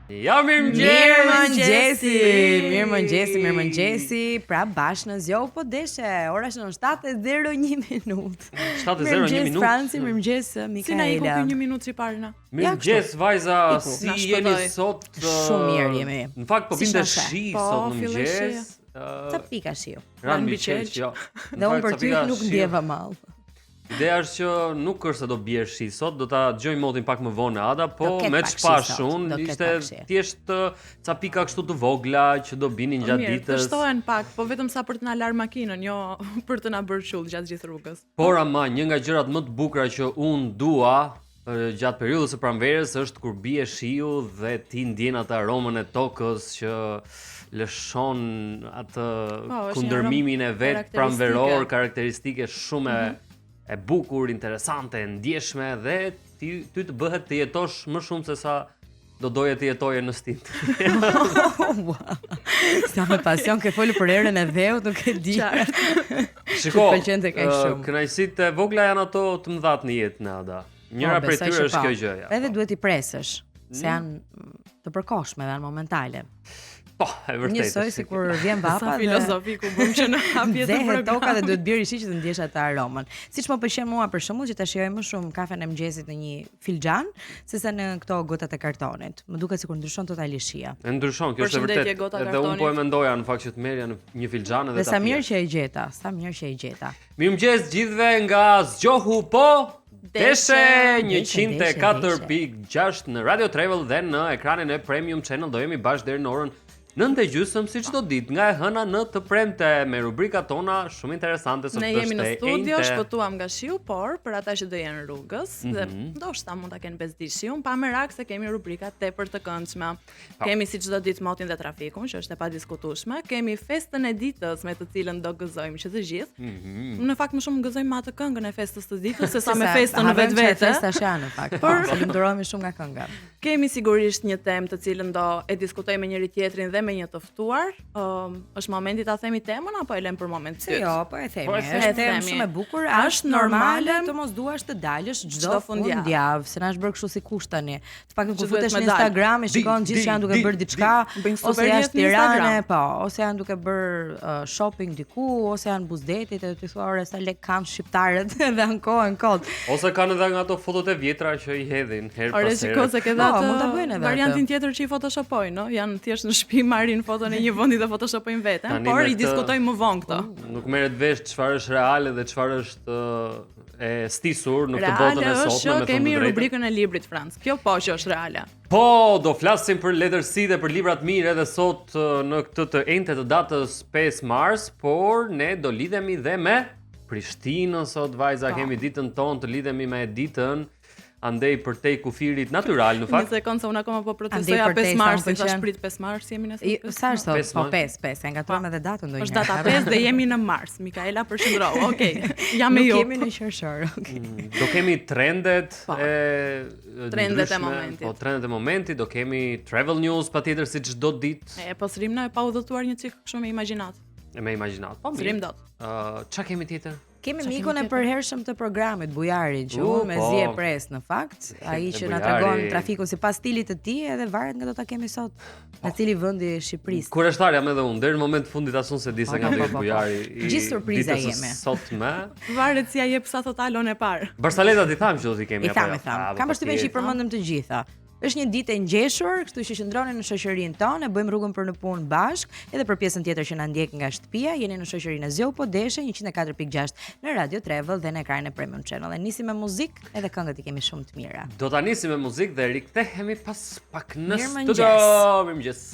Ja mirëmëngjesi. Mirëmëngjesi, mirëmëngjesi, mirëmëngjesi. Prap bashkë në Zgjohu po deshe. Ora është në 7:01 minutë. 7:01 minutë. Franci, mirëmëngjes Mikaela. Si na iku ky një minutë si parë na? Mirëmëngjes vajza, si jeni sot? Shumë mirë jemi. Në fakt po binte shi po, sot në mëngjes. Ca pika shiu. Ranë mbi qelq, jo. Dhe unë për ty nuk ndjeva mall. Ideja është që nuk është se do bjerë shi sot, do ta dëgjojmë motin pak më vonë Ada, po me ç'pashë unë ishte thjesht ca pika kështu të vogla që do binin gjatë ditës. Mirë, të shtohen pak, po vetëm sa për të na larë makinën, jo për të na bërë qull gjatë gjithë rrugës. Por ama një nga gjërat më të bukura që unë dua gjatë periudhës së pranverës është kur bie shiu dhe ti ndjen atë aromën e tokës që lëshon atë po, kundërmimin e vet pranveror, karakteristike shumë e mm -hmm. e bukur, interesante, e ndjeshme dhe ti ty të bëhet të jetosh më shumë se sa do doje të jetoje në stinë. Sa me pasion ke folur për erën e dheut, nuk e di. Shiko, kënaqësitë e vogla janë ato të mëdhat në jetë në Ada. Njëra po, prej tyre është po. kjo gjëja. Edhe po. duhet t'i presësh, se mm. janë të përkohshme dhe janë momentale. Po, e vërtetë. Njësoj sikur vjen vapa Sa filozofi ku bëm që në hapje të programit. toka dhe duhet bjerë shi që të ndjesh atë aromën. Siç më pëlqen mua për shembull që ta shijoj më shumë kafen e mëngjesit në një filxhan sesa në këto gotat e kartonit. Më duket sikur ndryshon totalisht shija. E ndryshon, kjo është e vërtetë. Edhe unë po e mendoja në fakt që të merrja në një filxhan edhe ta. Dhe sa mirë që e gjeta, sa mirë që e gjeta. Mirëmëngjes gjithëve nga Zgjohu po Deshe 104.6 në Radio Travel dhe në ekranin e Premium Channel do jemi bashkë deri në orën 9 e gjysmë si çdo ditë nga e hëna në të premte me rubrikat tona shumë interesante sot është. Ne jemi në studio, shpëtuam nga shiu, por për ata që do jenë rrugës mm -hmm. dhe mhm. ndoshta mund ta kenë bezdi shiun, pa merak se kemi rubrika tepër të këndshme. Po. Kemi si çdo ditë motin dhe trafikun, që është e padiskutueshme. Kemi festën e ditës me të cilën do gëzojmë që të gjithë. Mm -hmm. Në fakt më shumë gëzojmë me atë këngën e festës të ditës sesa me festën në vetvete. Festa është në fakt. Por po, lumturohemi shumë nga kënga. Kemi sigurisht një temë të cilën do e diskutojmë me njëri tjetrin dhe me një të ftuar. Ëm um, është momenti ta themi temën apo e lëmë për moment të dytë? Jo, po e themi. Po është temë shumë e bukur. A është normale të mos duash të dalësh çdo fundjavë, se na është bërë kështu si kusht tani. Të paktën kur futesh në Instagram e shikon gjithë që janë duke bërë diçka, ose jashtë Tirane, po, ose janë duke bërë uh, shopping diku, ose janë buzë detit edhe ti thua ore sa lek kanë shqiptarët dhe ankohen kot. Ose kanë edhe nga ato fotot e vjetra që i hedhin herë pas here. Ore shiko se ke dhe po, mund ta bëjnë edhe variantin tjetër që i photoshopojnë, no? Janë thjesht në shtëpi marrin foton e një vendi dhe photoshopojnë veten, por i diskutojmë më vonë këto. Nuk merret vesh çfarë është reale dhe çfarë është e stisur në këtë botën e sotme, me thënë të drejtën. Kemi rubrikën e librit Franc. Kjo po që është reale. Po, do flasim për letërsi dhe për libra të mirë edhe sot në këtë të enjte të datës 5 mars, por ne do lidhemi dhe me Prishtinën sot vajza, po. kemi ditën tonë të lidhemi me ditën andej përtej kufirit natyral në fakt. Një sekondë se unë akoma po procesoja 5 mars, thash prit 5 mars jemi në sot. Sa është sot? Po 5, 5, e ngatërruam edhe datën ndonjëherë. Është data 5 dhe jemi në mars. Mikaela përqendrohu. Okej. Jam me ju. Nuk jemi në qershor, okej. Mm, do kemi trendet po. e trendet e momentit. Po trendet e momentit, do kemi travel news patjetër si çdo ditë. E po s'rrim ne pa udhëtuar një çik kështu me imagjinatë. Me imagjinatë. Po mirë. S'rrim dot. Ë, uh, ça kemi tjetër? Kemi mikun e përhershëm të programit, Bujarin, që unë mezi e po. pres në fakt, ai që na tregon trafikun sipas stilit të tij edhe varet nga do ta kemi sot, nga po. cili vend i Shqipërisë. Kureshtar jam edhe unë, deri në moment të fundit as unë s'e di se po, nga do jetë Bujari. Gjithë surpriza jemi. Sotme. Varet si ia jep sa thot Alon e parë. Barsaletat i thamë që do t'i kemi apo. I thamë, jo? i thamë. Kam përshtypjen që i përmendëm të gjitha. Është një ditë e ngjeshur, kështu që qëndroni në shoqërinë tonë, e bëjmë rrugën për në punë bashkë, edhe për pjesën tjetër që na ndjek nga shtëpia, jeni në shoqërinë e Zgjohu po deshe 104.6 në Radio Travel dhe në ekranin e Premium Channel. E nisim me muzikë, edhe këngët i kemi shumë të mira. Do ta nisim me muzikë dhe rikthehemi pas pak në studio. Mirëmëngjes.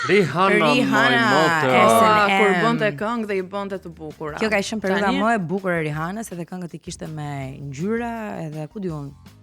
Rihanna, Rihanna moj ah, kur bënte këngë dhe i bënte të bukura. Kjo ka qenë periudha më e bukur e Rihanës, edhe këngët i kishte me ngjyra, edhe ku di unë.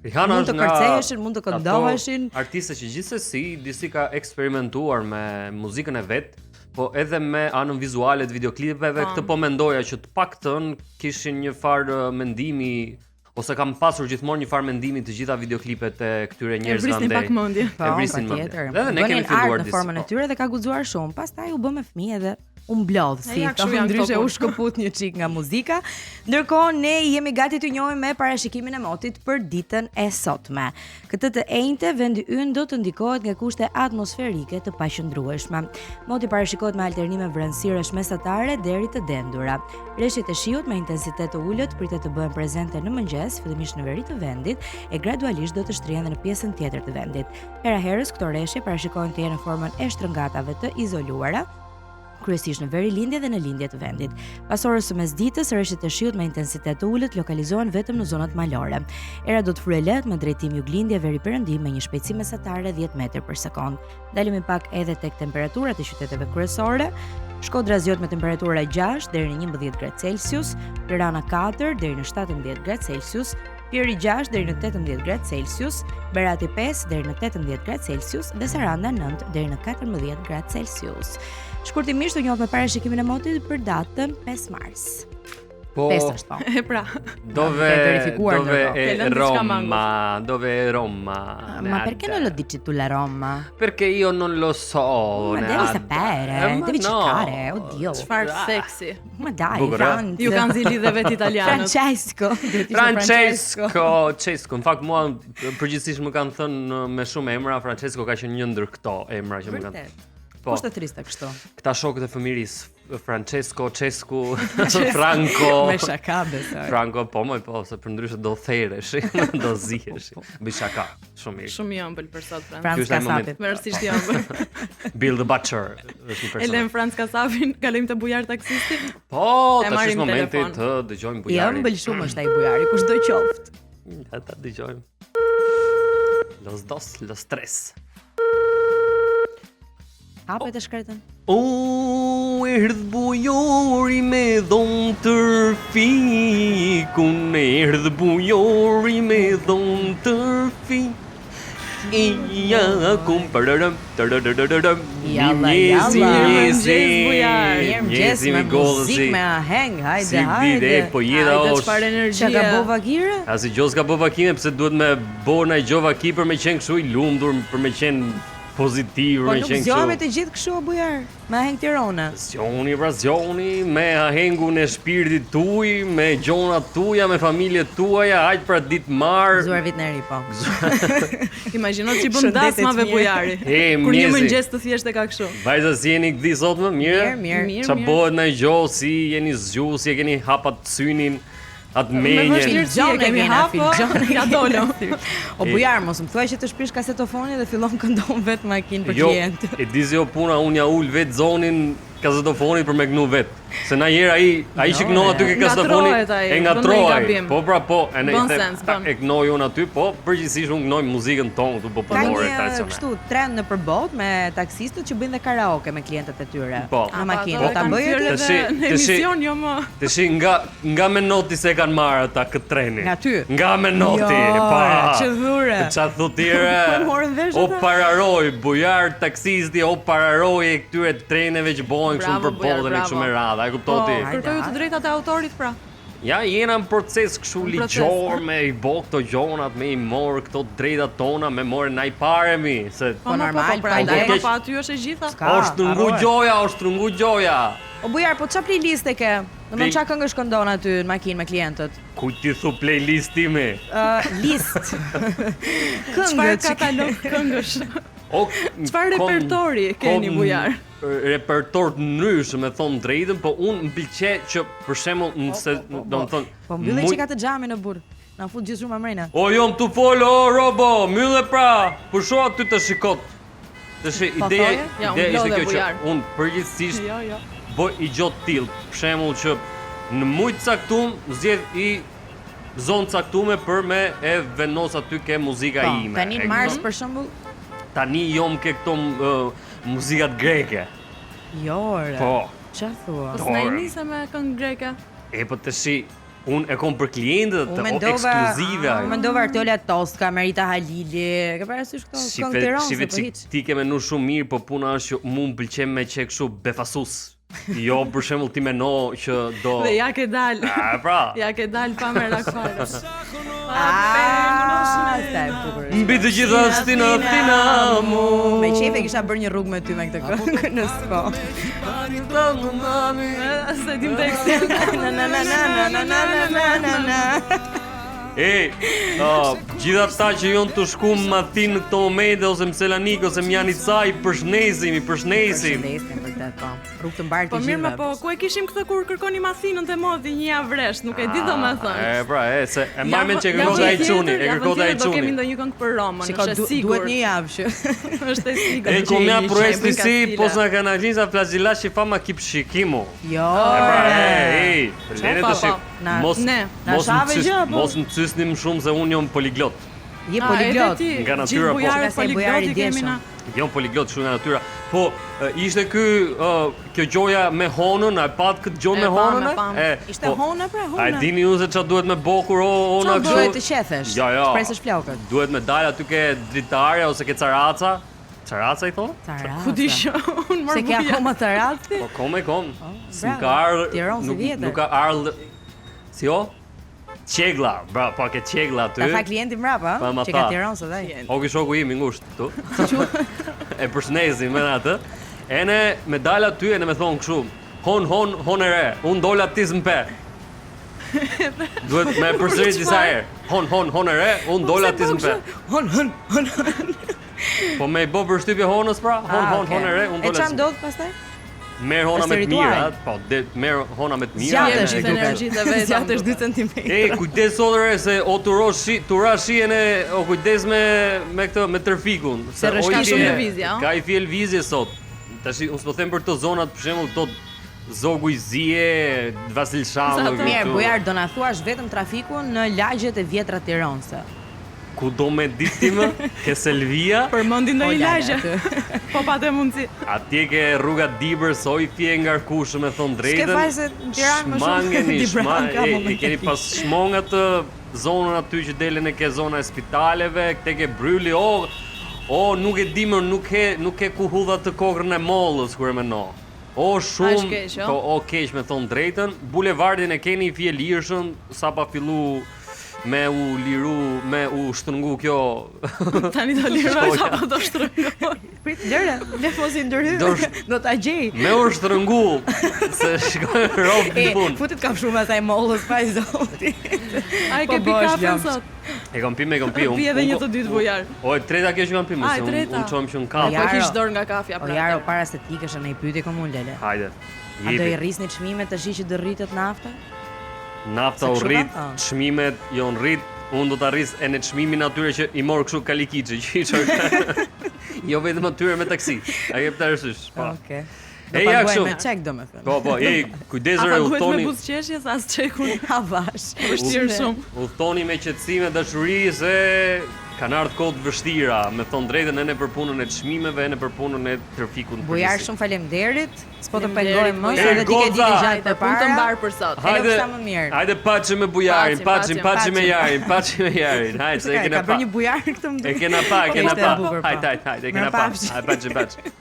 Rihanna mund të kërceheshin, mund të këndoheshin. Artiste që gjithsesi disi ka eksperimentuar me muzikën e vet, po edhe me anën vizuale të videoklipeve, këtë po mendoja që të paktën kishin një farë mendimi. ose kam pasur gjithmonë një farë mendimi të gjitha videoklipet e këtyre njerëzve andej. E vrisnin pak mendjen. Po, e vrisnin mendjen. Dhe ne kemi filluar në formën e po. tyre dhe ka guxuar shumë. Pastaj u bë me fëmijë edhe u mblodh si thonë ndryshe u shkëput një çik nga muzika. Ndërkohë ne jemi gati t'ju njohim me parashikimin e motit për ditën e sotme. Këtë të enjte vendi ynë do të ndikohet nga kushte atmosferike të paqëndrueshme. Moti parashikohet me alternime vranësirash mesatare deri të dendura. Reshjet e shiut me intensitet të ulët pritet të bëhen prezente në mëngjes, fillimisht në veri të vendit, e gradualisht do të shtrihen edhe në pjesën tjetër të vendit. Hera herës këto reshje parashikohen të jenë në formën e shtrëngatave të izoluara, kryesisht në verilindje dhe në lindje të vendit. Pas orës së mesditës, reshjet e shiut me intensitet të ulët lokalizohen vetëm në zonat malore. Era do të fryjë lehtë me drejtim juglindje veriperëndim me një shpejtësi mesatare 10 metra për sekondë. Ndalemi pak edhe tek temperaturat e qyteteve kryesore. Shkodra zgjohet me temperatura 6 deri në 11 gradë Celsius, Tirana 4 deri në 17 gradë Celsius, Fieri 6 deri në 18 gradë Celsius, Berati 5 deri në 18 gradë Celsius dhe Saranda 9 deri në 14 gradë Celsius. Shkurtimisht u njohëm me parashikimin e motit për datën 5 mars. Po, 5 është po. E pra. Dove dove è Roma? Dove è Roma? Ma perché non lo dici tu la Roma? Perché io non lo so. Ma devi sapere, eh, devi no. cercare, oddio. Çfarë ah. seksi. Ma dai, Franz. Ju kanë zili dhe vetë italianët. Francesco. Francesco, Cesco. Në fakt mua përgjithsisht më kanë thënë me shumë emra, Francesco ka qenë një ndër këto emra që më kanë. Po. Kush të thërriste kështu? Këta shokët e fëmijërisë, Francesco, Cescu, Franco. Me shaka besoj. Franco, po moj po, se përndryshe do theresh, do zihesh. Bëj shaka, shumë mirë. Shumë i ëmbël për sot Franc. Franc Kasapi. Mërësisht i ëmbël. Bill the Butcher, është një person. E lëmë Franc Kasapin, kalojmë te Bujar taksisti. Po, tash është momenti të dëgjojmë Bujarin. I ëmbël shumë është ai Bujari, kushdo qoftë. Ja ta dëgjojmë. Los dos, los tres. Hapet e shkretën. O, erdh bujori me dhon tërfikun, erdh bujori me dhon tërfik. Ja kum përërëm, tërërërërëm, Jalla, jalla. Mirëmëngjes me muzikë me aheng, hajde, si hajde. Si po jeta Hajde, çfarë energjie. Ça ka bo vaki re? Asi gjo s'ka bo vaki, pse duhet me bo naj gjo vaki për me qenë kështu i lumtur, për me qenë pozitiv, po me qenë kështu. Po nuk zgjohemi të gjithë kështu o Bujar, me aheng Tirone. Zgjoni pra zgjoni me ahengun e shpirtit tuaj, me gjonat tuaja, me familjet tuaja, hajt pra ditë marë. Gëzuar vitin e ri po. Imagjino si bën dasmave Bujari. E, Kur një mëngjes të thjeshtë e ka kështu. Vajza si jeni gdhi sot më mirë? Mirë, mirë. Ça bëhet naj gjo, si jeni zgju, si e keni hap atë synin? Atë menjen. Me vështirësi e kemi hapë, ia dolëm. O Bujar, mos më thuaj që të shpish kasetofoni dhe fillon këndon vetë makinë për jo, klient. E di si o puna, unë ja ul vetë zonin kasetofonit për me knu vetë. Se najherë ai, ai që knon aty ke kasetofoni, e ngatërrohet. Po pra po, e ne i them, e knoj unë aty, po përgjithsisht unë knoj muzikën tonë këtu popullore tradicionale. Ka një kështu trend nëpër botë me taksistët që bëjnë dhe karaoke me klientët e tyre. Po. Në makinë, po ta bëjë aty në emision jo më. Tashi nga nga Menotti se e kanë marrë ata këtë trenin. Nga ty. Nga Menotti, jo, pa. Ç'e dhure. Ça thu ti re? Po morën vesh O pararoj, bujar taksisti, o pararoj e këtyre treneve që bëhen kështu për botën e kështu me radhë. A kupton po, ti? Kërkoju të drejtat e autorit pra. Ja, jena në proces kështu ligjor me i bo këto gjonat, me i morë këto drejtat tona, me morë naj pare mi, se... Po, po normal, po, pra, po, po, aty është e gjitha. O shtrëngu gjoja, o shtrëngu gjoja. O Bujar, po ça playlist e ke? Domethënë ça këngësh këndon aty në makinë me klientët? Kujt ti thu playlist ime? Ë, list. Këngët. Çfarë katalog këngësh? O, Çfarë repertori keni Bujar? Repertor të ndryshëm, me thonë drejtën, po unë më pëlqe që për shembull nëse po, po, po, domethënë Po mbylle çik atë xhamin o burrë. Na fut gjithë zhurma mrena. O jom tu fol o robo, mbylle pra. Pusho aty të shikot. Tash po, ideja, ja, ideja ishte kjo që unë përgjithsisht jo, jo. bëj i gjo të tillë, për shembull që në muj të caktum zgjedh i zonë caktume për me e vendos aty ke muzika po, ime. Tani në mars për shembull tani jom ke këto uh, muzikat greke. Jo, ore. Po. Ça thua? Po s'na nise me këngë greke. E po tashi Unë e kom për klientët, o ekskluzive ajo. Unë mendova Artiola Toska, Merita Halili, ke parasysh këto këngë Tiranës po hiç. Ti ke menu shumë mirë, po puna është që mu më pëlqen me qenë kështu befasus. Jo, për shembull ti meno që do Dhe ja ke dal. A, pra. Ja ke dal pa merak fare. Ah, sa e bukur. Mbi të gjitha stina tina mu. Me qejf e kisha bërë një rrugë me ty me këtë këngë në sfond. S'e dim tekstin. Na na na na na na na na na na. E, uh, gjithë ata që jonë tu shku në Athinë në këto momente ose në Selanik ose në Janica i përshnesim, i përshnesim. Përshëndesim vërtet po. Rrugë të mbarë Po të mirë, gjithëve. më po ku e kishim këtë kur kërkonim Athinën te moti një javë rresht, nuk e di domethënë. E, pra, e, se e mbaj mend që e kërkonte ai çuni, e kërkonte ai Do kemi çuni. ndonjë këngë për Romën, Shiko, është e du, sigurt. duhet një javë që Është e sigurt. E komia Që i proesti bëjnë si, kastile. pos na kanaliza flazilashi fama kipshikimu. Jo. E pra, e, e, lene Po, të po. shik. Na- Mos, ne. Na mos shave më cys, gjë, apo? mos më cysni më shumë se unë jam poliglot. Je A, poliglot. edhe ti, Nga natyra, gjithë po. bujarët Nga se poliglot bujari i kemi djeshëm. na. Jam poliglot shumë nga natyra. Po, e, ishte ky ë, kjo gjoja me honën, a e pat këtë gjë E me pam, honën? e e? pam. E, Ishte hona, pra, hona. A e dini ju se çfarë duhet me bo kur o hona Çfarë kështu? duhet të qethesh? Ja, ja. Të presësh flokët. Duhet me dal aty ke dritarja ose ke caraca. Caraca i thonë? Caraca. Ku di që unë mor Se ke bujar. akoma caraci? Po kom e kom. S'm bravo. ka ardhur, Tiron si nuk, vjetër. nuk ka ardhur. Si o? Qegla, bra, po ke qegla aty. Ta tha klienti mbrapa, Pa, ma që ka tha. Tiron sot ai. O ky shoku im i ngushtë këtu. e përshëndesim me atë. Ene me dal aty ene me thon kështu, hon hon hon e re, unë dola ti s'mpe. Duhet me përsërit disa herë. Hon hon hon e re, unë dola ti s'mpe. Hon hon hon. hon. Po me i bë përshtypje honës pra, hon Ah, hon okay. hon e re, unë E dola. çfarë ti s'mpe. ndodh pastaj? Merr hona Është me të mira, ritual. po de, merr hona me të mira. Zgjatesh e- i Gjithë duket. energjitë e veta, Zgjatesh më 2 cm. E, kujdes sot re se o turo shi, tura shihen e o kujdes me me këtë me trafikun, Se o i rrëshka fie- shumë lëvizje, o? Ka i fie lëvizje sot. Tash unë s'po them për këto zonat, për shembull këto Zogu i Zie, Vasil Shallu. Sa të- Mirë, Bujar, do na thuash vetëm trafikun në lagjet e vjetra Tironse. Ku do me ditë ti më? Ke Selvia, Përmendi ndonjë O, lale, lagje. aty. Po pa të mundësi. atje ke rruga Dibër, so i fie ngarkushëm me thon drejtën. S'ke faj se në Tiranë më shumë Shmangeni, Dibran shmang, ka e, e momentalisht. keni pas shmong atë zonën aty që delën e ke zona e spitaleve, këte ke bryli, o, o nuk e di më, nuk e, nuk e ku hudha të kokrën e mollës kur e meno. O shumë, Është keq, o? po o keq me thon drejtën, bulevardin e keni i fie lirshëm, sa pa fillu me u liru, me u shtrëngu kjo Tani do liroj Shkoja. apo do shtrëngoj. Prit, lëre, le mos i ndërhy. Do sh- Do ta gjej. me u shtrëngu se shkojnë rob E, në punë. futet ka shumë asaj mollës pa i zoti. A e Po ke pi bosh, kafen lamsh. sot? E kam pi, me kam pi. unë- Pi edhe unë një ko- të dytë bujar. O, e treta kjo që kam pi, A, se e unë treta. unë çohem që në O, katër. Po Jaro. kish dorë nga kafja O pra. Jaro, para se të ikësh në i pyetje komun lele. Hajde. A do i Jepi. rrisni çmimet tash që do rritet nafta? Nafta Se u kështu rrit, kanë thënë. çmimet janë rrit, unë do ta rris e në çmimin atyre që i mor kështu kalikiçi, që i çoj. jo vetëm atyre me taksi. A ke parasysh? Po. Okej. Do E, ja, paguaj kështu. me çek domethënë. Po, po, ej, kujdes A re, paguhet me udhtoni, buzëqeshje sa as çekun. Avash. Vështirë shumë. udhtoni me qetësi, me dashuri se kanë ardhur kohë të vështira, me thon drejtën ene për punën e çmimeve, ene për punën e trafikut. në Bujar, përgjithësi. shumë faleminderit. S'po të Faleminderit, pengojmë më, Bujar. se edhe ti ke E, ditë goca! gjatë Hajde, punë të përpara. mbar për sot. Hajde. sa më mirë. Hajde paçim me bujarin, Paçim, paçim, paçim me paçim. jarin, paçim me jarin. Hajde, se e Ka kena ka pa. bërë një bujar këtë më E duket. kena pa, e kena Ishte e pa. bukur, po. Hajde, hajde, hajde, e kena pa. Mirupafshim. Hajde, paçim, paçim.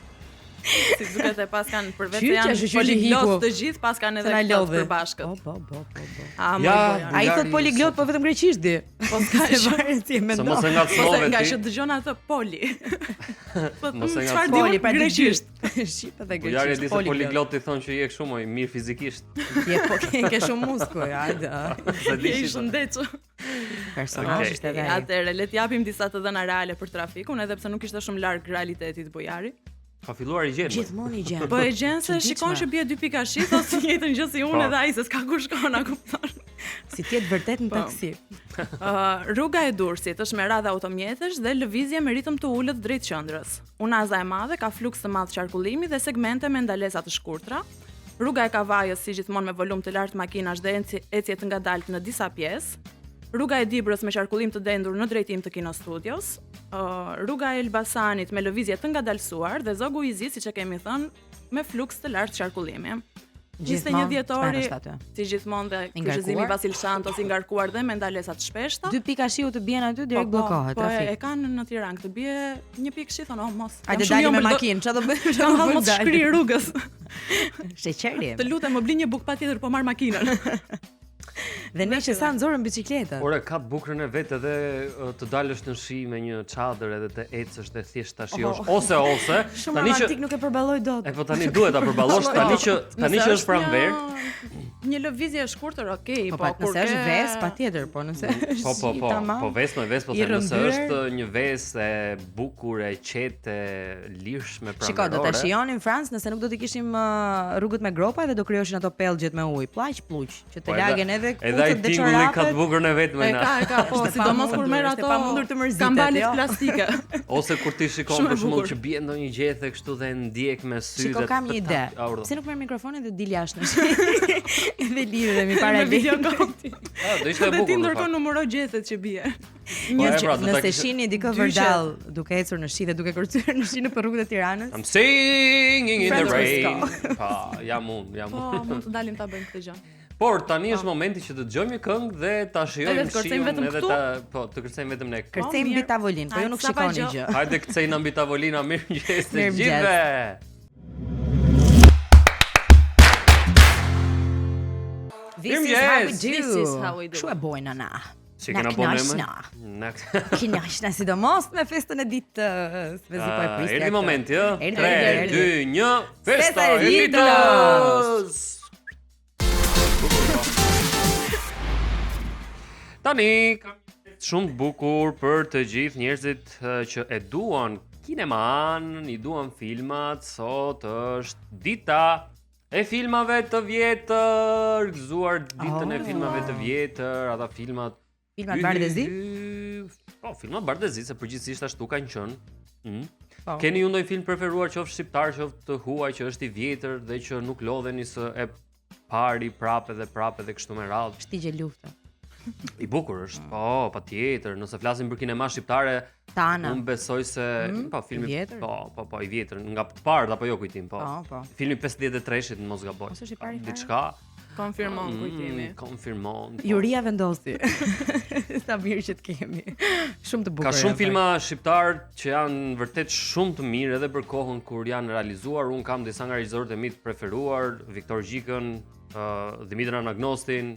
Si duket e pas kanë përveç se Qyqja, janë shyqyr që poliglot hiku. të gjithë, pas kanë Se edhe na këto të lodhi. përbashkët. Po, po, po, po, po. A, moj Ja, Bujar. Ai thot poliglot, po vetëm greqisht di. Po s'ka Se që. varet si e Se mendon. mos e Ose ngacmove nga ti. që dëgjon atë poli. Po Mos e mm, ngacmove. çfarë di Poli, unë pra di greqisht. Shqip edhe Bujari e greqisht. di se poliglot i thonë që je kështu moj, mirë fizikisht. Je po ke, ke shumë muskuj, hajde. a. Se di Je i shqip. shëndetshëm. Personazh Okej. ishte edhe ai. Atëherë, le të japim disa të dhëna reale për trafikun, edhe pse nuk ishte shumë larg realitetit Bujari. Ka filluar i gjen. moj. Gjithmonë i gjen. Po e gjen se Çuditshme. shikon që bie dy pika shi, thotë të njëjtën gjë si unë Po. edhe ai se s'ka ku shkon, a kupton? Si të jetë vërtet në Po. taksi. Ë, rruga e Durrësit është me radhë automjetesh dhe lëvizje me ritëm të ulët drejt qendrës. Unaza e madhe ka fluks të madh qarkullimi dhe segmente me ndalesa të shkurtra. Rruga e Kavajës si gjithmonë me volum të lartë makinash dhe ecje- ecje të ngadaltë në disa pjesë. Rruga e Dibrës me qarkullim të dendur në drejtim të Kino Studios, ë, rruga e Elbasanit me lëvizje të ngadalësuar dhe Zogu i Zi, siç e kemi thënë, me fluks të lartë qarkullimi. 21 dhjetori, si gjithmonë dhe kryqëzimi Vasil Shantos i ngarkuar dhe me ndalesa të shpeshta. Dy pika shiu të bien aty direkt po, po, bllokohet po, trafik. Po e kanë në Tiranë, të bie një pikë shi thonë, oh mos. Hajde dalim me makinë, çfarë do bëjmë? Çfarë do bëjmë? Mos shkri rrugës. Sheqeri. Të lutem, më bli një bukë patjetër, po marr makinën. Dhe ne që sa nxorëm biçikletën. Ore ka të bukurën e vet edhe të dalësh në shi me një çadër edhe të ecësh dhe thjesht ta shijosh oh. ose ose shumë tani që nuk e përballoj dot. E po tani duhet ta përballosh tani që tani që është pranverë. Një lëvizje e shkurtër, okay, po, po kur nëse është vesë patjetër, po nëse mm, është Po po po, po vesë me vesë po them nëse është një vesë e bukur e qetë e lirshme pranverore. Shiko, do ta shijonim Franc nëse nuk do të kishim uh, rrugët me gropa dhe do krijoheshin ato pellgjet me ujë, pllaq pluq. Që të po lagen edhe këpucët dhe çorapat. Edhe ai ka të bukurën e vet më na. E ka, e ka, po, sidomos kur merr ato pamundur të mërzitet, kambalet jo? plastike. Ose kur ti shikon për shembull që bie ndonjë gjethe kështu dhe ndjek me sy dhe Shiko, kam një ide. Pse nuk merr mikrofonin dhe dil jashtë në shi? Dhe lidhemi para me video Ah, do ishte e bukur. Dhe ti ndërkohë numëro gjethet që bie. Po, një pra, nëse shihni dikë vërdall duke ecur në shi dhe duke kërcyer në shi nëpër rrugët e Tiranës. I'm singing in the rain. Pa, jam unë, jam po, unë. Po, mund të dalim ta bëjmë këtë gjë. Por tani është po. momenti që të dëgjojmë një këngë dhe ta shijojmë shiun edhe ta po të kërcejmë vetëm ne. Po, kërcejmë mbi tavolinë, po ju nuk shikoni gjë. Hajde kërcejmë mbi tavolinë, mirëmëngjes të gjithëve. This is how we do. This is how we do. Kështu e bojna na. Si kena bo ne Na Kënaqna sidomos me festën e ditës. Mezi po e ah, prisja. Erdhi momenti, ë? 3 2 1, festa e ditës. Tani kam shumë të bukur për të gjithë njerëzit që e duan kineman, i duan filmat, sot është dita E filmave të vjetër, gëzuar ditën oh. e filmave të vjetër, ata filmat Filmat bardhezi? Po, filmat bardhezi se përgjithsisht ashtu kanë qenë. Mm. Po. Keni ju ndonjë film preferuar qoftë shqiptar, qoftë të huaj që është i vjetër dhe që nuk lodheni së e pari prapë dhe prapë dhe kështu me radhë. Shtigje lufte. I bukur është. Mm. Po, patjetër, nëse flasim për kinema shqiptare, Tana. Unë besoj se mm, po filmi po, po, po, i vjetër, nga të parët apo jo kujtim, po. Po, po. Filmi 53-shit, në mos gaboj. Ose është i pari. Diçka. Konfirmon mm, kujtimi. Konfirmon. Po. Juria vendosi. Sa mirë që të kemi. Shumë të bukur. Ka shumë filma shqiptar që janë vërtet shumë të mirë edhe për kohën kur janë realizuar. Unë kam disa nga regjisorët e mi të preferuar, Viktor Gjikën, uh, Dhimitër Anagnostin,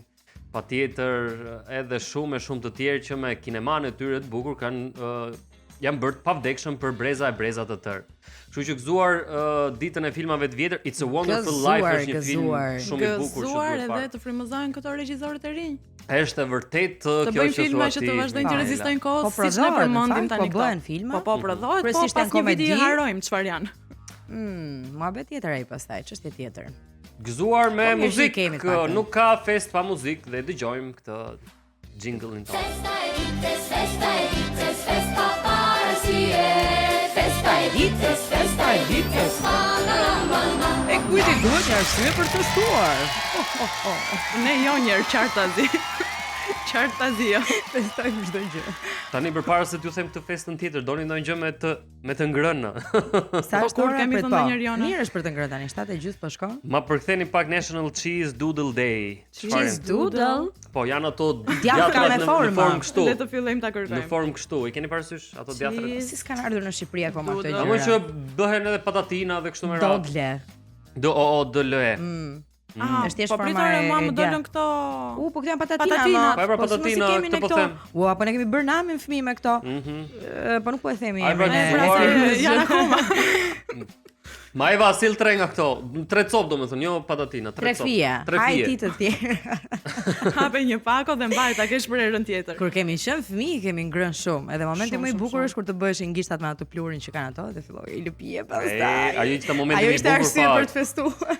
Patjetër edhe shumë e shumë të tjerë që me kinemanë e tyre të bukur kanë uh, janë bërë të pavdekshëm për breza e breza të tërë. Kështu që gëzuar uh, ditën e filmave të vjetër, It's a Wonderful gëzuar, Life është një film shumë i bukur që duhet parë. Gëzuar edhe të frymëzohen këto regjisorët e rinj. Është e vërtetë kjo që thua ti. Të bëjnë filma që të vazhdojnë të rezistojnë kohës, po, siç ne përmendim tani po bëhen filma. Po po prodhohet, po pas një viti harrojmë çfarë janë. Mm, muhabet tjetër ai pastaj, çështje tjetër. Gëzuar me po, muzikë, nuk ka festë pa muzikë dhe dëgjojmë këtë jingle-in tonë. Festa e ditës, festa e ditës, festa para si e, festa e ditës, festa e ditës, E kujt i duhet një arsye për të festuar? Ne jo njëherë qartazi. Qartazi jo. Festojmë çdo gjë. Tani përpara se t'ju them këtë festën tjetër, doni ndonjë gjë me të Me të ngrënë. Sa po është ora kemi thënë po. ndonjëherë Jona? Mirë është për të ngrënë tani, 7 e gjysmë po shkon. Ma përktheni pak National Cheese Doodle Day. Cheese Doodle? Po janë ato djathra me formë. Në formë kështu. Le të fillojmë ta kërkojmë. Në formë kështu, i keni parasysh ato djathrat? Si s'kan ardhur në Shqipëri akoma këto gjëra? Apo që bëhen edhe patatina dhe kështu me radhë. Dodle. D O O D L E. Mm. Mm. Ah, është thjesht po forma e mua më dolën këto. U, po këto janë patatina. Patatina. Po, po, patatina, po, këto po them. Ua, po ne kemi bërë namin fëmijë me këto. Mm -hmm. Po nuk po e themi emrin. Pra, janë akoma. Maeva sill tre nga këto, tre copë domethënë, jo patatina, tre copë. Tre fije. Tre fije. Ti të tjerë. Hape një pako dhe mbaj ta kesh për herën tjetër. Kur kemi qenë fëmijë kemi ngrënë shumë. Edhe momenti më i bukur është kur të bëheshin gishtat me atë pluhurin që kanë ato dhe filloi i lëpije pastaj. Ajo ishte momenti më i bukur. Ajo ishte arsye për të festuar.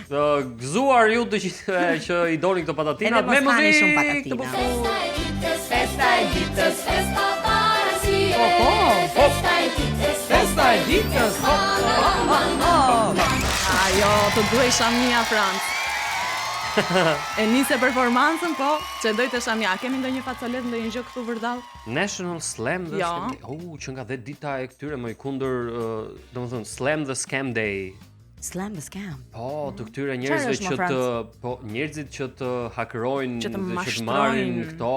Të gëzuar ju të gjithë që i doni këto patatina me muzikë shumë patatina. Festa e ditës, festa e ditës, festa para si Po, po. Festa e ditës, festa e ditës. Po, po, po. Ajo, të duhej shamia Franc. E nise performancën, po, që dojte shamia. A kemi ndonjë facolet, ndonjë gjë këtu vërdall? National Slam dhe jo. Scam Day. Oh, që nga dhe dita e këtyre më i kundër, uh, domethënë Slam the Scam Day. Slam the scam. Po, të këtyre njerëzve që të po njerëzit që të hakerojnë që të dhe që të marrin këto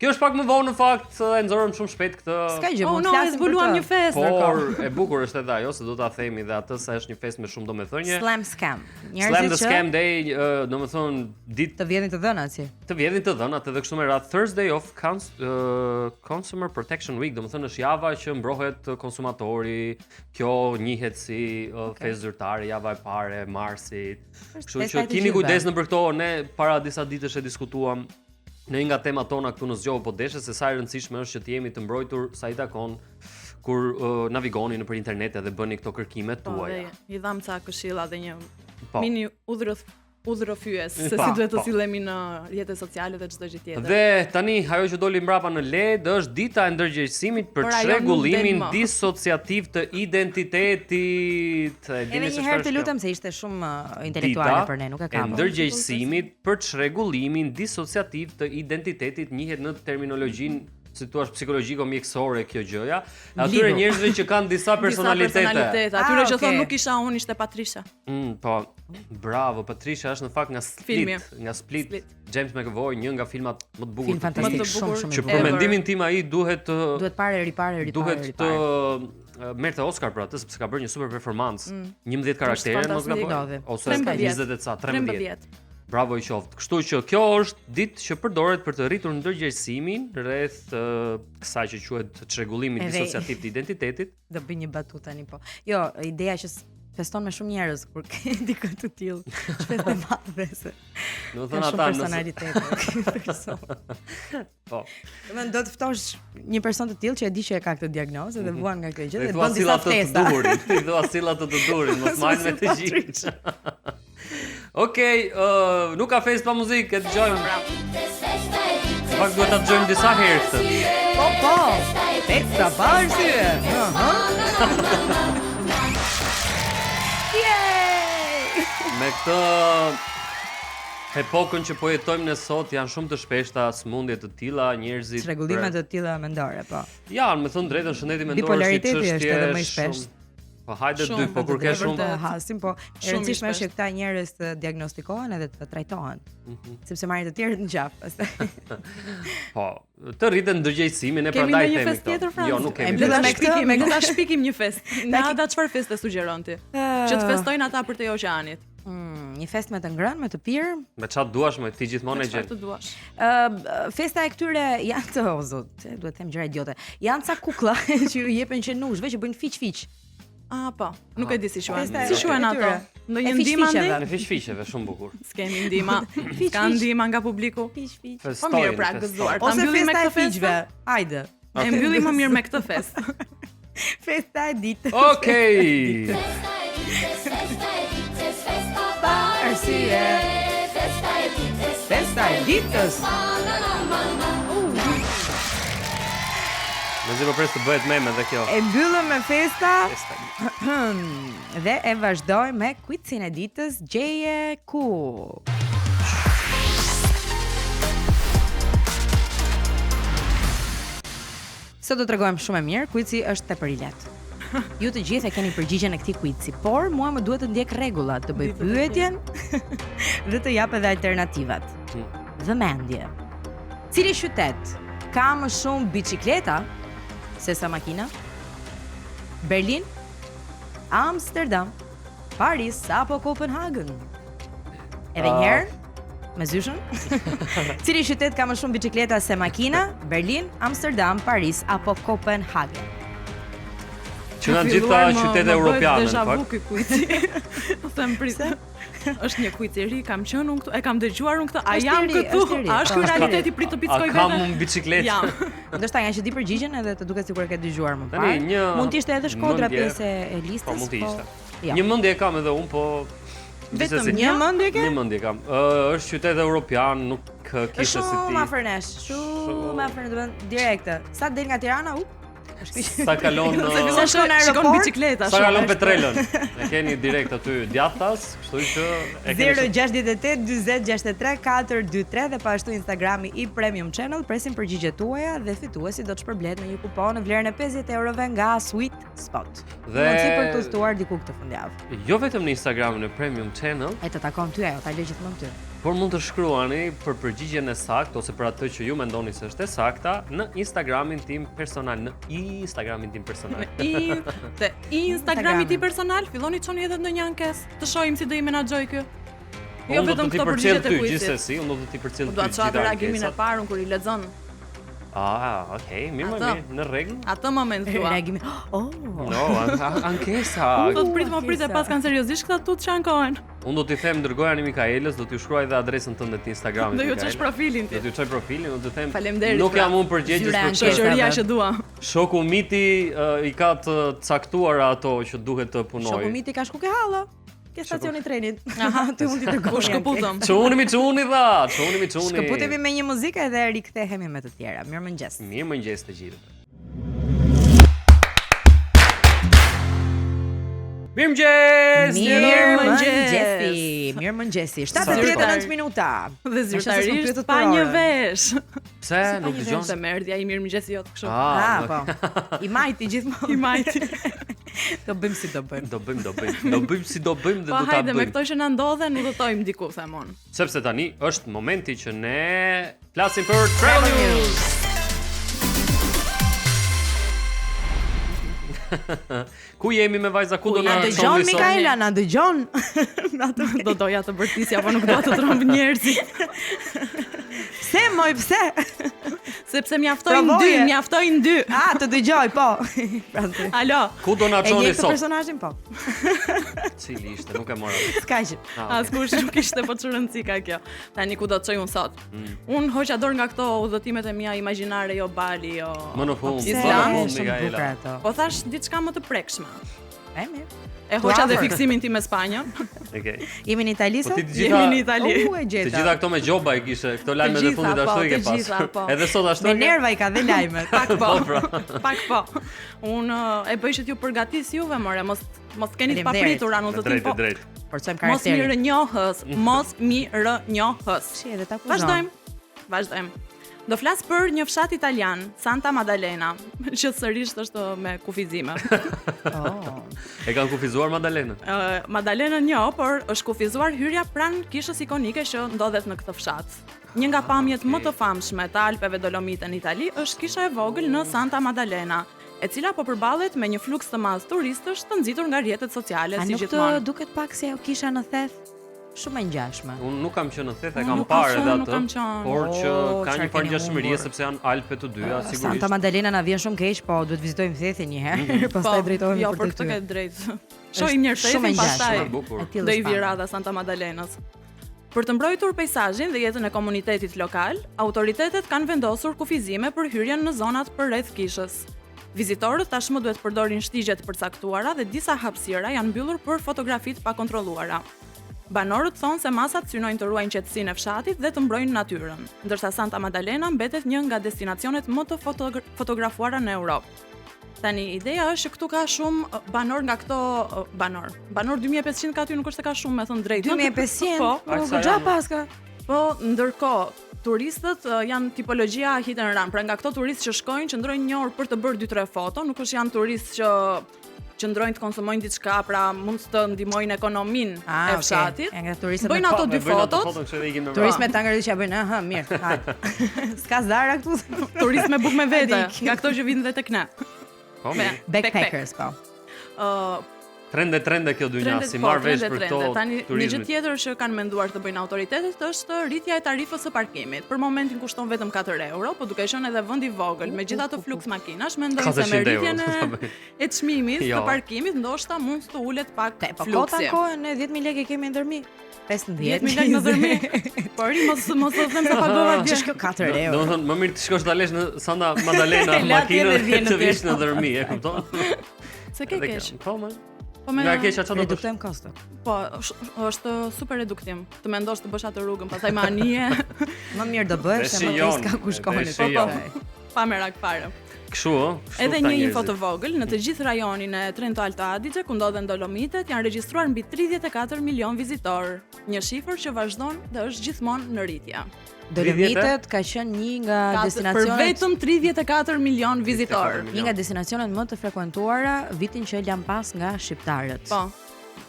Kjo është pak më vonë në fakt, e nxorëm shumë shpejt këtë. S'ka gjë, oh, mund të flasim. Zbuluam një festë. Por e bukur është edhe ajo se do ta themi dhe atë se është një festë me shumë domethënie. Slam scam. Njerëzit Slam the scam day, domethënë ditë të vjedhin të dhënat si. Të vjedhin të dhënat edhe kështu me radhë Thursday of Cons uh, Consumer Protection Week, domethënë është java që mbrohet konsumatori, Kjo njihet si uh, okay. festë zyrtare, java e parë e marsit. Kështu që kini kujdes nëpër këto, ne para disa ditësh e diskutuam në një nga temat tona këtu në Zgjohu po deshe se sa e rëndësishme është që të jemi të mbrojtur sa i takon kur uh, navigoni nëpër internet edhe bëni këto kërkime po, tuaja. Po, i dhamë ca këshilla dhe një po. mini udhërrëf udhërrëfyes se si duhet të po. sillemi në rrjetet sociale dhe çdo gjë tjetër. Dhe tani ajo që doli mbrapa në LED është dita e ndërgjegjësimit për çrregullimin disociativ të identitetit. E dini se çfarë është. Të lutem se ishte shumë uh, intelektuale për ne, nuk e kam. E ndërgjegjësimit për çrregullimin disociativ të identitetit njihet në terminologjinë si thua psikologjiko mjekësore kjo gjëja, atyre njerëzve që kanë disa personalitete. Disa personalitete, atyre ah, që thonë nuk isha unë, ishte Patricia. Mm, po, bravo, Patricia është në fakt nga Split, Filmi. nga Split, Split. James McAvoy, një nga filmat më të bukur. Film fantastik, shumë shumë i bukur. Që për mendimin tim ai duhet të duhet parë, riparë, riparë, duhet të merrte Oscar për atë sepse ka bërë një super performancë. Mm. 11 karaktere, mos gaboj, ose 20 e ca, 13. 13. Bravo i qoftë. Kështu që kjo është ditë që përdoret për të rritur ndërgjegjësimin rreth uh, kësaj që quhet çrregullimi disociativ të identitetit. Do bëj një batutë tani po. Jo, ideja që feston me shumë njerëz kur ke dikë të tillë. Ç'festë e madhe se. Do të thonë ata personalitet ky person. Po. Do të do të ftosh një person të tillë që e di që e ka këtë diagnozë dhe mhm. vuan nga kjo gjë dhe bën disa ftesa. I thua silla të të durin, mos marr me të gjithë. Okej, okay, uh, nuk ka festë pa muzikë, e dëgjojmë. Pak duhet ta dëgjojmë disa herë këtë. Po, po. Festa pa arsye. Aha. Yay! Me këtë epokën që po jetojmë ne sot janë shumë të shpeshta sëmundje të tilla, njerëzit çrregullime të tilla mendore, po. Janë, me thënë të drejtën, shëndeti mendor është një çështje. Bipolariteti është edhe më i shpeshtë. Po hajde dy, po kur ke shumë po hasim, po e rëndësishme është që këta njerëz të diagnostikohen edhe të trajtohen. Mm -hmm. Sepse marrin të tjerët në qafë pastaj. po, të rritet ndërgjegjësimi ne prandaj themi këtë. Tjetër, jo, nuk kemi. E me këtë, me këtë shpikim një festë. Na da çfarë feste sugjeron ti? Që të festojnë ata përtej oqeanit. Mm, një festë me të ngrënë, me të pirë. Me çfarë duash, më ti gjithmonë e gjen. Me çfarë të duash. Ë, uh, festa e këtyre janë të o zot, duhet të them gjëra idiote. Janë ca kuklla që ju jepen qenushve që bëjnë fiq fiq. Ah, po. Nuk e di si quhen. Si quhen ato? Ndonjë ndihmë andej? E fiq fiqeve, shumë bukur. S'kemi ndihma. Ka ndihma nga publiku. Fiq fiq. Po mirë, pra gëzuar. Ta mbyllim me këtë festë. Hajde. E mbyllim më mirë me këtë festë. Festa e ditës. Okej. Pa arsye. Festa e ditës. Festa e ditës. Mezi po pres të bëhet meme dhe kjo. E mbyllëm me festa. Dhe e vazhdojmë me quizin e ditës Gjeje ku. Sot do tregohem shumë e mirë, kuici është tepër i lehtë. Ju të gjithë e keni përgjigjen e këtij kuici, por mua më duhet të ndjek rregullat, të bëj pyetjen dhe të jap edhe alternativat. Hmm. Vëmendje. Cili qytet ka më shumë biçikleta sesa makina? Berlin, Amsterdam, Paris apo Kopenhagen? Edhe një herë me zyshën. Cili qytet ka më shumë biçikleta se makina? Berlin, Amsterdam, Paris apo Kopenhagen? Që janë gjitha qytete europiane në fakt. Ky kuici. Po them prit. Është një kuic i ri, kam qenë unë këtu, e kam dëgjuar unë këtë. A jam këtu? A është ky realiteti prit të pickoj veten? A kam unë biçikletë? Jam. Ndoshta nga që di përgjigjen edhe të duket sikur e ke dëgjuar më parë. Mund të ishte edhe Shkodra pjesë e listës. Po mund të po- ishte. Jo. Një mendje e kam edhe unë, po Vetëm një mendje ke? Një mendje kam. Ë është qytet europian, nuk kishte si ti. Shumë afër nesh, shumë afër, do të thënë direkte. Sa del nga Tirana, u? Sa kalon Sa shkon në aeroport? Bicikleta. Sa kalon Petrelën. E keni direkt aty djathtas, kështu që e keni 068 40 63 423 dhe po ashtu Instagrami i Premium Channel presim përgjigjet tuaja dhe fituesi do të shpërblehet me një kupon në vlerën e 50 eurove nga Sweet Spot. Dhe mundësi për të udhëtuar diku këtë fundjavë. Jo vetëm në Instagramin e Premium Channel. E të takon ty ajo, ta lë gjithmonë ty. Por mund të shkruani për përgjigjen e saktë ose për atë që ju mendoni se është e sakta në Instagramin tim personal, në Instagramin tim personal. Në i, te Instagrami tim personal, filloni çoni edhe ndonjë ankesë, të shohim si do i menaxhoj ky. Po jo vetëm këto përgjigjet e kuizit. Gjithsesi, unë do të t'i përcjell ty. Do të çoj reagimin e parë kur i lexon. Ah, okay, mirë, mirë, në rregull. Atë moment thua. Reagimi. Oh. No, ankesa. Do të prit, më prit e paskan seriozisht këta tut që ankohen. Unë do t'i them dërgojani Mikaelës, do t'ju shkruaj dhe adresën tënde të Instagramit. Do ju çosh profilin ti. Do t'ju çoj profilin, do t'ju them. Faleminderit. Nuk jam unë përgjegjës për këtë. Shoqëria që dua. Shoku Miti uh, i ka të caktuara ato që duhet të punojë. Shoku Miti ka shku ke halla. Ke stacioni i trenit. Aha, ty mund t'i dërgosh. U shkëputëm. Çuni mi çuni dha, çuni mi çuni. Shkëputemi me një muzikë edhe rikthehemi me të tjera. Mirëmëngjes. Mirëmëngjes të gjithëve. Mirëmëngjes! Mirëmëngjesi! Mirëmëngjesi! 7:39 minuta. Dhe zyrtarisht pa një vesh. Pse nuk dëgjon? Se më erdhi ai mirëmëngjesi jot kështu. Ah, ah po. I majti gjithmonë. I majti. Do bëjmë si do bëjmë. Do bëjmë, do bëjmë. Do bëjmë si do bëjmë dhe po, do ta bëjmë. Po hajde me këto që na ndodhen, udhëtojmë diku them unë. Sepse tani është momenti që ne flasim për Travel News. Ku jemi me vajza ku do na çoni sot? Dëgjon Mikaela, na dëgjon. Do doja të bërtisja, po nuk dua të tremb njerëzit. Pse moj pse? Sepse mjaftojnë dy, mjaftojnë dy. Ah, të dëgjoj, po. Alo. Ku do na çoni sot? E personazhin po. Cili ishte, nuk e mora. S'ka gjë. Ah, okay. Askush nuk ishte po ç'rëndësi ka kjo. Tani ku do të çoj unë sot? Mm. Unë hoqa dorë nga këto udhëtimet e mia imagjinare, jo Bali, jo. Më në fund, më në fund Mikaela. Po thash diçka më të prekshme. E mirë. E hoqa dhe fiksimin tim me Spanjën. Okej. Jemi në Itali po sot? Jemi në Itali. U e gjeta. Të gjitha këto me gjoba i kishe, këto lajmet e fundit ashtu i ke po, pas. Po. Edhe sot ashtu. Me nerva i ka dhe lajmet. Pak po. po pra. Pak po. Unë e bëj që t'ju përgatis juve, more, mos mos keni të papritura në udhëtim po. Drejt, drejt. Forcojmë karakterin. Mos mirënjohës, mos mirënjohës. Si edhe ta kuzon. Vazhdojmë. Vazhdojmë. Do flas për një fshat italian, Santa Maddalena, që sërish është me kufizime. oh. E kanë kufizuar Maddalenën? Uh, Maddalenën jo, por është kufizuar hyrja pranë kishës ikonike që ndodhet në këtë fshat. Një nga ah, pamjet okay. më të famshme të Alpeve Dolomite në Itali është kisha e vogël në Santa Maddalena, e cila po përballet me një fluks të madh turistësh të nxitur nga rrjetet sociale si gjithmonë. A nuk të duket pak si ajo kisha në Theth? Shumë e ngjashme. Unë nuk kam qenë në Theth, e kam parë edhe atë, por që oh, ka një farë ngjashmërie sepse janë Alpe të dyja, ah, sigurisht. Santa Maddalena na vjen shumë keq, po duhet vizitojmë Thethin një herë, mm -hmm. pastaj po, drejtohemi jo, për të. Jo, për këtë ke drejt. Shohim një herë Thethin, pastaj do i vijë radha Santa Maddalenës. Për të mbrojtur peisazhin dhe jetën e komunitetit lokal, autoritetet kanë vendosur kufizime për hyrjen në zonat përreth kishës. Vizitorët tashmë duhet të përdorin shtigje të përcaktuara dhe disa hapësira janë mbyllur për fotografi të pakontrolluara. Banorët thonë se masat synojnë të ruajnë qetësinë e fshatit dhe të mbrojnë natyrën, ndërsa Santa Maddalena mbetet një nga destinacionet më të fotografuara në Europë. Tani ideja është që këtu ka shumë banorë nga këto banorë. Banorë 2500 ka aty, nuk është se ka shumë, me thënë drejtën. 2500? Po, po goxha paska. Po, ndërkohë, turistët janë tipologjia hit and run. Pra nga këto turistë që shkojnë, qëndrojnë një orë për të bërë 2-3 foto, nuk është janë turistë që qëndrojnë të konsumojnë diçka, pra mund të ndihmojnë ekonominë ah, e fshatit. Okay. Nga turistët bëjnë ato dy fotot. Turistë me tanga që bëjnë, aha, mirë. S'ka zara këtu. Turistë me bukë me vete, nga këto që vijnë dhe tek ne. Po, backpackers, po. Ë Trende trende kjo dynja, si po, marr vesh për këto Tani një gjë tjetër që kanë menduar të bëjnë autoritetet është rritja e tarifës së parkimit. Për momentin kushton vetëm 4 euro, po duke qenë edhe vend i vogël, megjithatë fluks makinash, mendojnë se me rritjen e e çmimit jo. të parkimit ndoshta mund të ulet pak Te, po fluksi. Po kohën ne 10000 lekë kemi në Dhërmi. 15 10000 lekë në Dhërmi. Po ri mos mos të them sa pagova dje. Ç'është kjo 4 euro? Domethënë më mirë të shkosh ta lesh në Santa Maddalena makinën të vish në Dhërmi, e kupton? Se ke keq. Po më. Po me Nga keqja çfarë do të reduktojmë kosto. Po, është super reduktim. Të mendosh të bësh atë rrugën, pastaj me anije. Më mirë do bësh se më keq ka ku shkon. Po, po. Pa merak fare. Kështu, ë? Kështu Edhe një info të vogël, në të gjithë rajonin e Trento Alto Adige, ku ndodhen Dolomitet, janë regjistruar mbi 34 milion vizitorë, një shifër që vazhdon dhe është gjithmonë në rritje. Dolomitet ka qenë një nga destinacionet për vetëm 34 milion vizitorë. Një nga destinacionet më të frekuentuara vitin që e lamë pas nga shqiptarët. Po.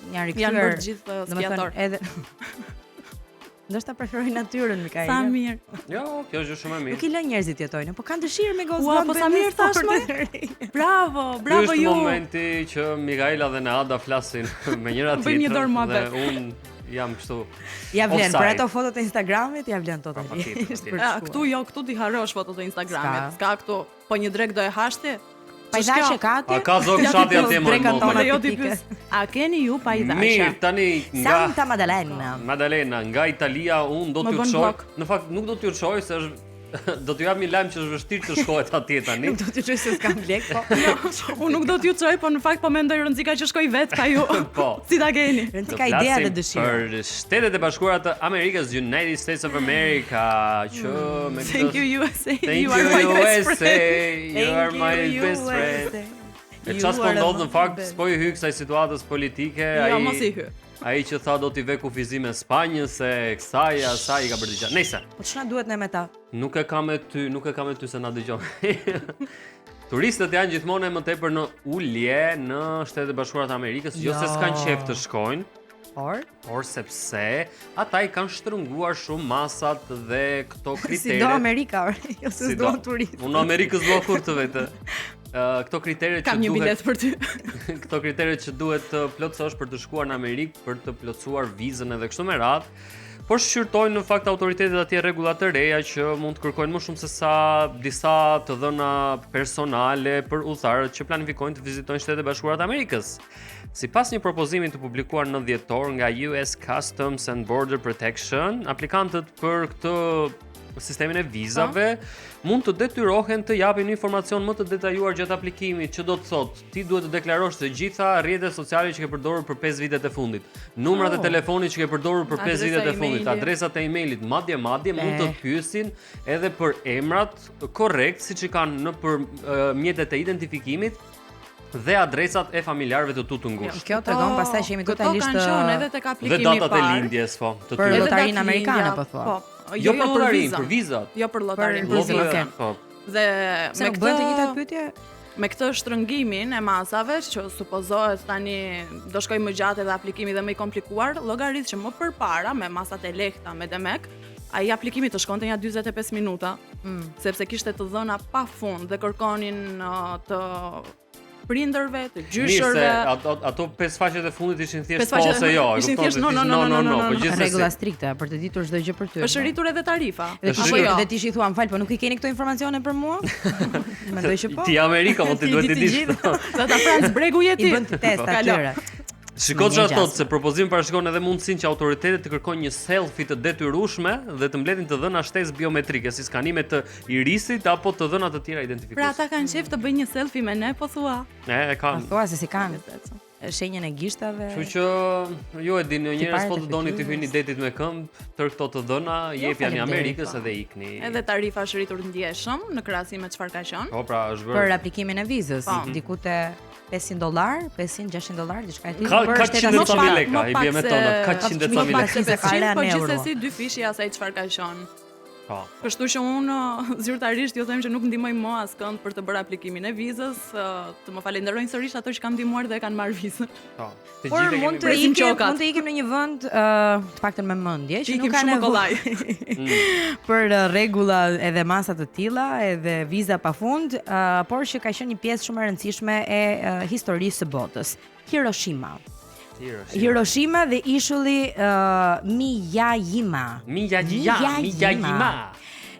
Janë rikthyer. Janë bërë gjithë skiatorë. Edhe Ndoshta preferojnë natyrën Mikaela. Sa mirë. Jo, kjo është shumë e mirë. Nuk i lënë njerëzit të jetojnë, po kanë dëshirë me gozë. Ua, po sa mirë tashmë. Bravo, bravo ju. Është momenti që Mikaela dhe Neada flasin me njëra tjetrën. Bëjmë një dorë muhabet. Dhe unë jam kështu. Ja vlen, për ato fotot e Instagramit ja vlen totalisht. Po, këtu jo, këtu t'i harrosh fotot e Instagramit. S'ka këtu. Po një drekë do e hash ti? Pajdhaqe ka aty? A ka zog fshati atje më më. Jo ti pyes. A keni ju pajdhaqe? Mirë, tani nga Santa Maddalena. Maddalena, nga Italia unë do t'ju çoj. Në fakt nuk do t'ju çoj se është do t'ju jap një lajm që është vështirë të shkohet atje tani. Nuk do t'ju çoj se s'kam lek, po. Jo, unë nuk do t'ju çoj, po në fakt po mendoj rëndësi ka që shkoj vetë pa ju. Po. Si ta keni? Rëndësi ka ideja dhe dëshira. Për Shtetet e Bashkuara të Amerikës, United States of America, që mm. me këtë Thank you USA. Thank you, are my best friend. You are my best friend. E ça s'po ndodh në fakt, s'po i hyj kësaj situatës politike, jo, ai mos i hyj. Ai që tha do t'i ve kufizime Spanjës e kësaj asaj i ka bërë diçka. Nejse. Po ç'na duhet ne me ta? Nuk e kam me ty, nuk e kam me ty se na dëgjon. Turistët janë gjithmonë më tepër në ulje në Shtetet e Bashkuara të Amerikës, jo, jo se s'kanë qejf të shkojnë, por por sepse ata i kanë shtrënguar shumë masat dhe këto kriteret. S'i do Amerika, jo se s'duan turistë. Unë në Amerikë s'dua kurrë të vete. Uh, këto kritere që Kam një biletë për ty. këto kritere që duhet të plotësosh për të shkuar në Amerikë, për të plotësuar vizën edhe kështu me radhë, por shqyrtojnë në fakt autoritetet atje rregulla të reja që mund të kërkojnë më shumë se sa disa të dhëna personale për udhëtarët që planifikojnë të vizitojnë Shtetet e Bashkuara të Amerikës. Sipas një propozimi të publikuar në dhjetor nga US Customs and Border Protection, aplikantët për këtë sistemin e vizave po. mund të detyrohen të japin informacion më të detajuar gjatë aplikimit, që do të thotë ti duhet të deklarosh të gjitha rrjetet sociale që ke përdorur për 5 vitet e fundit, numrat oh. e telefonit që ke përdorur për 5 vitet e fundit, adresat e emailit, madje madje mund të të pyesin edhe për emrat korrekt siç i kanë nëpër uh, mjetet e identifikimit dhe adresat e familjarëve të tu të ngushtë. Jo, kjo tregon pastaj që jemi totalisht Këto kanë qenë edhe tek aplikimi i parë. Dhe datat e lindjes, po, të tyre. Për lotarinë amerikane po thua. Po. Jo, jo, për lotarinë, për vizat. Jo për lotarinë, për vizat. Po. Dhe me këtë bëjnë të njëjtat pyetje? Me këtë shtrëngimin e masave që supozohet tani do shkojë më gjatë edhe aplikimi dhe më i komplikuar, llogarit që më përpara me masat e lehta me demek, ai aplikimi të shkonte nja 45 minuta, mm. sepse kishte të dhëna pa fund dhe kërkonin uh, të prindërve, të gjyshërve. Mirë se ato, ato pesë faqet e fundit ishin thjesht po ose jo, e kupton? Ishin thjesht no no no no no, po gjithsesi. Rregulla strikte për të ditur çdo gjë për ty. Është rritur edhe tarifa. Dhe ti jo? Dhe ti i thua, "Më fal, po nuk i keni këto informacione për mua?" Mendoj që po. Ti Amerika, po ti duhet të dish. Do ta Franc Bregu je ti. I bën test atyre. Shiko çfarë thotë se propozimi parashikon edhe mundësinë që autoritetet të kërkojnë një selfie të detyrueshme dhe të mbledhin të dhëna shtesë biometrike, si skanime të irisit apo të dhëna të tjera identifikuese. Pra ata kanë qejf të bëjnë një selfie me ne, po thua? E, e kanë. Po thua se si kanë shenjën e gishtave. Kështu që ju e dini, njerëz po të doni të hyni detit me këmbë, tërë këto të dhëna jo, jepjani Amerikës edhe ikni. Edhe tarifa është rritur ndjeshëm në krahasim me çfarë ka qenë. Po pra, është bërë. Për aplikimin e vizës, po. diku te 500 dollar, 500, 600 dollar, diçka e tillë. Ka ka 100 ca mijë lekë, i bie me tona, ka 100 ca mijë lekë. Po gjithsesi dyfishi i asaj çfarë ka qenë. Po. Kështu që unë zyrtarisht ju them që nuk ndihmoj më askënd për të bërë aplikimin e vizës, të më falenderojnë sërish ato që kam ndihmuar dhe e kanë marrë vizën. Po. Të Por gjithë mund të ikim, mund të ikim në një vend, ë, të paktën me mendje, që nuk ka nevojë kollaj. mm. për rregulla edhe masa të tilla, edhe viza pafund, uh, por që ka qenë një pjesë shumë e rëndësishme e uh, historisë së botës. Hiroshima. Hiroshima. Hiroshima dhe ishulli uh, Miyajima. Miyajima, Miyajima.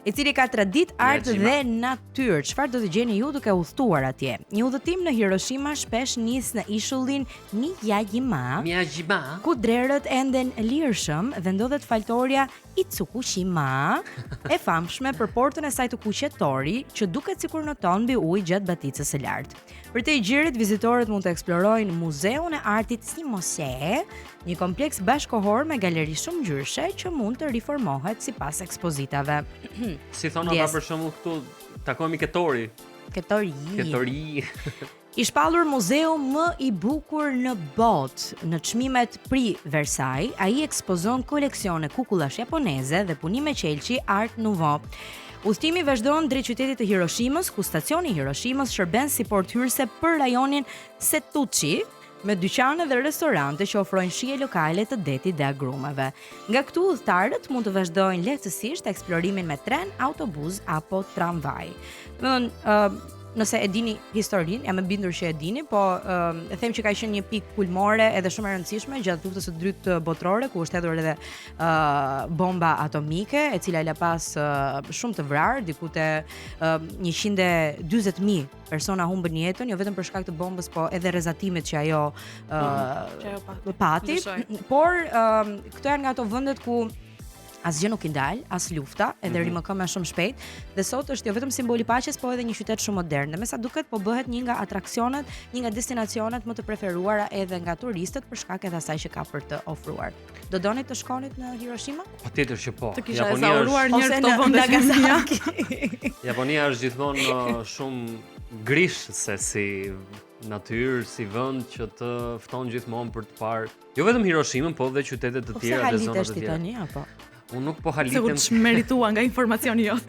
I cili ka traditë, art dhe natyrë. Çfarë do të gjeni ju duke udhëtuar atje? Një udhëtim në Hiroshima shpesh nis në ishullin Miyajima. Miyajima. Ku drerët enden lirshëm dhe ndodhet faltorja Itsukushima, e famshme për portën e saj të kuqe Tori, që duket sikur noton mbi ujë gjatë baticës së lartë. Përtej gjirit, vizitorët mund të eksplorojnë Muzeun e Artit Shimose, një kompleks bashkëkohor me galeri shumëngjyrëshe që mund të riformohet sipas ekspozitave. Si thonë ata për shembull këtu, takohemi ke Tori. Ketori. Ketori. I shpallur muzeu më i bukur në botë në çmimet Prix Versailles, ai ekspozon koleksione kukullash japoneze dhe punime qelqi Art Nouveau. Udhëtimi vazhdon drejt qytetit të Hiroshimës, ku stacioni i Hiroshimës shërben si portë hyrëse për rajonin Setouchi, me dyqane dhe restorante që ofrojnë shije lokale të detit dhe agrumeve. Nga këtu udhëtarët mund të vazhdojnë lehtësisht eksplorimin me tren, autobus apo tramvaj. Domethënë, uh, nëse e dini historinë, jam e bindur që e dini, po uh, e them që ka qenë një pikë kulmore edhe shumë e rëndësishme gjatë luftës së dytë botërore ku është hedhur edhe uh, bomba atomike, e cila la pas uh, shumë të vrarë, diku te uh, 140.000 persona humbën jetën, jo vetëm për shkak të bombës, po edhe rrezatimit që ajo uh, që ajo pati. pati. Por uh, këto janë nga ato vendet ku asgjë nuk i ndal, as lufta, edhe mm -hmm. rimëkëmben shumë shpejt. Dhe sot është jo vetëm simbol i paqes, po edhe një qytet shumë modern. Dhe me sa duket po bëhet një nga atraksionet, një nga destinacionet më të preferuara edhe nga turistët për shkak edhe asaj që ka për të ofruar. Do donit të shkonit në Hiroshima? Patjetër që po. Të kisha ezauruar një herë këto vende Nagasaki. Japonia është gjithmonë uh, shumë grishëse si natyrë, si vend që të fton gjithmonë për të parë Jo vetëm Hiroshimën, po dhe qytete të po tjera dhe zona të tjera. Tani apo? Unë nuk po halitem. Sikur ç'meritua nga informacioni jot.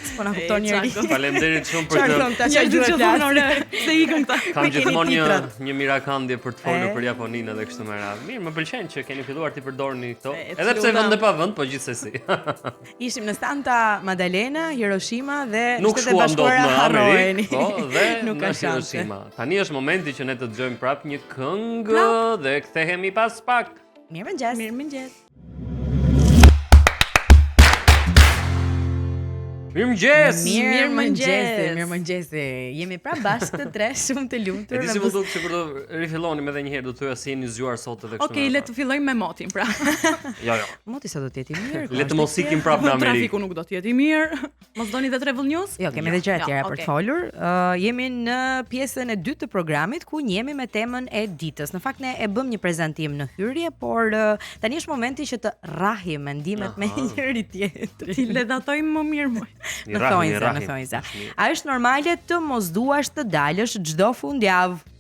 S'po na kupton njeri. Faleminderit shumë për këtë. Çfarë gjuhë thonë ore? Se ikën këta. Kam gjithmonë një një mirakandje për të folur për Japoninë edhe kështu me radhë. Mirë, më pëlqen që keni filluar t'i përdorni këto. Edhe pse vend e pa vend, po gjithsesi. Ishim në Santa Madalena, Hiroshima dhe Nuk Shtetet e Bashkuara në Amerikë, po, dhe nuk në Hiroshima. Tani është momenti që ne të dëgjojmë prapë një këngë dhe kthehemi pas pak. Mirëmëngjes. Mirëmëngjes. Mirëmëngjes. Mirëmëngjes. Mirëmëngjes. Jemi prapë bashkë të tre shumë të lumtur. E di si m'u duk sikur do rifillonim edhe një herë do thoja si jeni zgjuar sot edhe kështu. Okej, okay, le të fillojmë me motin pra. jo, jo. Moti sot do të jetë i mirë. Le të mos ikim prapë në Amerikë. Trafiku nuk do të jetë i mirë. Mos doni dhe travel news? Jo, kemi edhe gjëra të tjera për të folur. Uh, jemi në pjesën e dytë të programit ku jemi me temën e ditës. Në fakt ne e bëmë një prezantim në hyrje, por uh, tani është momenti që të rrahim mendimet me njëri tjetrin. T'i ledhatojmë më mirë më. Në thonjza, në thonjza. A është normale të mos duash të dalësh çdo fundjavë?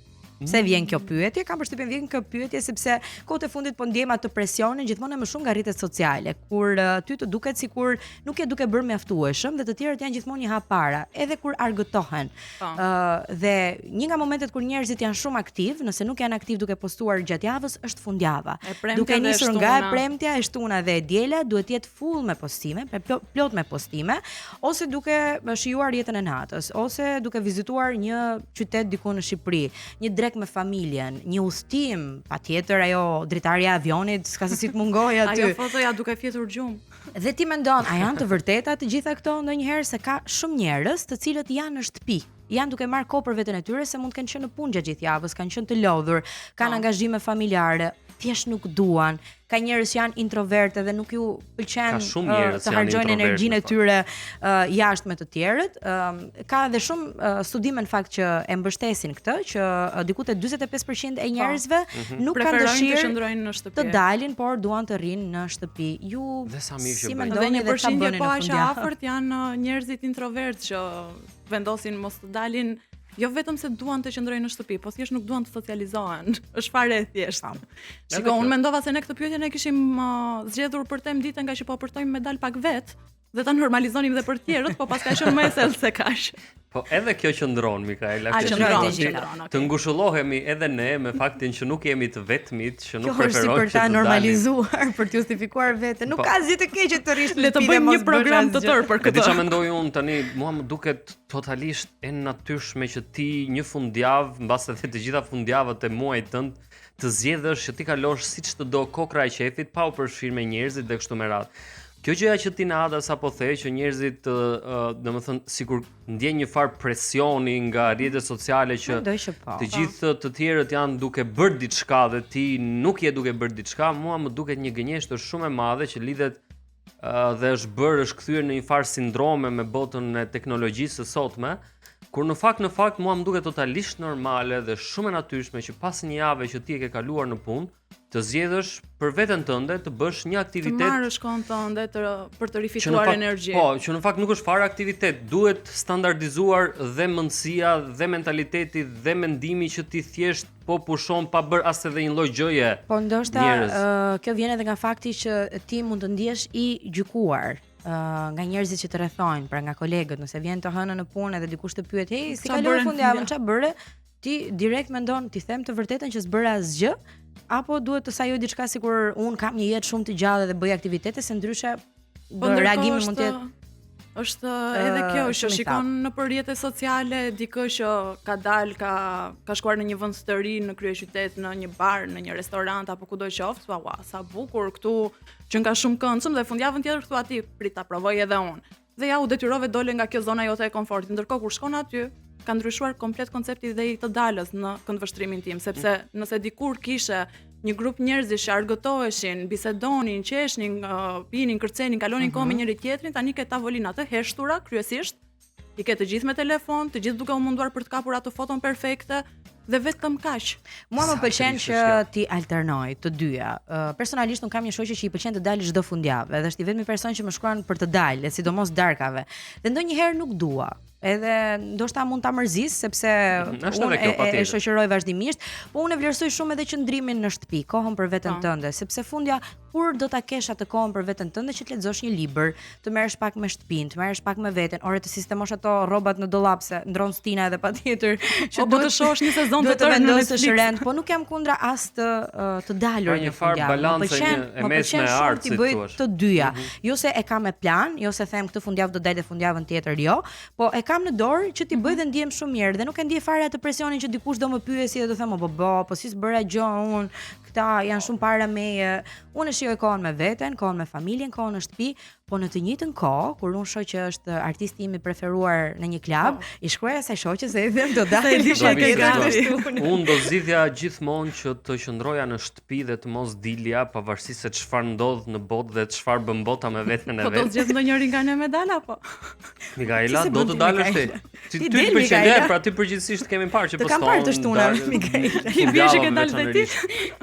Pse vjen kjo pyetje? Kam përshtypjen vjen kjo pyetje sepse kohët e fundit po ndjejmë atë presionin gjithmonë e më shumë nga rrjetet sociale, kur uh, ty të duket sikur nuk je duke bërë mjaftueshëm dhe të tjerët janë gjithmonë një hap para, edhe kur argëtohen. Ë uh, dhe një nga momentet kur njerëzit janë shumë aktiv, nëse nuk janë aktiv duke postuar gjatë javës, është fundjava. Duke nisur nga e premtja, e shtuna dhe e diela, duhet të jetë full me postime, plot me postime, ose duke shijuar jetën e natës, ose duke vizituar një qytet diku në Shqipëri, një drekë me familjen, një udhëtim, patjetër ajo dritarja e avionit, s'ka se si të mungojë aty. Ajo fotoja duke fjetur gjumë. Dhe ti mendon, a janë të vërteta të gjitha këto ndonjëherë se ka shumë njerëz të cilët janë në shtëpi, janë duke marrë kohë për veten e tyre se mund të kenë qenë në punë gjatë gjithë javës, kanë qenë të lodhur, kanë po. angazhime familjare, thjesht nuk duan. Ka njerëz që janë introvertë dhe nuk ju pëlqen uh, të harxhojnë energjinë e tyre uh, jashtë me të tjerët. Uh, ka edhe shumë uh, studime në fakt që e mbështesin këtë, që uh, diku te 45% e po. njerëzve mm -hmm. nuk kanë dëshirë të qëndrojnë në shtëpi. Të dalin, por duan të rrinë në shtëpi. Ju dhe sa mirë që si bëjnë. Dhe një përqindje po aq e afërt janë njerëzit introvertë që vendosin mos të dalin jo vetëm se duan të qëndrojnë në shtëpi, po thjesht nuk duan të socializohen. Është fare e thjeshtë. Shiko, unë mendova se ne këtë pyetje ne kishim uh, zgjedhur për temë dite nga që po përtojmë me dal pak vet dhe ta normalizonim dhe për të tjerët, po paska qenë më e thellë se kaq. Po edhe kjo qëndron Mikaela, kjo qëndron, qëndron, okay. Të ngushëllohemi edhe ne me faktin që nuk jemi të vetmit, që nuk preferojmë që të për ta normalizuar, për të justifikuar veten. Nuk po. ka asgjë të keqe të rrish në shtëpi. Le të bëjmë një program të tërë për këtë. E di çfarë mendoj unë tani, mua më duket totalisht e natyrshme që ti një fundjavë, mbase edhe të gjitha fundjavat e muajit tënd, të zgjedhësh që t'i kalosh siç të do kokra e qejfit pa u përfshirë me njerëzit dhe kështu me radhë. Kjo gjëja që ti Nada sapo the që njerëzit, domethënë sikur ndjejnë një farë presioni nga rrjetet sociale që, që po. të gjithë të tjerët janë duke bërë diçka dhe ti nuk je duke bërë diçka, mua më duket një gënjeshtër shumë e madhe që lidhet uh, dhe është bërë është kthyer në një farë sindrome me botën e teknologjisë së sotme. Kur në fakt në fakt mua më duket totalisht normale dhe shumë e natyrshme që pas një jave që ti e ke kaluar në punë, të zgjedhësh për veten tënde të bësh një aktivitet. Të marrësh kohën tënde të për të rifituar energji. Po, që në fakt nuk është fare aktivitet, duhet standardizuar dhe mendësia dhe mentaliteti dhe mendimi që ti thjesht po pushon pa bërë as edhe një lloj gjëje. Po ndoshta uh, kjo vjen edhe nga fakti që ti mund të ndihesh i gjykuar uh, nga njerëzit që të rrethojnë, pra nga kolegët, nëse vjen të hënën në punë edhe dikush të pyet, "Hey, si kaloi fundjavën, çfarë bëre?" Ti direkt mendon, t'i them të vërtetën që s'bëra asgjë, apo duhet të sajoj diçka sikur unë kam një jetë shumë të gjallë dhe bëj aktivitete se ndryshe po reagimi mund të jetë është edhe kjo që shikon nëpër rrjete sociale dikë që ka dalë, ka ka shkuar në një vend të ri në kryeqytet, në një bar, në një restorant apo kudo qoftë, thua, ua, sa bukur këtu që nga shumë këndshëm dhe fundjavën tjetër thua ti, prit ta provoj edhe unë. Dhe ja u detyrove dole nga kjo zona jote e komfortit. Ndërkohë kur shkon aty, ka ndryshuar komplet koncepti dhe i të dalës në këndvështrimin tim, sepse mm. nëse dikur kishe një grup njerëzish që argëtoheshin, bisedonin, qeshnin, uh, pinin, kërcenin, kalonin mm -hmm. kohë me mhm. njëri tjetrin, tani ke tavolina të heshtura kryesisht, i ke të gjithë me telefon, të gjithë duke u munduar për të kapur atë foton perfekte dhe vetëm kaq. Mua më pëlqen që t'i alternoj të dyja. Uh, personalisht unë kam një shoqe që i pëlqen të dalë çdo fundjavë, edhe është i vetmi person që më shkruan për të dalë, sidomos darkave. Dhe ndonjëherë nuk dua. Edhe ndoshta mund ta mërzis sepse mm, unë e, e, e shoqëroj vazhdimisht, po unë e vlerësoj shumë edhe qëndrimin në shtëpi, kohën për veten po. tënde, sepse fundja Kur do ta kesh atë kohën për veten tënde që të lexosh një libër, të merresh pak me shtëpinë, të merresh pak me veten, ore të sistemosh ato rrobat në dollap se ndron stina edhe patjetër që do të shohësh një sezon të tërë në Netflix. Rend, po nuk jam kundra as të të dalur pra një farë balance një e mesme e artë si thua. Të dyja. Mm -hmm. Jo se e kam me plan, jo se them këtë fundjavë do dal dhe fundjavën tjetër jo, po e kam në dorë që t'i bëj mhm. dhe ndihem shumë mirë dhe nuk e ndjej fare atë presionin që dikush do më pyesë dhe do them po bo, po si s'bëra gjë unë, Këta janë shumë para meje. Unë e shijoj kohën me veten, kohën me familjen, kohën në shtëpi, po në të njëjtën kohë, kur unë shoh që është artisti im i preferuar në një klub, po. i shkruaj asaj shoqes se i them do dal. E di që ke gati. Unë do zgjidhja gjithmonë që të qëndroja në shtëpi dhe të mos dilja, pavarësisht se çfarë ndodh në botë dhe çfarë bën bota me veten e vet. Po do zgjedh ndonjëri nga ne me dal apo? Mikaela, do të dalësh ti. Ti ty të pëlqen dhe pra ti përgjithsisht kemi parë që poston. Të kam parë të shtuna Mikaela. I bie që ke dalë dhe ti.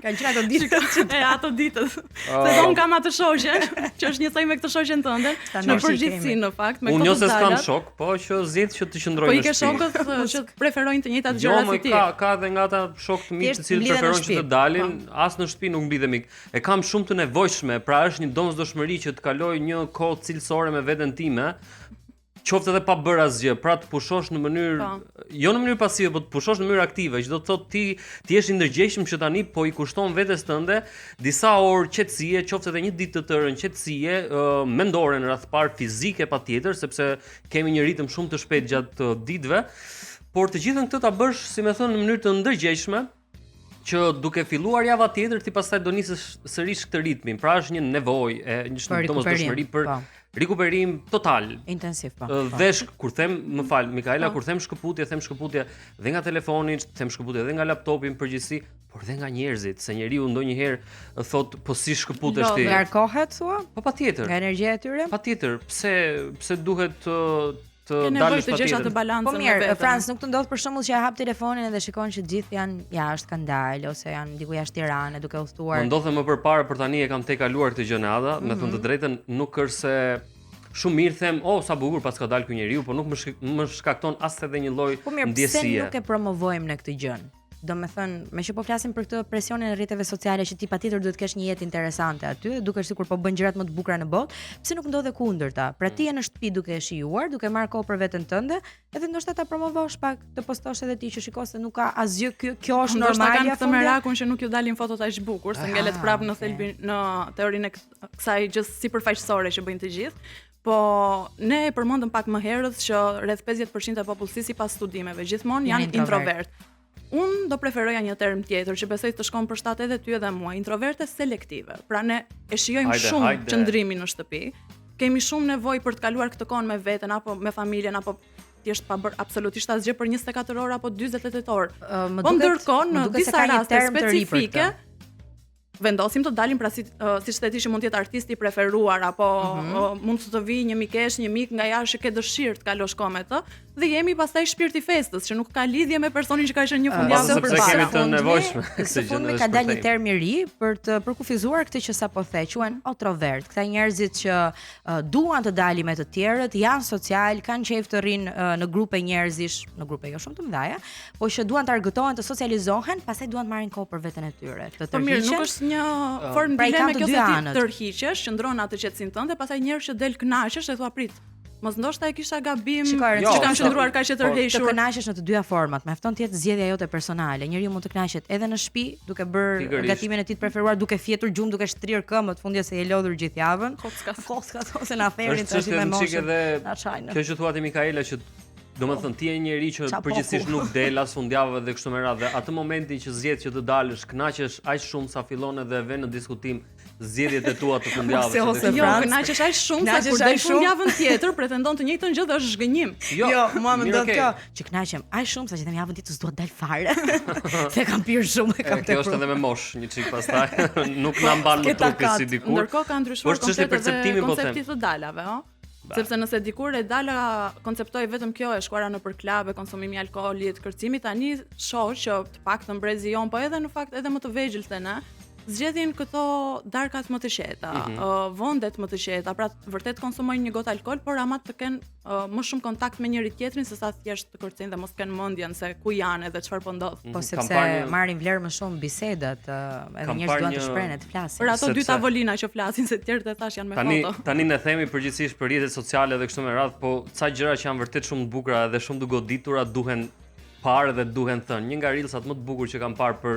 Kanë qenë ato ditët që e ato ditët. Se do un kam atë shoqen, që është njësoj me këtë shoqen tënde. Në përgjithësi në fakt me këto. Unë jo se s'kam shok, po që zgjedh që të qëndroj në shtëpi. Po i ke shokët që preferojnë të njëjtat jo, gjëra si ti. Jo, ka ka edhe nga ata shokë të mi të cilët preferojnë që të dalin, po. as në shtëpi nuk mblidhemi. E kam shumë të nevojshme, pra është një domosdoshmëri që të kaloj një kohë cilësore me veten time, qoftë edhe pa bërë asgjë, pra të pushosh në mënyrë po. jo në mënyrë pasive, po të pushosh në mënyrë aktive, që do të thotë ti të jesh i ndërgjegjshëm që tani po i kushton vetes tënde disa orë qetësie, qoftë edhe një ditë të tërë qetësie, uh, mendore në radhë të parë, fizike patjetër, sepse kemi një ritëm shumë të shpejtë gjatë ditëve, por të gjithën këtë ta bësh, si me thënë, në mënyrë të ndërgjegjshme, që duke filluar java tjetër ti pastaj do nisësh sërish këtë ritmin. Pra është një nevojë, e një domosdoshmëri për po. rikuperim total. Intensiv po. po. Dhe shk, kur them, më fal, Mikaela, po. kur them shkëputje, them shkëputje dhe nga telefoni, them shkëputje dhe nga laptopi në përgjithësi, por dhe nga njerëzit, se njeriu ndonjëherë thot po si shkëputesh ti. Ngarkohet thua? Po patjetër. Nga energjia e tyre? Patjetër, pse pse duhet të të dalësh të gjesh atë balancën po mirë, Franc, nuk të ndodh për shembull që e hap telefonin edhe shikon që të gjithë janë jashtë, kanë dalë ose janë diku jashtë Tirane duke udhëtuar. Më ndodhte më përpara, por tani e kam tejkaluar këtë gjë Nada, mm -hmm. me thënë të mhm. drejtën, nuk është se shumë mirë them, oh sa bukur paska dalë ky njeriu, por nuk më shk më shkakton as edhe një lloj po mirë, ndjesie. Pse nuk e promovojmë ne këtë gjë? Domethënë, meqë po flasim për këtë presionin e rrjeteve sociale që ti patjetër duhet të kesh një jetë interesante aty, dhe dukesh sikur po bën gjërat më të bukura në botë, pse nuk ndodh e kundërta? Pra ti je në shtëpi duke e shijuar, duke marrë kohë për veten tënde, edhe ndoshta ta promovosh pak, të postosh edhe ti që shiko se nuk ka asgjë, kjo kjo është normale. Ndoshta kanë këtë merakun që nuk ju dalin fotot aq bukur, se ngelet prapë në thelbin në teorinë e kësaj gjë sipërfaqësore që bëjnë të gjithë. Po ne e përmendëm pak më herët që rreth 50% e popullsisë sipas studimeve gjithmonë janë introvert. Unë do preferoja një term tjetër që besoj të shkon për shtat edhe ty edhe mua, introverte selektive. Pra ne e shijojmë hajde, shumë hajde. qëndrimin në shtëpi. Kemi shumë nevojë për të kaluar këtë kohën me veten apo me familjen apo thjesht pa bërë absolutisht asgjë për 24 orë apo 48 orë. Uh, po ndërkohë në disa raste specifike vendosim të dalim pra si uh, siç the ti që mund të jetë artisti i preferuar apo mm -hmm. uh, mund të të vijë një mikesh, një mik nga jashtë që ke dëshirë të kalosh kohë me të. Dhe jemi pastaj shpirti i festës, që nuk ka lidhje me personin që ka qenë një fundjavë më përpara. Sepse kemi të nevojshme këtë gjë. Fundmi ka dalë një term i ri për të përkufizuar këtë që sapo the, quhen otrovert. Këta njerëzit që uh, duan të dalin me të tjerët, janë social, kanë qejf të rrinë uh, në grupe njerëzish, në grupe jo shumë të mëdha, po që duan të argëtohen, të socializohen, pastaj duan të marrin kohë për veten e tyre, të tërhiqen. Po mirë, nuk është një formë pra, dileme kjo se ti tërhiqesh, qëndron atë qetësinë tënde, pastaj një herë që del kënaqesh e thua prit. Mos ndoshta e kisha gabim Shiko, jo, që kam qëndruar kaq e po, tërhequr. Të kënaqesh në të dyja format, mjafton të jetë zgjedhja jote personale. Njeriu mund të kënaqet edhe në shtëpi, duke bërë gatimin e tij të preferuar, duke fjetur gjumë, duke shtrirë këmbët fundja se je lodhur gjithë javën. Kockat. Kockat ose na therin tash me moshën. Edhe kjo që thua ti Mikaela që Domethënë ti je njeri që përgjithsisht nuk del as fundjavave dhe kështu me radhë dhe atë momentin që zgjedh që të dalësh, kënaqesh aq shumë sa fillon edhe vë në diskutim zgjedhjet e tua të fundjavës. Ose ose jo, kënaqesh aq shumë sa kur del fundjavën tjetër pretendon të njëjtën gjë dhe është zhgënjim. Jo, jo mua më ndodh kjo, që kënaqem aq shumë sa që them javën tjetër s'dua të dal fare. Se kam pirë shumë e kam tepruar. Kjo është edhe me moshë, një çik pastaj. Nuk na mban më trupi si dikur. Ndërkohë ka ndryshuar komplet edhe po koncepti i të dalave, ëh. Sepse nëse dikur e dala konceptohej vetëm kjo e shkuara nëpër klabe, konsumimi i alkoolit, kërcimi tani shoh që të paktën brezi jonë, po edhe në fakt edhe më të vegjël se ne, zgjedhin këto darkat më të qeta, mm -hmm. uh, vendet më të qeta, pra vërtet konsumojnë një gotë alkool, por ama të kenë uh, më shumë kontakt me njëri tjetrin se sa thjesht të kërcejnë dhe mos të kenë mendjen se ku janë edhe çfarë po ndodh. Mm -hmm. Po sepse një... marrin vlerë më shumë bisedat, uh, edhe njerëzit duan të shprehen e të flasin. Për ato sepse... dy tavolina që flasin se të tjerët e thashë janë me tani, foto. Tani ne themi përgjithsisht për rrjetet sociale dhe kështu me radhë, po ca gjëra që janë vërtet shumë të bukura dhe shumë të goditura duhen parë dhe duhen thënë. Një nga reelsat më të bukur që kam parë për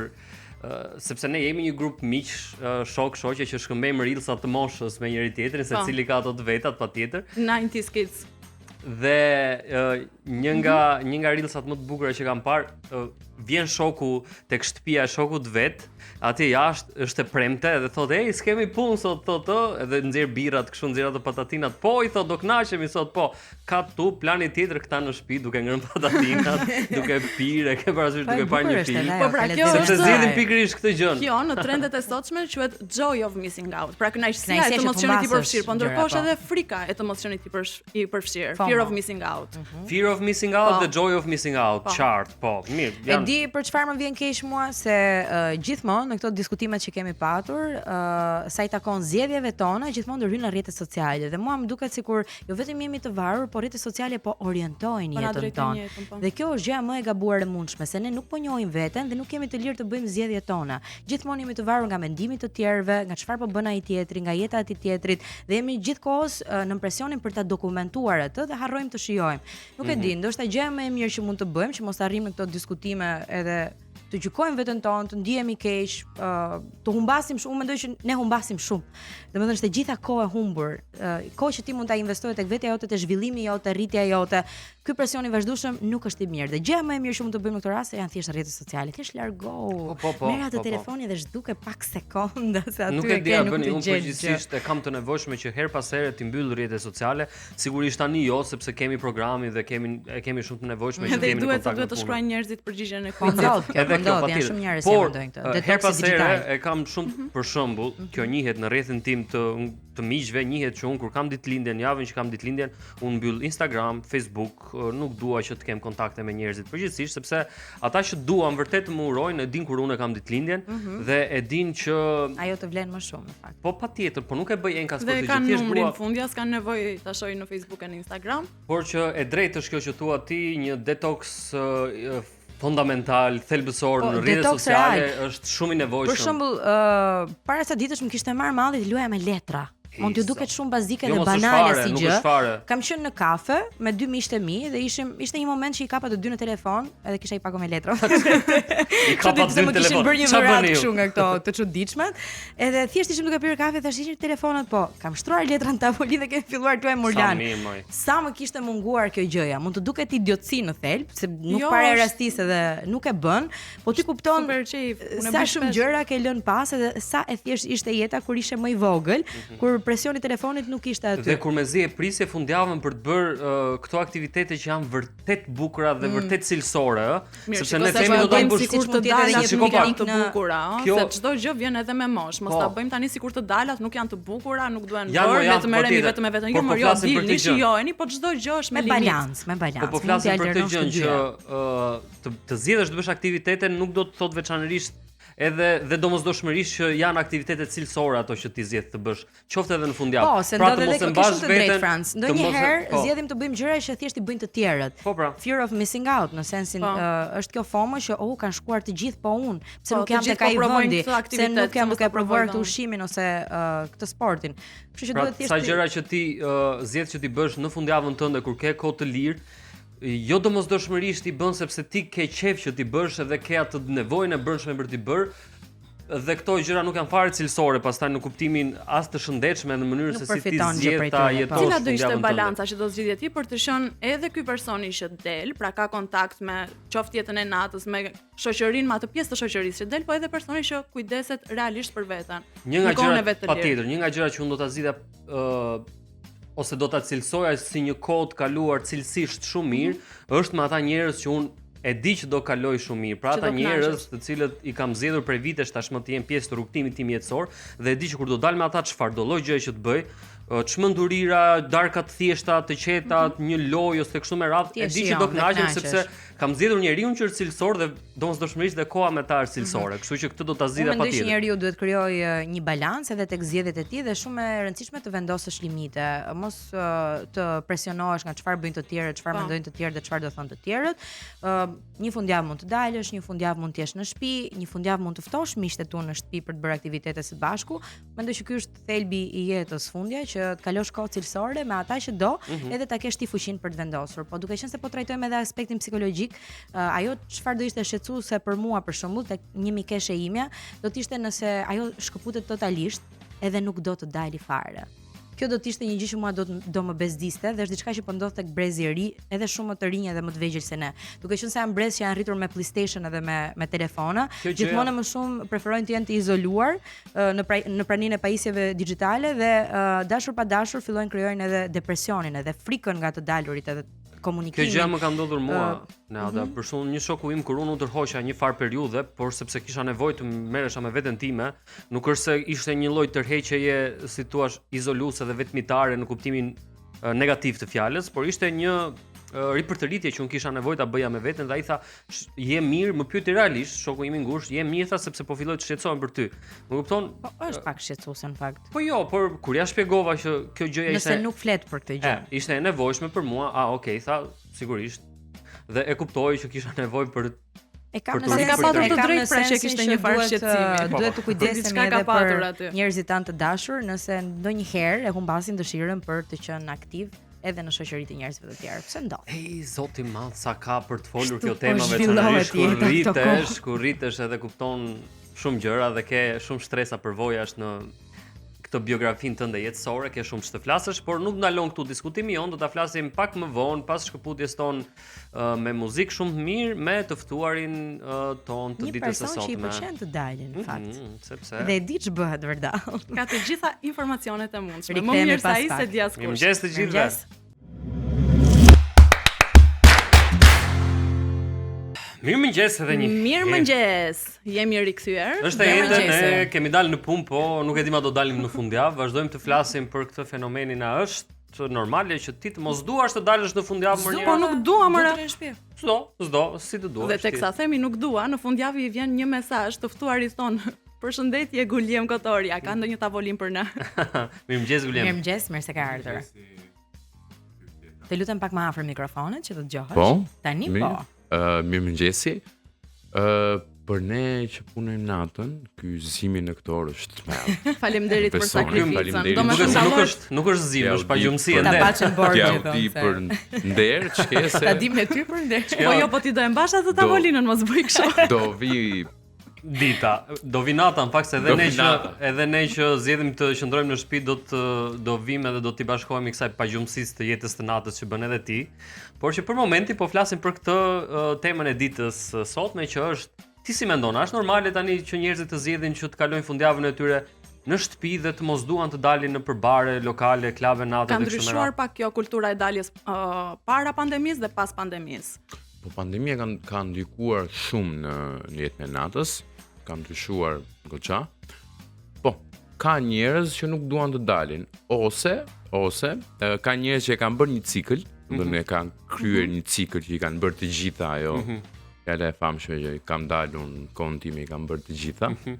sepse ne jemi një grup miqsh, shok, shoqe që shkëmbejmë reelsa të moshës me njëri tjetrin, po. secili ka ato të vetat patjetër. 90s kids. Dhe uh, një nga mm -hmm. një nga reelsat më të bukura që kam parë, uh, vjen shoku tek shtëpia e shokut vet, atje jashtë është e premte dhe thotë, "Ej, s'kemi punë sot," thotë, edhe nxjerr birrat, kështu nxjerr ato patatinat. Po, i thotë, do kënaqemi sot, po. Ka tu plani tjetër këta në shtëpi duke ngrënë patatinat, duke pirë, e ke parasysh po, duke parë një film. Po pra kjo është sepse zgjedhin pikërisht këtë gjë. Kjo në trendet e sotshme quhet joy of missing out. Pra kënaqësia e të mos qenit i përfshirë, po ndërkohë është po. edhe frika e të mos qenit i i përfshirë, fear of missing out. Mhm. Fear of missing out po. dhe joy of missing out, po. qartë, po. Mirë, janë. E di për çfarë më vjen keq mua se uh, gjithmonë në këto diskutimet që kemi patur, uh, sa i takon zgjedhjeve tona, gjithmonë ndërhyjnë në rrjetet sociale dhe mua më duket sikur Jo vetëm jemi të varur, por rrjetet sociale po orientojnë po jetën tonë. Po. Dhe kjo është gjëja më e gabuar e mundshme, se ne nuk po njohim veten dhe nuk jemi të lirë të bëjmë zgjedhjet tona. Gjithmonë jemi të varur nga mendimi i të tjerëve, nga çfarë po bën ai tjetri, nga jeta e atij tjetrit dhe jemi gjithkohës nën presionin për ta dokumentuar atë dhe harrojmë të shijojmë. Nuk e mm -hmm. di, ndoshta gjëja më e mirë që mund të bëjmë, që mos të arrijmë në këto diskutime edhe të gjykojmë veten tonë, të ndihemi keq, uh, të humbasim shumë, unë mendoj që ne humbasim shumë. Domethënë është e gjitha kohë e humbur, uh, kohë që ti mund ta investoje tek vetja jote, te zhvillimi jot, te rritja jote. Ky presion i vazhdueshëm nuk është i mirë. Dhe gjëja më e mirë që mund të bëjmë në këtë rast janë thjesht rrjetet sociale. Thjesht largohu. Po, po, po, Merr atë po, po. telefonin dhe zhduke pak sekonda se aty nuk e di a bëni unë përgjithsisht e kam të nevojshme që herë pas here t'i mbyll rrjetet sociale, Sigurisht tani jo, sepse kemi programin dhe kemi e kemi shumë të nevojshme që kemi në kontakt. Duhet të shkruajnë njerëzit përgjigjen e po kuizit. Edhe kjo patjetër. Janë shumë njerëz që mendojnë këtë. Herë pas here e kam shumë mhm. për shembull, mhm. kjo njihet në rrethin tim të të miqve, njihet që unë kur kam ditëlindjen, javën që kam ditëlindjen, unë mbyll Instagram, Facebook, nuk dua që të kem kontakte me njerëzit përgjithsisht sepse ata që duan vërtet të më urojnë e dinë kur unë kam ditëlindjen mm -hmm. dhe e dinë që ajo të vlen më shumë në fakt. Po patjetër, po nuk e bëj enkas për të gjithë. Dhe kanë numrin dua... fundja, s'kanë nevojë ta shohin në Facebook e në Instagram. Por që e drejtë është kjo që thua ti, një detox uh, fondamental, thelbësor po, në rrjetet sociale real. është shumë i nevojshëm. Për shembull, uh, para sa ditësh më kishte marrë malli të luaja me letra. Mund t'ju duket shumë bazike jo, dhe banale fare, si gjë. Kam qenë në kafe me dy miqtë e mi dhe ishim ishte një moment që i kapa të dy në telefon, edhe kisha i pako me letra. I kapa të dy në telefon. Kishin bërë një dhuratë kështu nga këto të çuditshmet. Edhe thjesht ishim duke pirë kafe, thashë ishin telefonat po. Kam shtruar letrën në tavolinë dhe kemi filluar të luajmë murlan. Sa më kishte munguar kjo gjëja. Mund të duket idiotësi në thelb, se nuk jo, para e rastis edhe nuk e bën, Po ti kupton sa shumë gjëra ke lënë pas edhe sa e thjeshtë ishte jeta kur ishe më i vogël, mm -hmm. kur presioni i telefonit nuk ishte aty. Dhe kur mezi e prisje fundjavën për të bërë uh, këto aktivitete që janë vërtet të bukura dhe mm. vërtet cilësore, ë, sepse ne themi do ta bësh sikur të dalat nuk janë të bukura, ë, kjo... se çdo gjë vjen edhe me moshë. Mos po. ta bëjmë tani sikur të dalat nuk janë të bukura, nuk duhen bërë, le të merremi vetëm me veten. Jo, po jo, dilni, shijojeni, po çdo gjë është me limit. Me balancë, me balancë. Po po flasim për këtë gjë që ë të të zgjedhësh të bësh aktivitete nuk do të thotë veçanërisht edhe dhe domosdoshmërisht që janë aktivitete cilësore ato që ti zgjedh të bësh, qoftë edhe në fundjavë. Po, se pra, ndodh edhe kjo shumë të drejtë Franc. Ndonjëherë po. zgjedhim të bëjmë gjëra që thjesht i bëjnë të tjerët. Po pra. Fear of missing out në sensin po. uh, është kjo FOMO që oh kanë shkuar të gjithë po unë, pse po, nuk jam tek ai po vendi, pse nuk jam duke provuar këtë ushqimin ose uh, këtë sportin. Kështu që pra, duhet thjesht sa gjëra që ti uh, zgjedh që t'i bësh në fundjavën tënde kur ke kohë të lirë, jo domosdoshmërisht i bën sepse ti ke qejf që t'i bësh edhe ke atë nevojën e brendshme për t'i bërë dhe këto gjëra nuk janë fare cilësore pastaj në kuptimin as të shëndetshme në mënyrën se si ti zgjedh ta po. jetosh. Cila do ishte balanca që do zgjidhje ti për të qenë edhe ky personi që del, pra ka kontakt me qoftë jetën e natës, me shoqërinë, me atë pjesë të shoqërisë që del, po edhe personi që kujdeset realisht për veten. Një nga gjërat patjetër, një nga gjërat që unë do ta zgjidhja ë uh, ose do ta cilësoja si një kohë të kaluar cilësisht shumë mirë, mm -hmm. është me ata njerëz që unë e di që do kaloj shumë mirë. Pra ata njerëz të cilët i kam zgjedhur prej vitesh tashmë të jenë pjesë të rrugëtimit tim jetësor dhe e di që kur do dal me ata çfarëdo lloj gjëje që të bëj, çmendurira, darka të thjeshta, të qeta, mm -hmm. një lojë ose kështu me radhë, e di që do kënaqem sepse kam zgjedhur njeriun që është cilësor dhe domosdoshmërisht dhe koha me ta është cilësore, mhm. kështu që këtë do ta zgjidhja patjetër. Unë mendoj që njeriu duhet të krijojë një balancë edhe tek zgjedhjet e tij dhe shumë e rëndësishme të vendosësh limite, mos të presionohesh nga çfarë bëjnë të tjerët, çfarë po. mendojnë të tjerët dhe çfarë do thonë të tjerët. Ë një fundjavë mund të dalësh, një fundjavë mund të jesh në shtëpi, një fundjavë mund të ftosh miqtë e tu në shtëpi për të bërë aktivitete së bashku. Mendoj që ky është thelbi i jetës fundja që të kalosh kohë cilësore me ata që do, mm -hmm. edhe ta kesh ti fuqinë për të vendosur. Po duke qenë se po trajtojmë edhe aspektin psikologjik, uh, ajo çfarë do ishte shqetësuese për mua për shembull tek një mikeshë e imja, do të ishte nëse ajo shkëputet totalisht edhe nuk do të dali fare. Kjo do të ishte një gjë që mua do të do më bezdiste dhe është diçka që po ndodh tek brezi i ri, edhe shumë më të rinj edhe më të vegjël se ne. Duke qenë se janë brez që janë rritur me PlayStation edhe me me telefona, gjithmonë më shumë preferojnë të jenë të izoluar në pra, në praninë e pajisjeve digjitale dhe uh, dashur pa dashur fillojnë krijojnë edhe depresionin, edhe frikën nga të dalurit edhe komunikimin. Kjo gjë më ka ndodhur mua, uh, Nada, mm -hmm. për shembull një shoku im kur unë u tërhoqa një farë periudhe, por sepse kisha nevojë të merresha me veten time, nuk është se ishte një lloj tërheqjeje, si thua, izoluese dhe vetmitare në kuptimin negativ të fjalës, por ishte një ripërtëritje që unë kisha nevojë ta bëja me veten dhe ai tha je mirë, më pyeti realisht, shoku im i ngushtë, je mirë tha sepse po filloj të shqetësohem për ty. Më kupton? Po është pak shqetësuese në fakt. Po jo, por kur ia shpjegova që kjo gjëja ishte Nëse nuk flet për këtë gjë. E, ishte e nevojshme për mua, a okay, tha, sigurisht. Dhe e kuptoi që kisha nevojë për E kam në sensin, ka patur të drejtë pra që kishte një farë shqetësimi. Po, duhet të po. kujdesemi edhe për njerëzit tanë të dashur, nëse ndonjëherë e humbasin dëshirën për të qenë aktiv edhe në shoqëri të njerëzve të tjerë. Pse ndodh? Ej, zoti i madh, sa ka për të folur kjo tema po veçanërisht kur rritesh, kur rritesh edhe kupton shumë gjëra dhe ke shumë shtresa përvojash në këtë biografinë tënde jetësore, ke shumë ç'të flasësh, por nuk ndalon këtu diskutimi jonë, do ta flasim pak më vonë pas shkëputjes tonë uh, me muzikë shumë të mirë me të ftuarin uh, tonë të ditës së sotme. Një person që i pëlqen të dalin në mhm, fakt. Mm -hmm, sepse dhe e di ç'bëhet vërdall. Ka të gjitha informacionet e mundshme. Më mirë se ai s'e di askush. Mirëmëngjes të gjithëve. Mirëmëngjes edhe një. Mirëmëngjes. Jemi rikthyer. Është e enjte, ne kemi dalë në punë, po nuk e di a do dalim në fundjavë. Vazhdojmë të flasim për këtë fenomenin a është normale që ti të mos duash të dalësh në fundjavë më Po nuk dua më. S'do, s'do, si të duash. Dhe teksa themi nuk dua, në fundjavë i vjen një mesazh të ftuarit tonë. Përshëndetje Guljem Kotorja, ka ndonjë tavolinë për ne? Mirëmëngjes Guljem. Mirëmëngjes, mirë se ke ardhur. Të lutem pak më afër mikrofonit që të dëgjohesh. Po. Tani po. Ë uh, mirëmëngjesi. Ë uh, për ne që punojmë natën, ky zgjimi në këtë orë është tmerr. Faleminderit për sakrificën. Do të thotë nuk është nuk është zgjim, është pagjumësi ende. Ta paçim borxhin. T'ia di për nder, ç'ke se. Ta dim ne ty për nder. Po jo, po ti do e mbash atë tavolinën, mos bëj kështu. Do vi Dita, do vi nata, në fakt se edhe ne që edhe ne që zgjedhim të qëndrojmë në shtëpi do të do vim edhe do t'i bashkohemi kësaj pagjumësisë të jetës të natës që bën edhe ti. Por që për momentin po flasim për këtë uh, temën e ditës sotme që është ti si mendon, a është normale tani që njerëzit të zgjedhin që të kalojnë fundjavën e tyre? në shtëpi dhe të mos duan të dalin nëpër bare, lokale, klabe nate dhe kështu me radhë. Ka ndryshuar pak kjo kultura e daljes uh, para pandemisë dhe pas pandemisë. Po pandemia ka ka ndikuar shumë në në jetën e natës, ka ndryshuar goxha. Po, ka njerëz që nuk duan të dalin ose ose ka njerëz që e kanë bërë një cikël, mm -hmm. e kanë kryer mm -hmm. një cikël që i kanë bërë të gjitha ajo. Mm -hmm. Fjala e famshme që kam dalë unë kohën time i kam bërë të gjitha. Mm -hmm.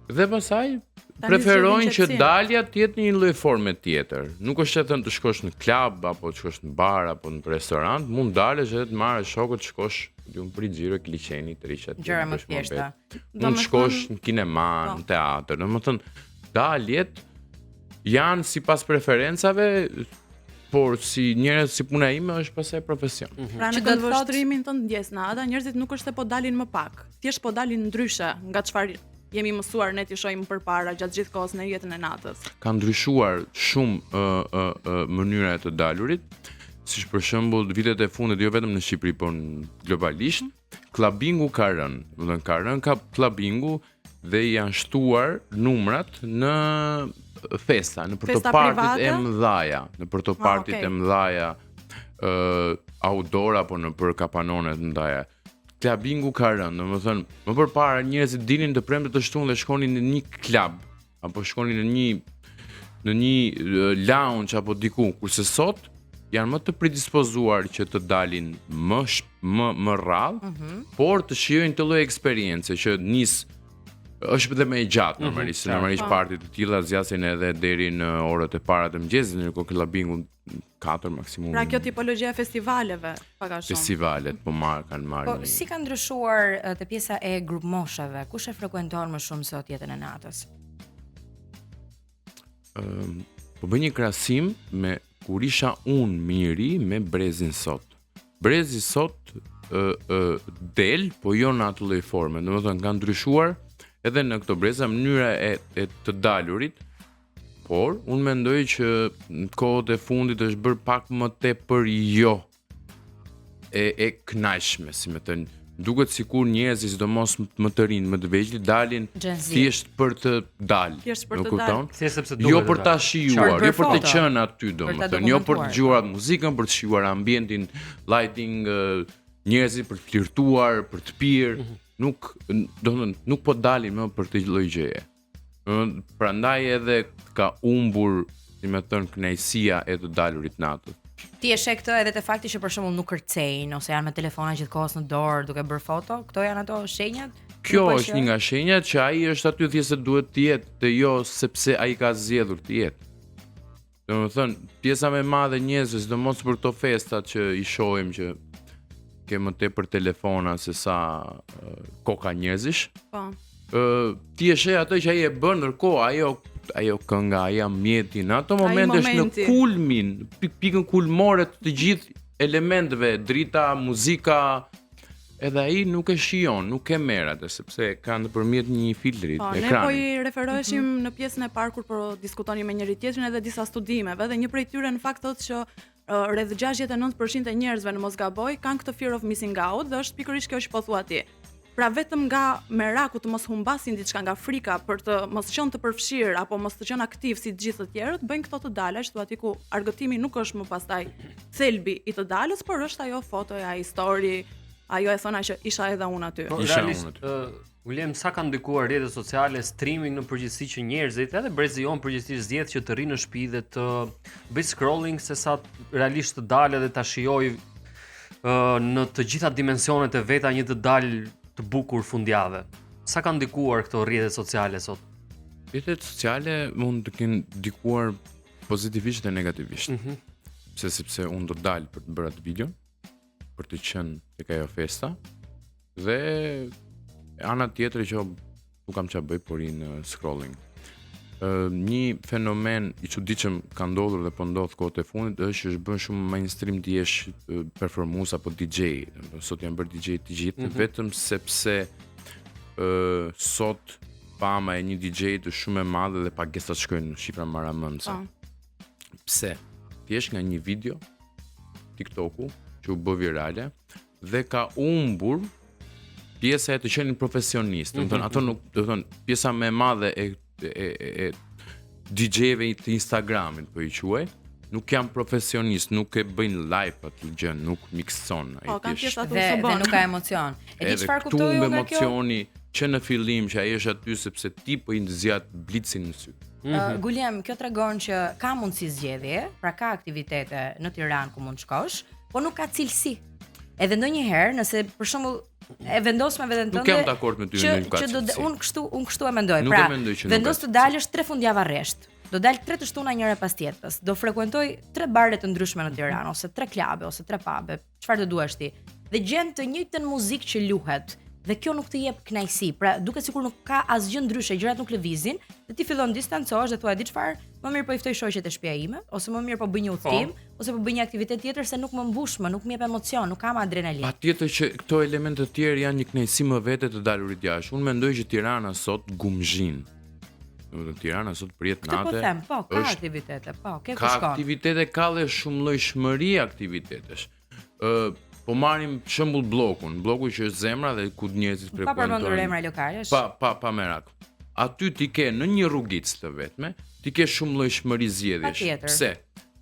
Dhe pastaj preferojnë që dalja të jetë në një lloj forme tjetër. Nuk është e thënë të shkosh në klub apo të shkosh në bar apo në restorant, mund dalësh edhe të marrësh shokët të shkosh di unë për xhiro ke liqeni të rrish aty. Gjëra më të thjeshta. Mund të shkosh në kinema, po. në teatër, domethënë daljet janë sipas preferencave, por si njerëz si puna ime është pastaj profesion. Mm -hmm. Pra në këndvështrimin tënd ndjesë Nada, njerëzit nuk është se po dalin më pak, thjesht po dalin ndryshe nga çfarë jemi mësuar ne t'i shohim përpara gjatë gjithë kohës në jetën e natës. Ka ndryshuar shumë ë ë ë mënyra e të dalurit, siç për shembull vitet e fundit jo vetëm në Shqipëri, por globalisht, mm -hmm. clubbingu ka rënë. Domethënë ka rënë ka clubbingu dhe janë shtuar numrat në festa, në për këto partit e mëdhaja, në për këto ah, partit okay. e mëdhaja, ë uh, outdoor apo në për kapanone të mëdhaja. Clubbingu ka rënë, domethënë, më përpara njerëzit dilnin të premte të shtunë dhe shkonin në një klub apo shkonin në një në një lounge apo diku, kurse sot janë më të predispozuar që të dalin më më më rrallë, mm -hmm. por të shijojnë këtë lloj eksperience që nis është edhe më e gjatë mm -hmm. normalisht, normalisht po. parti të tilla zgjasin edhe deri në orët e para të mëngjesit, ndërkohë clubbingu 4 maksimum. Pra kjo tipologjia e festivaleve, pak a shumë. Festivalet po marr kanë marrë. Po si ka ndryshuar te pjesa e grupmoshave? Kush e frekuenton më shumë sot jetën e natës? Ëm, po bëj një krahasim me kur isha unë më i ri me brezin sot. Brezi sot ë ë del, po jo në atë lloj forme. Domethënë ka ndryshuar edhe në këto breza mënyra e, e të dalurit, por unë mendoj që në kohët e fundit është bërë pak më tepër jo e e kënaqshme, si me thënë, duket sikur njerëzit, sidomos më të rinj, më të vegjël, dalin thjesht për të dalë. Thjesht për të dalë. Thjesht sepse duhet. Jo për ta shijuar, jo për të qenë aty, domethënë, jo për të dëgjuar muzikën, për të shijuar ambientin, lighting, njerëzit për të flirtuar, për të pirë, mm -hmm. nuk, domethënë, nuk po dalin më për këtë lloj gjëje. Prandaj edhe ka humbur, si me thënë, kënaqësia e të dalurit natës. Ti e sheh këtë edhe te fakti që për shembull nuk kërcejnë ose janë me telefona gjithë kohës në dorë duke bërë foto, këto janë ato shenjat? Kjo është një nga shenjat që ai është aty thjesht se duhet të jetë, dhe jo sepse ai ka zgjedhur të jetë. Domethënë, pjesa më e madhe e njerëzve, sidomos për këto festat që i shohim që ke më tepër telefona se sa uh, koka njerëzish. Po. Ë, ti e sheh atë që ai e bën ndërkohë ajo ajo kënga, ai ambienti në ato momente është në kulmin, pikën kulmore të të gjithë elementëve, drita, muzika, Edhe ai nuk e shijon, nuk e merr atë sepse ka nëpërmjet një filtri po, ekrani. Ne po i referoheshim mm -hmm. në pjesën e parë kur po diskutonim me njëri tjetrin edhe disa studimeve dhe një prej tyre në fakt thotë që uh, rreth 69% e njerëzve në mos gaboj kanë këtë fear of missing out dhe është pikërisht kjo që po thua ti. Pra vetëm nga meraku të mos humbasin diçka nga frika për të mos qenë të përfshirë apo mos të qenë aktiv si të gjithë të tjerët, bëjnë këto të dala që thua ti ku argëtimi nuk është më pastaj thelbi i të dalës, por është ajo fotoja, ai story, ajo e thëna që isha edhe unë aty. Po, isha unë aty. Uh, William, sa kanë ndikuar rrjetet sociale, streaming në përgjithësi që njerëzit, edhe brezi jonë përgjithësi zgjedh që të rrinë në shtëpi dhe të bëj scrolling se sa realisht të dalë dhe ta shijojë uh, në të gjitha dimensionet e veta një të dalë të bukur fundjave. Sa kanë ndikuar këto rrjetet sociale sot? Rrjetet sociale mund të kenë ndikuar Pozitivisht dhe negativisht. Mm -hmm. Pse sepse unë do dal për të bërë atë video, për të qenë tek ajo festa dhe ana tjetër që nuk kam çfarë bëj por rri në scrolling. Ë një fenomen i çuditshëm ka ndodhur dhe po ndodh kohët e fundit është që është bërë shumë mainstream të jesh performues apo DJ. Domethënë sot janë bërë DJ të gjithë mm -hmm. vetëm sepse ë sot Fama e një DJ-t është shumë e madhe dhe pagesat shkojnë në shifra marramendëse. Po. Pse? Thjesht nga një video TikToku që u bë virale dhe ka humbur pjesa e të qenit profesionist. Mm -hmm. Domethënë ato nuk, domethënë pjesa më e madhe e e, e, e DJ-ve të Instagramit, po i quaj, nuk janë profesionistë, nuk e bëjnë live atë gjë, nuk mikson ai. Po, kanë thjesht atë dhe, dhe nuk ka emocion. E di çfarë kuptoj unë nga kjo? emocioni që në fillim që ai është aty sepse ti po i zgjat blicin në sy. Mm -hmm. uh, Guljem, kjo tregon që ka mundësi zgjedhje, pra ka aktivitete në Tiranë ku mund të shkosh, po nuk ka cilësi. Edhe ndonjëherë, nëse për shembull e vendos me veten tënde. Nuk jam dakord me ty në nuk ka. Që do unë kështu, unë kështu e mendoj. Nuk pra, e mendoj që vendos të dalësh tre fundjava rresht. Do dal tre të shtuna njëra pas tjetrës. Do frekuentoj tre bare të ndryshme në Tiranë ose tre klabe ose tre pube, çfarë të duash ti. Dhe gjen të njëjtën muzikë që luhet dhe kjo nuk të jep kënaqësi. Pra, duket sikur nuk ka asgjë ndryshe, gjërat nuk lëvizin dhe ti fillon distancohesh dhe thua di çfarë, më mirë po i ftoj shoqet e shtëpia ime ose më mirë po bëj një po. udhëtim ose po bëj një aktivitet tjetër se nuk më mbush më, nuk më jep emocion, nuk kam adrenalinë. Patjetër që këto elemente të tjerë janë një kënaqësi më vete të dalurit jashtë. Unë mendoj që Tirana sot gumzhin. Domethënë Tirana sot për jetë nate. Këtë po them, po, ka është, aktivitete, po, ke ku shkon. Ka aktivitete, ka dhe shumëllojshmëri aktivitetesh. Ë, po marrim shembull bllokun, blloku që është zemra dhe ku njerëzit frekuentojnë. Pa përmendur emra lokalesh. Pa pa pa merak. Aty ti ke në një rrugicë të vetme, ti ke shumëllojshmëri zgjedhjesh. Pse?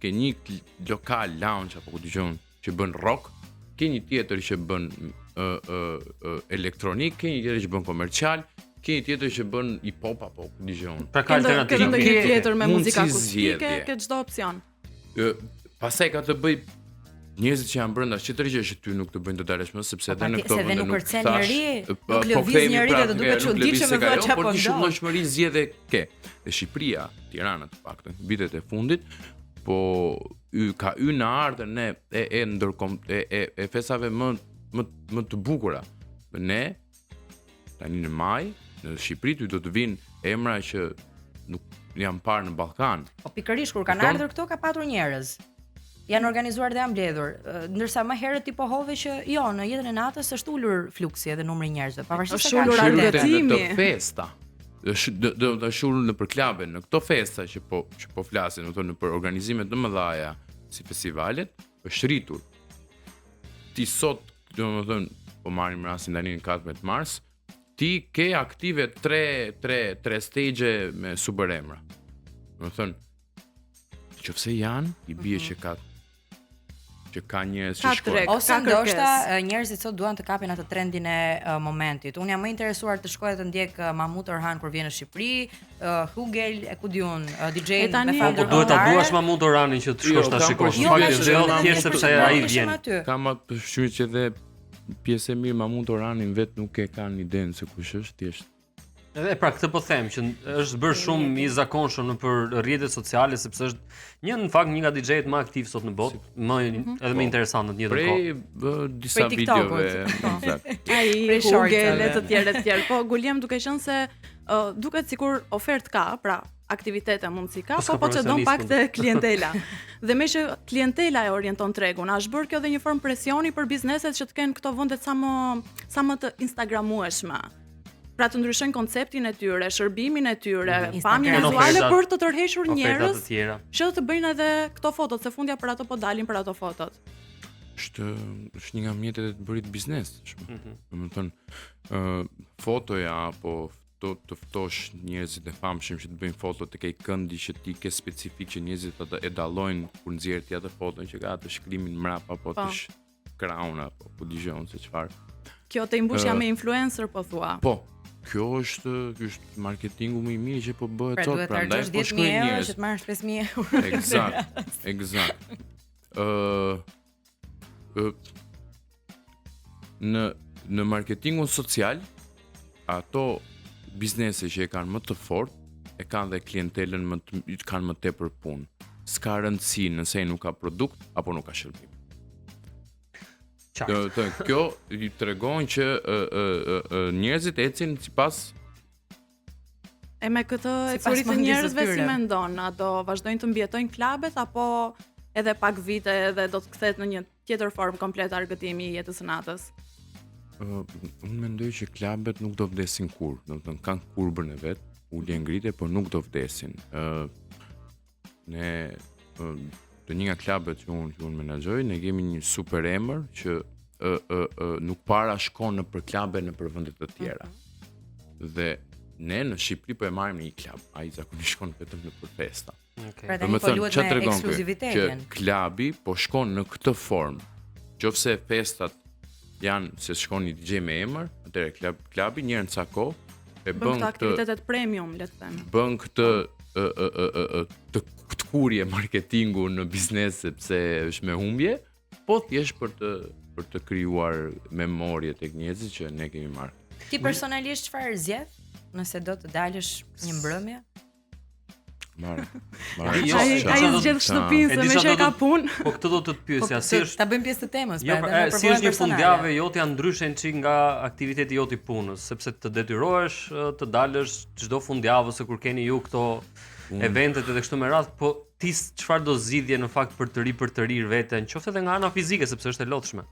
Ke një lokal lounge apo ku di unë që bën rock, ke një tjetër që bën ë ë ë elektronik, ke një tjetër që bën komercial, ke një tjetër që bën hip hop apo ku di unë. Pra ka alternativa. Ke ndonjë tjetër me muzikë akustike, ke çdo opsion. Ë pastaj ka të bëj njerëzit që janë brenda çfarë gjë që ty nuk të bëjnë të dalësh më sepse po, edhe në këto vende nuk kërcen njeri, po, nuk po lëviz njeri dhe të duket çuditshëm me thua çfarë po ndodh. Por shumëllojshmëri zgjedhje ke. Dhe Shqipëria, Tirana të paktën, vitet e fundit, po y, ka hy në hartën e e e ndërkom e e, e festave më më më të bukura. Ne tani në maj në Shqipëri ty do të vinë emra që nuk janë parë në Ballkan. Po pikërisht kur kanë ardhur këto ka patur njerëz. Janë organizuar dhe janë mbledhur, ndërsa më herët ti pohove që jo, në jetën e natës është ulur fluksi edhe numri i njerëzve, pavarësisht se ka ulur argëtimi. Në festa. Është do do të është ulur nëpër klabe, në këto festa që po që po flasim, do të thonë nëpër organizime të mëdha si festivalet, është rritur. Ti sot, domethënë, po marrim rastin tani në 14 mars, ti ke aktive 3 3 3 stage me super emra. Domethënë, qofse janë, i bie mm -hmm. që ka që ka njerëz që shkojnë. Ose ndoshta njerëzit sot duan të kapin atë trendin e uh, momentit. Unë jam më interesuar të shkoj të ndjek uh, Mahmut Orhan kur vjen në Shqipëri, uh, Hugel e ku di unë, uh, DJ me po, po duhet ta duash Mahmut Orhanin që të shkosh jo, ta shikosh. Jo, fakti jo, thjesht sepse ai vjen. Kam atë përshtypjen që edhe pjesë e mirë Mahmut Orhanin vetë nuk e kanë idenë se kush është, thjesht Edhe pra këtë po them që është bërë shumë i zakonshëm nëpër rrjetet sociale sepse është një në fakt një nga DJ-et më aktiv sot në botë, më mm -hmm. edhe më po. interesant në të njëjtën kohë. Prej disa videove, po. eksakt. Ai prej Google e të tjerë të tjerë. Po Guljem duke qenë se uh, duket sikur ofertë ka, pra aktivitete mundësi ka, po po çedon pak te klientela. Dhe meqë klientela e orienton tregun, a është bërë kjo dhe një formë presioni për bizneset që të kenë këto vende sa më sa më të instagramueshme? Pra të ndryshojnë konceptin e tyre, shërbimin e tyre, mm, pamjen vizuale për të tërhequr njerëz që të bëjnë edhe këto fotot, se fundja për ato po dalin për ato fotot. Është është një nga mjetet e të bërit biznes, tashmë. Mm -hmm. Domethënë, ë uh, fotoja apo të të ftosh njerëzit e famshëm që të bëjnë foto tek ai këndi që ti ke specifik që njerëzit atë e dallojnë kur nxjerr ti atë foton që ka atë shkrimin mbrapa apo të po. Crown apo ku di unë se çfarë. Kjo te mbushja uh, me influencer po thua. Po. Kjo është, ky është marketingu më i mirë që po bëhet pra, sot, prandaj po shkojnë njerëz. Që të marrësh 5000 euro. Eksakt, eksakt. Ë uh, në në marketingun social ato biznese që e kanë më të fortë e kanë dhe klientelën më të, kanë më tepër punë. S'ka rëndësi nëse ai nuk ka produkt apo nuk ka shërbim. Qartë. Do të thënë, kjo i tregon që ë ë ë ë njerëzit ecin sipas E me këtë ecuri të njerëzve si mendon, a do vazhdojnë të mbijetojnë klabet apo edhe pak vite edhe do të kthehet në një tjetër formë komplet argëtimi i jetës së natës? Uh, unë mendoj që klabet nuk do vdesin kurrë, domethënë kanë kurbën e vet, ulje ngritje, por nuk do vdesin. Ë uh, ne uh, te një nga klabet që unë që unë menaxhoj, ne kemi një super emër që ë ë ë nuk para shkon nëpër klabe nëpër vende të tjera. Mm -hmm. Dhe Ne në Shqipëri po e marrim në një klub, ai zakonisht shkon vetëm nëpër festa. Okay. Pra tani po luhet me ekskluzivitetin. Që klubi po shkon në këtë formë. Qofse festat janë se shkon një DJ me emër, atëherë klub, klubi një herë në ca kohë e bën këtë aktivitetet premium, le të them. Bën këtë ë ë ë ë ë të tkurrje marketingu në biznes sepse është me humbje, po thjesht për të për të krijuar memorie tek njerëzit që ne kemi marrë. Ti personalisht çfarë zgjedh nëse do të dalësh një mbrëmje? Marë. Marë. Jo, ai ai zgjedh shtëpinë se meqë ka punë. Po këtë do të të pyesja, po, si është Ta bëjmë pjesë të temës, jo, pra, edhe si është një fundjavë jote janë ndryshe një çik nga aktiviteti jot i punës, sepse të detyrohesh të dalësh çdo fundjavë ose kur keni ju këto eventet edhe kështu me radhë, po ti çfarë do zgjidhje në fakt për të ripërtërirë veten, qoftë edhe nga ana fizike sepse është e lodhshme.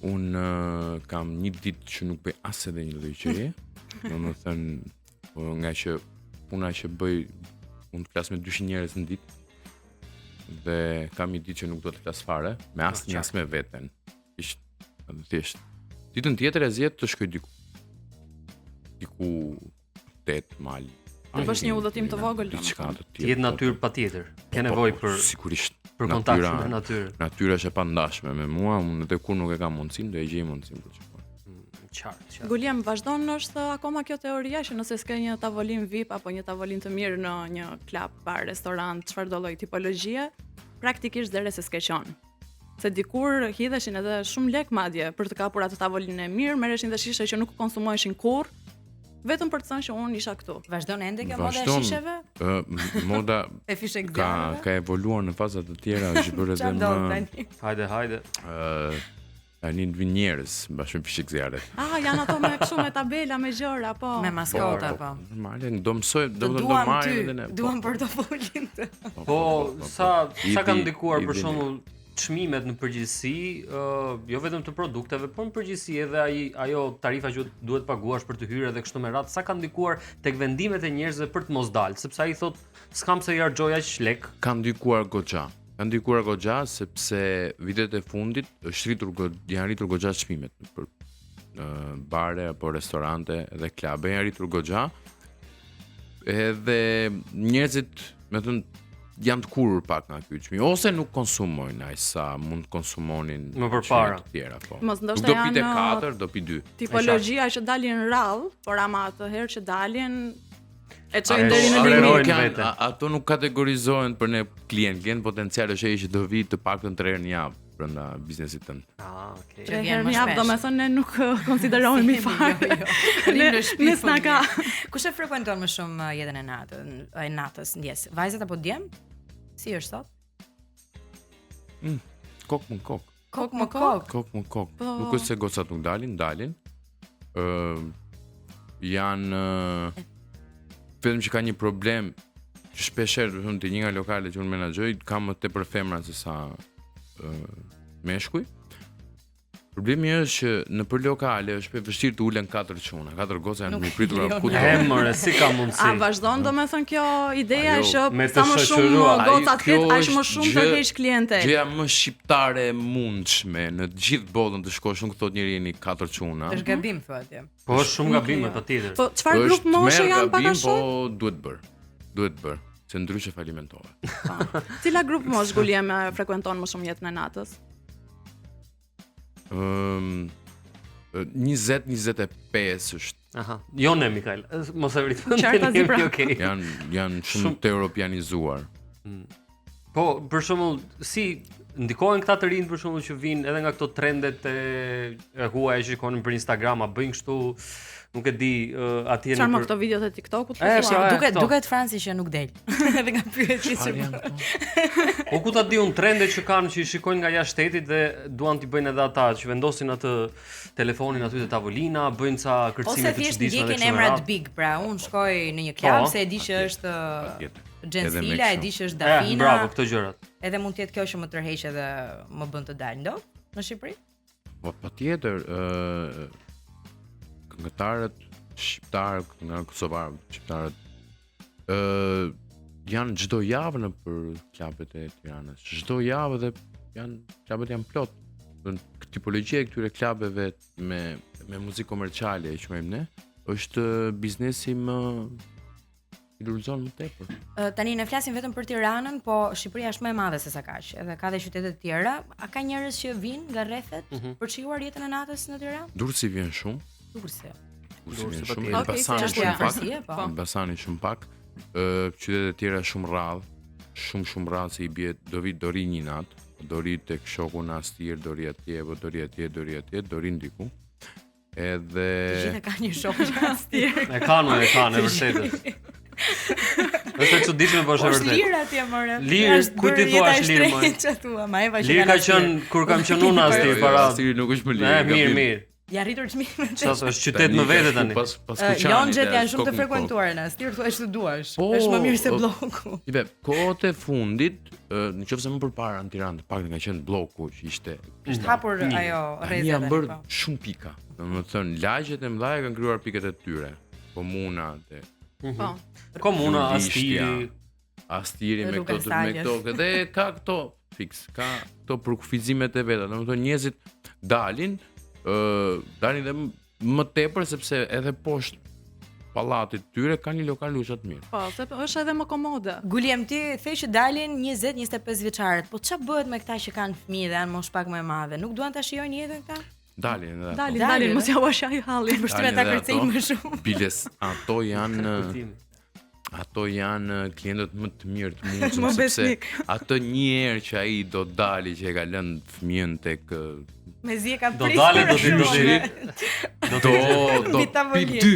Unë kam një ditë që nuk bëj as edhe një lloj gjëje. Domethënë, po nga që puna që bëj unë të flas me 200 njerëz në ditë dhe kam një ditë që nuk do të flas fare, me asnjë as me veten. Ishte edhe thjesht. Ditën tjetër e zgjedh të shkoj diku. Diku det mal. Të bësh një udhëtim të vogël, diçka të tillë. Jetë natyrë patjetër. Ke po, nevojë po, për sigurisht për kontakt me natyrën. Natyra është e pandashme me mua, unë edhe kur nuk e kam mundësinë, do e gjej mundësinë për të shkuar. Mm, qartë, qartë. Guliam, vazhdon është akoma kjo teoria që nëse s'ke një tavolinë VIP apo një tavolinë të mirë në një klub, bar, restorant, çfarëdo lloj tipologjie, praktikisht dere se s'ke qenë. Se dikur hidheshin edhe shumë lek madje për të kapur atë tavolinën e mirë, merreshin dhe shishe që nuk konsumoheshin kurrë, vetëm për të thënë që unë isha këtu. Vazhdon ende kjo moda e shisheve? Ë, moda e ka ka evoluar në faza të tjera, është bërë edhe më. Hajde, hajde. Ë, Tani të vinë njerëz bashkë me fishekzjarret. Ah, janë ato me kështu me tabela, me gjëra, po. Me maskota, po. po. Normale, do mësoj, do të do marrim edhe ne. Po. Duam portofolin. Po, po, po, sa sa kanë ndikuar për shembull çmimet në përgjithësi, ë jo vetëm të produkteve, por në përgjithësi edhe ai ajo tarifa që duhet paguash për të hyrë edhe kështu me radhë, sa kanë ndikuar tek vendimet e njerëzve për të mos dalë, sepse ai thotë, s'kam pse i harxhoj aq lek. Kanë ndikuar goxha. Ka ndikuar goxha sepse vitet e fundit është rritur janë rritur goxha çmimet për në bare apo restorante dhe klabe janë rritur goxha. Edhe njerëzit, me thënë, janë tkurrur pak nga ky çmim ose nuk konsumojnë aq sa mund të konsumonin më përpara. Të tjera, po. Mos ndoshta do pi 4, do pi 2. Tipologjia që dalin rrallë, por ama atë herë që dalin E çojnë deri në limit. Kanë, ato nuk kategorizohen për ne klient, klient potencial është ai që do vijë të paktën 3 herë në javë brenda biznesit tënd. Ah, okay. 3 herë në javë, domethënë ne nuk uh, konsiderohemi jo, fare. Jo, jo. Ne në shtëpi. Ne s'na ka. Kush e frekuenton më shumë uh, jetën e natës, e natës, ndjesë? Vajzat apo djemtë? Si është sot? Mm, kok më kok. Kok më kok. Kok më kok. Po. Nuk është se gocat nuk dalin, dalin. Ë uh, janë uh, vetëm që ka një problem që shpesh herë, do të thonë te një nga lokalet që unë menaxhoj, ka më tepër femra se sa uh, meshkuj. Problemi është që nëpër lokale është e vështirë të ulen katër çuna, katër goca janë të mirëpritura kudo. E more, si ka mundësi? A vazhdon domethënë kjo ideja që sa më shumë goca të ketë, aq më shumë tërheq klientelë. Gjëja më shqiptare e mundshme në të gjithë botën të shkosh nuk thotë njeri jeni katër çuna. Është gabim thua ti. Po është shumë gabim patjetër. Po çfarë grup moshe janë pak a shumë? Po duhet bërë. Duhet bërë, se ndryshe falimentove. Po. Cila grup moshë Guliam frekuenton më shumë jetën e natës? Ëm 20 25 është. Aha. Jo ne Mikael, mos e vrit. Qartazi pra. Okay. Janë janë shumë, shumë të europianizuar. Mm. Po, për shembull, si ndikohen këta të rinj për shembull që vijnë edhe nga këto trendet e, e huaja që shikojnë për Instagram, a bëjnë kështu nuk e di uh, atje në Çfarë këto videot e TikTokut po thua? Duket duket Franci që nuk del. Edhe nga pyetjet që bën. Po ku ta di unë trendet që kanë që i shikojnë nga jashtë shtetit dhe duan t'i bëjnë edhe ata që vendosin atë telefonin aty te tavolina, bëjnë ca kërcime të çuditshme. Ose thjesht ndjekin emrat big, pra unë shkoj në një klub po, se e di që është Xhensila, e di që është eh, Dafina. Bravo, këto gjërat. Edhe mund të jetë kjo që më tërheq edhe më bën të dal ndodh në Shqipëri. Po patjetër, ë këngëtarët shqiptarë, këngëtarët kosovarë, shqiptarët ë janë çdo javë nëpër klabet e Tiranës. Çdo javë dhe janë klabet janë plot. Do tipologjia e këtyre klabeve me me muzikë komerciale e quajmë ne, Është biznesi më i lulëzon më tepër. Tani ne flasim vetëm për Tiranën, po Shqipëria është më e madhe se sa kaq, edhe ka dhe qytete të tjera. A ka njerëz që vijnë nga rrethet mm -hmm. për të shijuar jetën e natës në Tiranë? Durrësi vjen shumë. Durrësi. Durrësi vjen shumë, Elbasani shumë pak. Po. Elbasani shumë pak. Ë qytete të tjera shumë rrallë, shumë shumë rrallë se i bie do vi do rri një natë, do rri tek shoku në Astir, do rri atje, po do rri atje, do rri atje, do rri diku. Edhe Të gjithë kanë një shok në Astir. E kanë, e kanë, e vërtetë. Është e çuditshme po është e vërtetë. Është lirë atje more. Lirë, kujt i thua është lirë more? Ç'a thua, ma Eva që Lirë ka qenë kur kam qenë unë Astir jo, jo, para. Astiri nuk është më lirë. Mirë, mirë. Ja rritur çmimet. Sa është qytet më vete tani. Pas pas Kuçanit. Lonxhet janë shumë të frekuentuara në Astir, thuaj ç'të duash. Po, është më mirë se blloku. Ibe, kohët e fundit, në qoftë se më përpara në Tiranë, të paktën ka qenë blloku që ishte Është hapur ajo rrezet. Janë bërë po. shumë pika. Domethënë, lagjet e mëdha kanë krijuar pikat e tyre. Komuna dhe mhm. Po. Komuna Astiri, Astiri me këto me këto dhe ka këto fiks, ka këto përkufizimet e veta. Domethënë njerëzit dalin, ë dalin dhe më tepër sepse edhe poshtë pallatit tyre ka një lokal goxha të mirë. Po, se është edhe më komode. Guljem ti the që dalin 20-25 vjeçarët, po ç'a bëhet me këta që kanë fëmijë dhe janë moshë pak më e madhe? Nuk duan ta shijojnë jetën këta? Dalin edhe. Dalin, dalin, mos ja ua shaj hallin. Përshtypja ta kërcejnë më shumë. Biles, ato janë ato janë klientët më të mirë të mundshëm sepse atë një herë që ai do dali që e ka lënë fëmijën tek Mezi e ka pritur. Do dali do t'i do t'i do do do pi dy.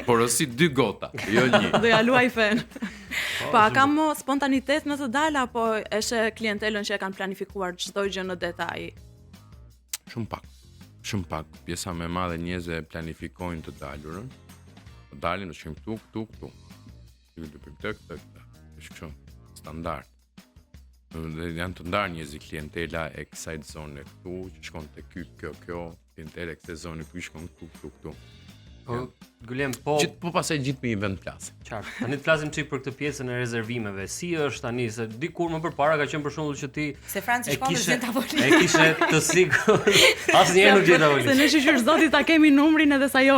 Porosit dy gota, jo një. Do ja luaj fen. Po, po a ka më spontanitet në të dalë apo e sheh klientelën që e kanë planifikuar çdo gjë në detaj? Shumë pak. Shumë pak. Pjesa më e madhe e njerëzve planifikojnë të dalurën. Po dalim, do shkojmë këtu, këtu, këtu. Do të bëjmë këtë, këtë, këtë. Është kështu, standard. Dhe janë të ndarë njerëzit klientela e kësaj zone këtu, që shkon te ky, kjo, kjo, klientela e kësaj zone këtu shkon këtu, këtu, këtu. Po, Gulem, po gjithë po pastaj gjithë me një vend flasim. Qartë. Tani të flasim çik për këtë pjesën e rezervimeve. Si është tani se dikur më përpara ka qenë për shembull që ti se Franci shkon në gjen tavolinë. E kishe të sigurt. Asnjëherë nuk gjen tavolinë. Se ne shyqyr zotit ta kemi numrin edhe sa jo.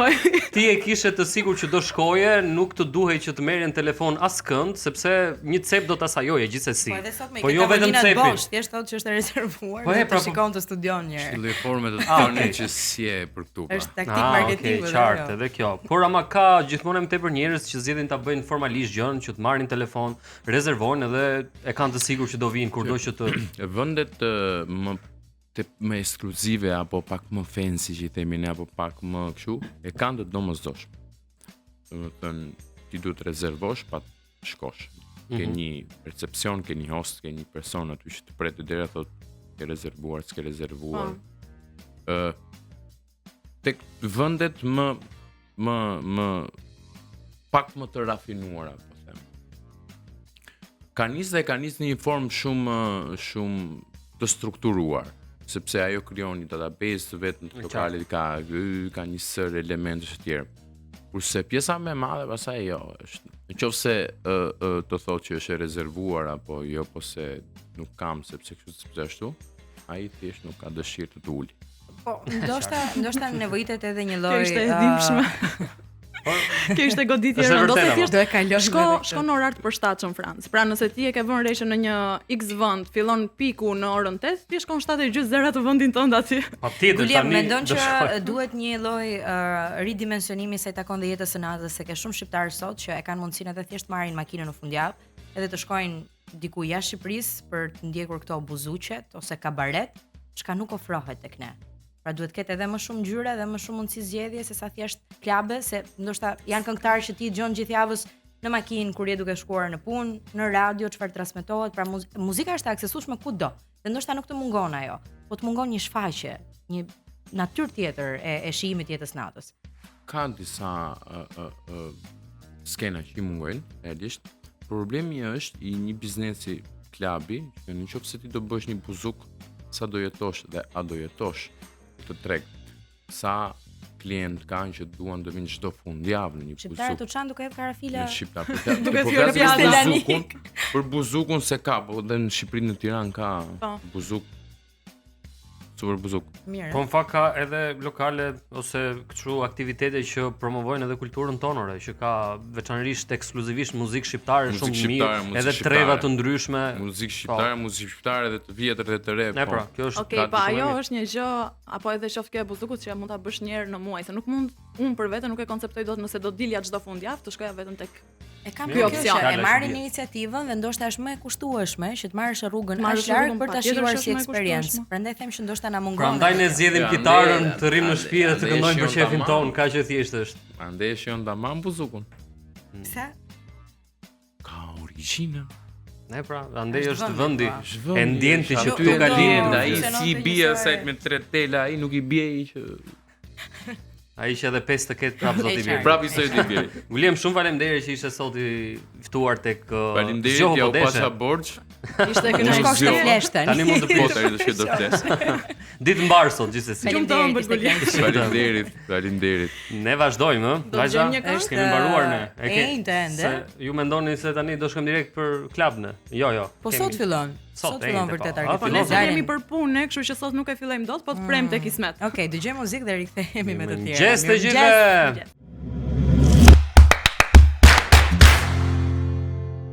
Ti e kishe të sigurt që do shkoje, nuk të duhej që të merrje në telefon askënd, sepse një cep do ta sajoje gjithsesi. Po edhe sot me po jo vetëm cepin. Bosh, thjesht thotë që është e rezervuar, po e pra, të po- shikon të studion një herë. Në formë të ah, thonë që s'je për këtu. Pra. Është taktik ah, marketingu. Okay, qartë, edhe kjo. Por ama ka gjithmonë më tepër njerëz që zgjedhin ta bëjnë formalisht gjën, që të marrin telefon, rezervojnë edhe e kanë të sigurt që do vinë kurdo që të vendet më të më ekskluzive apo pak më fancy që i themi ne apo pak më kështu, e kanë të domosdoshme. Domethënë ti duhet të rezervosh pa shkosh. Mm -hmm. Ke mhm. një recepcion, ke një host, ke një person aty që të pret te dera thotë ke rezervuar, s'ke rezervuar. Ë uh, tek vendet më më më pak më të rafinuara, po them. Ka nis dhe ka nis në një formë shumë shumë të strukturuar, sepse ajo krijon një database të vetëm të lokalit, ka ka një sërë elementësh të tjerë. Kurse pjesa më e madhe pastaj jo, është në qoftë se ë ë të thotë që është e rezervuar apo jo, po se nuk kam sepse kështu sepse ashtu, ai thjesht nuk ka dëshirë të të uli. Po, ndoshta ndoshta nevojitet edhe një lloj Kjo ishte e dhimbshme. Po, kjo ishte goditje e rëndë, ose thjesht do e kalosh. Shko, shko në orar të përshtatshëm Franc. Pra nëse ti e ke vënë re që në një X vend fillon piku në orën 8, ti shkon 7 e gjysmë zëre atë vendin tënd aty. Patjetër tani. Mendon që duhet një lloj uh, ridimensionimi sa i takon dhe jetës së natës, se ke shumë shqiptarë sot që e kanë mundësinë edhe thjesht marrin makinën në fundjavë, edhe të shkojnë diku jashtë Shqipërisë për të ndjekur këto buzuqet ose kabaret, çka nuk ofrohet tek ne. Pra duhet të ketë edhe më shumë ngjyra dhe më shumë mundësi zgjedhje se sa thjesht klabe, se ndoshta janë këngëtarë që ti i dëgjon gjithë javës në makinë kur je duke shkuar në punë, në radio çfarë transmetohet, pra muz muzika është e aksesueshme kudo. Dhe ndoshta nuk të mungon ajo, po të mungon një shfaqje, një natyrë tjetër e, e shijimit të jetës natës. Ka disa uh, uh, uh, skena që i mungojnë, realisht. Problemi është i një biznesi klabi, që në qoftë se ti do bësh një buzuk, sa do jetosh dhe a do jetosh këtë treg. Sa klient kanë që duan të vinë çdo fundjavë në një buzuk. Shqiptarët u çan duke hedh karafila. Në shqiptar, po, duke po thyer për buzukun, për buzukun se ka, po dhe në Shqipëri në Tiranë ka po. buzuk. Super buzuk. Mirë. Po në fakt ka edhe lokale ose kështu aktivitete që promovojnë edhe kulturën tonë, ore, që ka veçanërisht ekskluzivisht muzikë shqiptare Muzikë shumë të mirë, shqiptare, muzikë edhe shqiptare. treva të ndryshme. Muzikë shqiptare, muzikë shqiptare dhe të vjetër dhe të re. Ne po. pra, kjo është Okej, Ka pa shumë e ajo mirë. është një gjë apo edhe qoftë kjo e buzukut që mund ta bësh një herë në muaj, se nuk mund unë për vete nuk e konceptoj dot nëse do dilja çdo fundjavë të shkoja vetëm tek E kam Ky kjo opsion. që e Fjala marrin që bie. iniciativën dhe ndoshta është më e kushtueshme që të marrësh rrugën aq Marrësh larg rrugën, për ta patjetër shijuar që si është më e eksperiencë. kushtueshme. Prandaj them që ndoshta na mungon. Prandaj edhe ne kjo. zgjedhim Ja, kitarën, andej- të rrim në shtëpi dhe të andej këndojmë për shijon qefin tamam. tonë, kaq e thjeshtë është. Andej e shijon tamam buzukun. Pse? Ka origjinën. Ne pra, andej Është është vendi, vendi. po. Është vendi, E ndjen ti është që aty këtu e ka ndjen, lindur. Ai Funksionon si i të bie njësoj. asaj me tre tela, ai nuk i bie i që Ai që edhe pesë të ketë prapë zoti E Biri. prapë i soj i bie. William, shumë faleminderit që ishe sot i ftuar tek uh, Faleminderit, Zgjohu ja po u deshe. pasha borxh. ishte Do kënaqësi. shkosh të Zgjohu. flesh tani. Tani mund të Po prish. tani do shkoj do fles. Ditë mbar sot gjithsesi. Gjumë të Faleminderit, ëmbël, ishte Gulien. kënaqësi. Faleminderit, faleminderit. Ne vazhdojmë, ë? Do Vajza, dëgjojmë një këngë? kemi mbaruar ne. E ke- Ejnte ende. Se ju mendoni se tani do shkojmë direkt për klub ne? Jo, jo. Po kemi- sot fillon. Sot, Sot fillon ejnte, vërtet po. A, argëtimi. Po fillon ne sot. Dalin. jemi për punë, ne, kështu që sot nuk e fillojmë dot, po të premte kismet. Okej, dëgjojmë muzikë dhe rikthehemi me të tjera. Mirëmëngjes të Mirëmëngjes. gjithëve.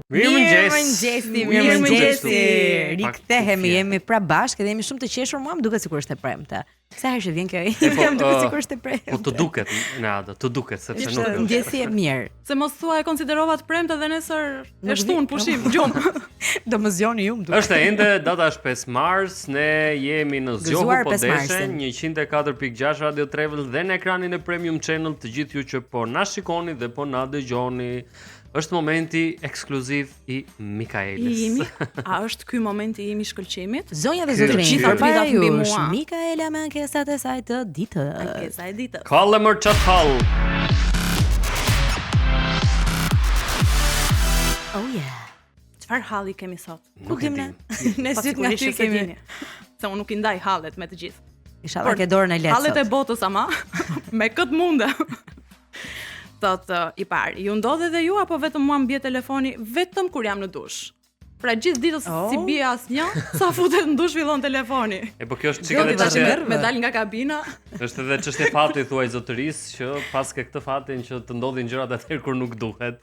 Mirëmëngjes. Mirëmëngjesi, Mirëmëngjesi. mirëmëngjesi. Pak Rikthehemi, kufje. jemi pra bashkë dhe jemi shumë të qeshur, mua më duket sikur është e premte. Sa herë që vjen kjo, po, më duket ë, sikur është e premte. Po të duket, Neada, të duket sepse Është nuk është. ndjesi e mirë. Se mos thua e konsiderova të premte dhe nesër Nuk e shtun vi- pushim, gjumë. Do më zgjoni ju, më duket. Është e ende, data është 5 mars, ne jemi në Zgjohu Gëzuar po 5 deshe, marsin. 104.6 Radio Travel dhe në ekranin e Premium Channel të gjithë ju që po na shikoni dhe po na dëgjoni. Është momenti ekskluziv i Mikaelës. I imi, a është ky momenti im i shkëlqimit? Zonja dhe Ky zotërinj, është. përpara Gjitha mbi jush, mua. Mikaela me ankesat e saj të ditës. Ankesa e ditës. Kalle mër çatall. Oh yeah. Çfarë halli kemi sot? Ku Nuk e dim ne? di. Ne Pa syt nga sigurisht ty që s'e kemi. dini. Se unë nuk i ndaj hallet me të gjithë. Inshallah Por, ke dorën e lehtë. Hallet e sot. botës ama me këtë munde. Thot ë, i pari, ju ndodh edhe ju apo vetëm mua më bie telefoni vetëm kur jam në dush? Pra gjithë ditës Oh. si bie asnjë, sa futet në dush fillon telefoni. E po kjo është çikë Zoti edhe ta çështje, shëndër. Me dal nga kabina, është edhe çështje fati thuaj zotërisë që paske këtë fatin që të ndodhin gjërat atëherë kur nuk duhet.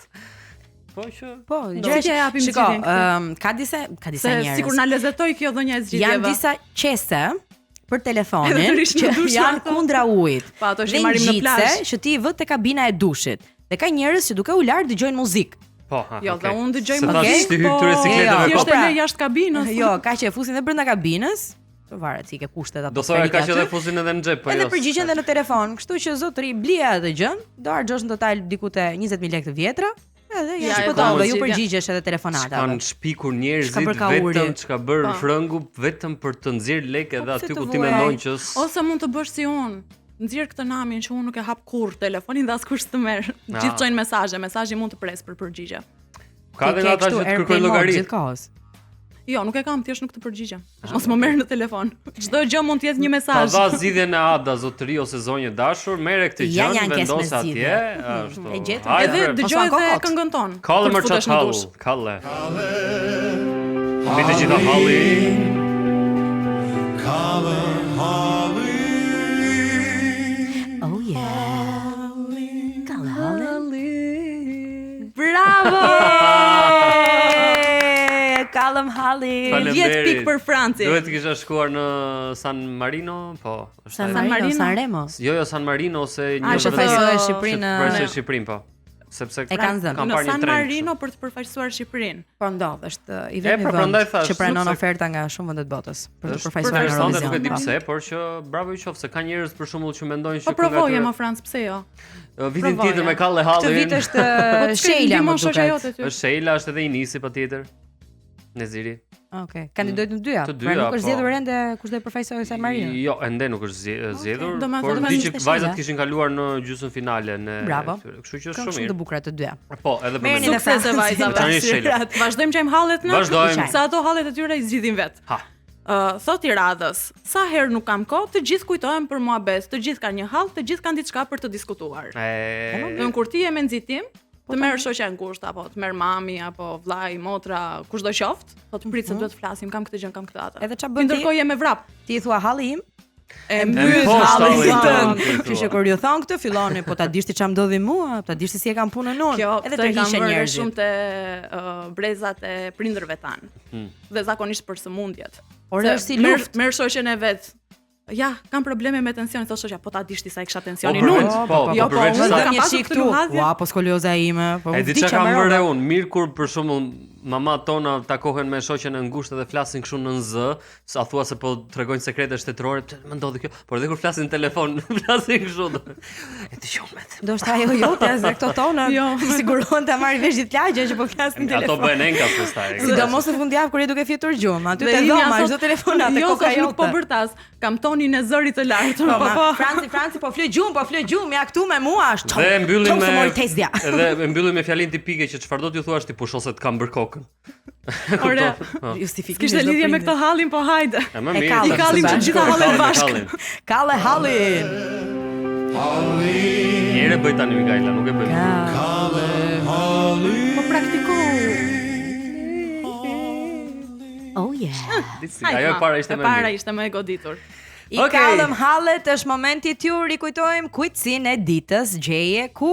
Po që Po, Si gjëra t'ja japim Shiko, zgjidhjen këtë? ëm, ka disa ka disa se njerëz. sikur na lezetoi kjo dhënia e zgjidhjeve. Janë disa qese për Edhe telefonin të rish në që dush janë ato. kundra ujit. Po, ato që Dhe i marrim në ngjitse plazh. që ti i vë te kabina e dushit. Dhe ka njerëz që duke u larë dëgjojnë muzikë. Po, ha, Jo, okay. dhe unë dëgjoj Se muzikë, thash ti hy po këtyre sikleteve thjesht kot. e Pra. le jashtë kabinës. Jo, ka që e fusin dhe brenda kabinës, po varet si ke kushtet Do thoya atmosferike ka që aty. edhe fusin edhe në xhep, po jo. Edhe përgjigjen dhe në telefon, kështu që zotri blija atë gjën, do harxhosh në total diku te 20000 lekë të vjetra, edhe ja Ja, e shpëtove, kam ju zgjidhja. përgjigjesh edhe telefonatave. Kanë shpikur njerëzit Çka bër kauri. vetëm çka bër Po. frëngu vetëm për të nxjerr lekë edhe Po, pse aty të ku ti vuaj? mendon që s- Ose mund të bësh si unë. Nxjerr këtë namin që unë nuk e hap kurrë telefonin dhe askush s'të merr. Ah. Gjithë çojnë mesazhe, mesazhi mund të pres për përgjigje. ka Ti edhe ke nga ata kështu që të airplane kërkojnë mode llogari. Gjithë kohës. Jo, nuk e kam, thjesht nuk të përgjigjem. Mos më merr në telefon. Çdo gjë mund të jetë një Ta mesazh. dha zgjidhjen e Ada zotëri ose zonjë e dashur, merre këtë Ja, gjën, një ankesë me vendos atje, zgjidhje. ashtu. E gjetëm. Hajde, Edhe bre. dëgjoj Mos u edhe anko kot. këngën tonë. Kalle kur mër të futesh në çatall, dush. kalle. Mbi të gjitha halli. Kalle halli Oh yeah. Kalle halli. Bravo! Kallëm halli. Faleminderit. 10 pikë për Francin. Duhet të kisha shkuar në San Marino, po, është San ajo. Marino, Marino. San Remo. Jo, jo, San Marino ose një A, Që që vend të- përfaqësoi tjetër. Shqipërinë. Që përfaqësoi Shqipërinë, po. Sepse E kanë zënë. Kam Në parë një San trend. Marino për të përfaqësuar Shqipërinë. Po ndodh, është i vetmi E, pra, vend prandaj thash, që pranon sepse- oferta nga shumë vende të botës për të Është përfaqësuar në interesante, Eurovision. nuk e di Po. pse, por që bravo i qoftë se ka njerëz për shembull që mendojnë që Po kënga provoje e mo tyre- Franc, pse jo? Ë, Vitin provoje. tjetër me Kalle Hallin. Këtë vit është Po eh, Sheila më ndihmon shoqja duket. jote ty. Është Sheila, është edhe Inisi patjetër. Neziri. Okej, kandidojnë të dyja. Të Pra dyja, nuk është po. zgjedhur ende kush do e përfaqësojë San Marino. Jo, ende nuk është zgje- zgjedhur, do me por thënë di ishte që Sheila. vajzat kishin kaluar në gjysmën finale në Bravo. këtyre. Kështu që është Këngë shumë shumë të mirë. bukura të dyja. Po, edhe për Merrni mendim. dhe Suksese Francin. vajzave. Tani Sheila. Vazhdojmë gjejmë hallet në? Vazhdojmë. Se ato hallet e tyre i zgjidhim vet. Ha. Ë, thot i radhës, sa herë nuk kam kohë, të gjithë kujtohen për muhabet, të gjithë kanë një hall, të gjithë kanë diçka për të diskutuar. E, Do të kur ti je me nxitim, të merr shoqja e ngushtë apo të merr mami apo vllai, motra, kushdo qoftë, thotë prit se duhet të flasim, kam këtë gjë, kam këtë atë. Edhe ç'a Ti bën ti? ndërkohë je me vrap. Ti i thua halli im? E mbyt hallin tënd. Kështu që kur ju thon këtë filloni, po ta dish ti ç'a ndodhi mua, ta dish ti si e kam punën unë. Kjo, edhe të hishen njerëzit. Shumë te uh, brezat e prindërve tanë. Hmm. Dhe zakonisht për sëmundjet. Ore është si luftë. Merr shoqen e vet. Ja, kam probleme me tensionin, thotë shoqja, po ta dish ti sa e kisha tensionin po, unë. Po, po, jo, po, po, unë kam pasur këtu. Ua, po skolioza ime, po. E di çka kam vënë unë, mirë kur për shembull mama tona takohen me shoqen e ngushtë dhe flasin kështu nën zë, Sa thua se po tregojnë sekrete shtetërore, pse më ndodhi kjo? Por edhe kur flasin në telefon, flasin kështu. E dëgjon me. Ndoshta ajo jo, ti as këto tona. Jo, sigurohen ta marrë vesh gjithë lagja që po flasin në telefon. Ato bëhen enkas pastaj. Sidomos në fundjavë kur je duke fjetur gjumë, aty te dhoma çdo telefonatë jo, koka jote. Nuk po bërtas, kam tonin e zërit të lartë. Po, po, po. Franci, Franci po fle gjumë, po fle gjumë, ja këtu me mua është. Dhe e mbyllim me Edhe e mbyllim me fjalinë tipike që çfarëdo t'ju thuash ti pusho se të kam bërë kokën. Ore, po. justifikim. Kishte lidhje me këtë hallin, po hajde. E më mirë. I kallim të gjitha hallet bashkë. Kalle hallin. Hallin. Një herë bëj tani Mikaela, nuk e bëj. Kalle hallin. Po praktiko. Oh yeah. Ajo e para ishte më e mirë. E para ishte më e goditur. I okay. kallëm hallet është momenti t'ju rikujtojmë kuicin e ditës gjeje ku.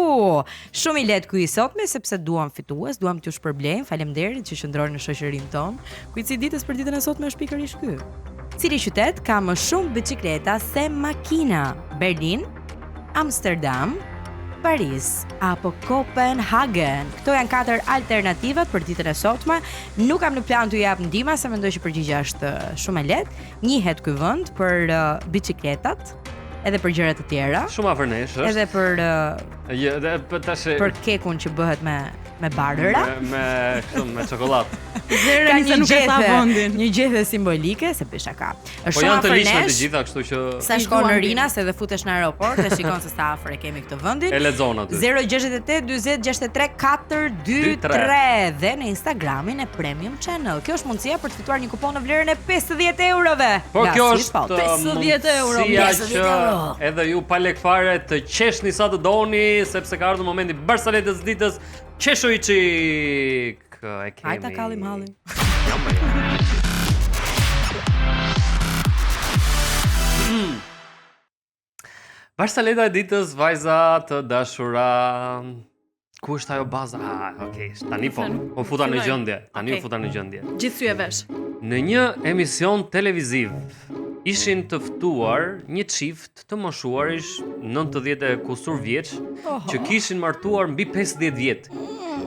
Shumë i lehtë ky i sotmi sepse duam fitues, duam t'ju shpërblejmë. Faleminderit që qëndroni në shoqërinë tonë. Kuici i ditës për ditën e sotme është pikërisht ky. Cili qytet ka më shumë biçikleta se makina? Berlin, Amsterdam, Paris apo Kopenhagen. Këto janë katër alternativat për ditën e sotme. Nuk kam në plan t'ju jap ndihma se mendoj që përgjigjja është shumë e lehtë. Njihet ky vend për uh, biçikletat, edhe për gjëra të tjera. Shumë afër nesh është. Edhe për uh, jo, edhe për tash për kekun që bëhet me me barëra, me me kështu me çokollatë. Zëra një nuk e tha vendin. Një gjethe simbolike se bëj shaka. Është po shumë afër nesh. Po janë të gjitha, kështu që sa shkon në Rinas edhe futesh në aeroport e shikon se sa afër e kemi këtë vendin. E lexon aty. 068 40 63 423 dhe në Instagramin e Premium Channel. Kjo është mundësia për të fituar një kupon në vlerën e 50 eurove. Po kjo është 50 euro, 50 euro. Edhe ju pa lek fare të qeshni sa të doni, sepse ka ardhur momenti barsaletës së ditës. Qeshu i çik. E kemi. Hajde ta kallim hallin. Ja, më ja. Barsaleta e ditës, vajza të dashura. Ku është ajo baza? Ah, okay, tani po. U futa në gjendje. Tani u futa në gjendje. Gjithë sy e vesh. Në një emision televiziv ishin të ftuar një çift të moshuarish 90 e kusur vjeç që kishin martuar mbi 50 vjet.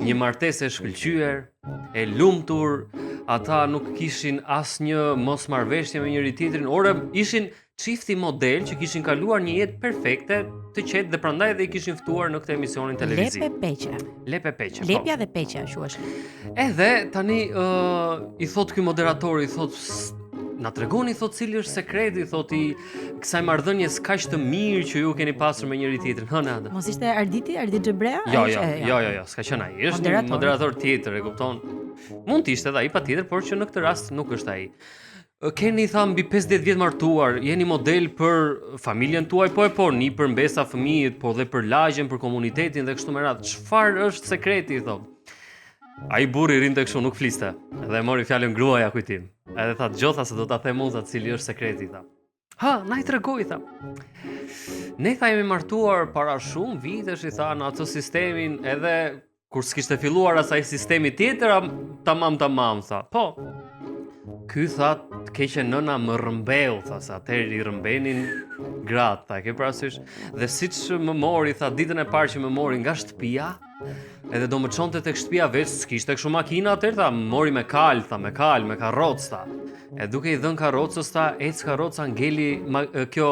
Një martesë e shkëlqyer, e lumtur, ata nuk kishin asnjë mosmarrëveshje me njëri tjetrin, ore ishin çifti model që kishin kaluar një jetë perfekte, të qetë dhe prandaj edhe i kishin ftuar në këtë emisionin televiziv. Lepe Peqe. Lepe Peqe. Po. Lepja dhe Peqja quhesh. Edhe tani ë uh, i thot ky moderatori, i thot na tregoni thot cili është sekreti thot i kësaj marrëdhënies kaq të mirë që ju keni pasur me njëri tjetrin. Hëna atë. Mos ishte Arditi, Ardit Gjebrea? Jo, jo, jo, jo, jo, s'ka qenë ai. Është një moderator tjetër, e kupton? Mund të ishte edhe ai patjetër, por që në këtë rast nuk është ai. Keni tha mbi 50 vjet martuar, jeni model për familjen tuaj, po e po, nipër, mbesa, fëmijët, po dhe për lagjen, për komunitetin dhe kështu me radhë. Çfarë është sekreti i thotë? Ai burri rrinte kështu nuk fliste dhe e mori fjalën gruaja kujtim. Edhe tha dëgjo tha se do ta them unë tha cili është sekreti tha. Ha, na i tregoi tha. Ne tha jemi martuar para shumë vitesh i tha në atë sistemin edhe Kur s'kishte filluar as ai sistemi tjetër, tamam tamam tha. Po. Ky tha, të keqen nëna më rrëmbeu, tha, se atëherë i rrëmbenin gratë, tha, e ke parasysh? Dhe siç më mori, tha, ditën e parë që më mori nga shtëpia, edhe do më çonte tek shtëpia veç, s'kishte kështu makina atëherë, tha, më mori me kal, tha, me kal, me karrocë, tha. E duke i dhënë karrocës, tha, ec karroca ngeli ma, kjo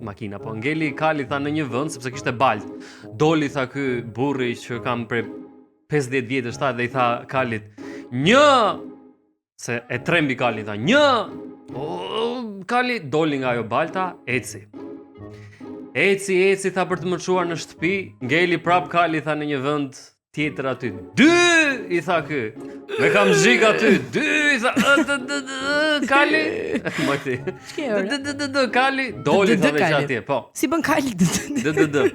makina, po ngeli kali tha në një vend sepse kishte baltë. Doli tha ky burri që kam prej 50 vjetësh tha dhe i tha kalit, "Një se e trembi kalin tha, një o, kali doli nga ajo balta, eci. Eci, eci tha për të më çuar në shtëpi, ngeli prap kali tha në një vend tjetër aty. Dy i tha ky. Me kamzhik aty. Dy i tha ë, d, d, d, kali. Më ti. D d d d kali doli tha dhe atje, po. Si bën kali d d d d.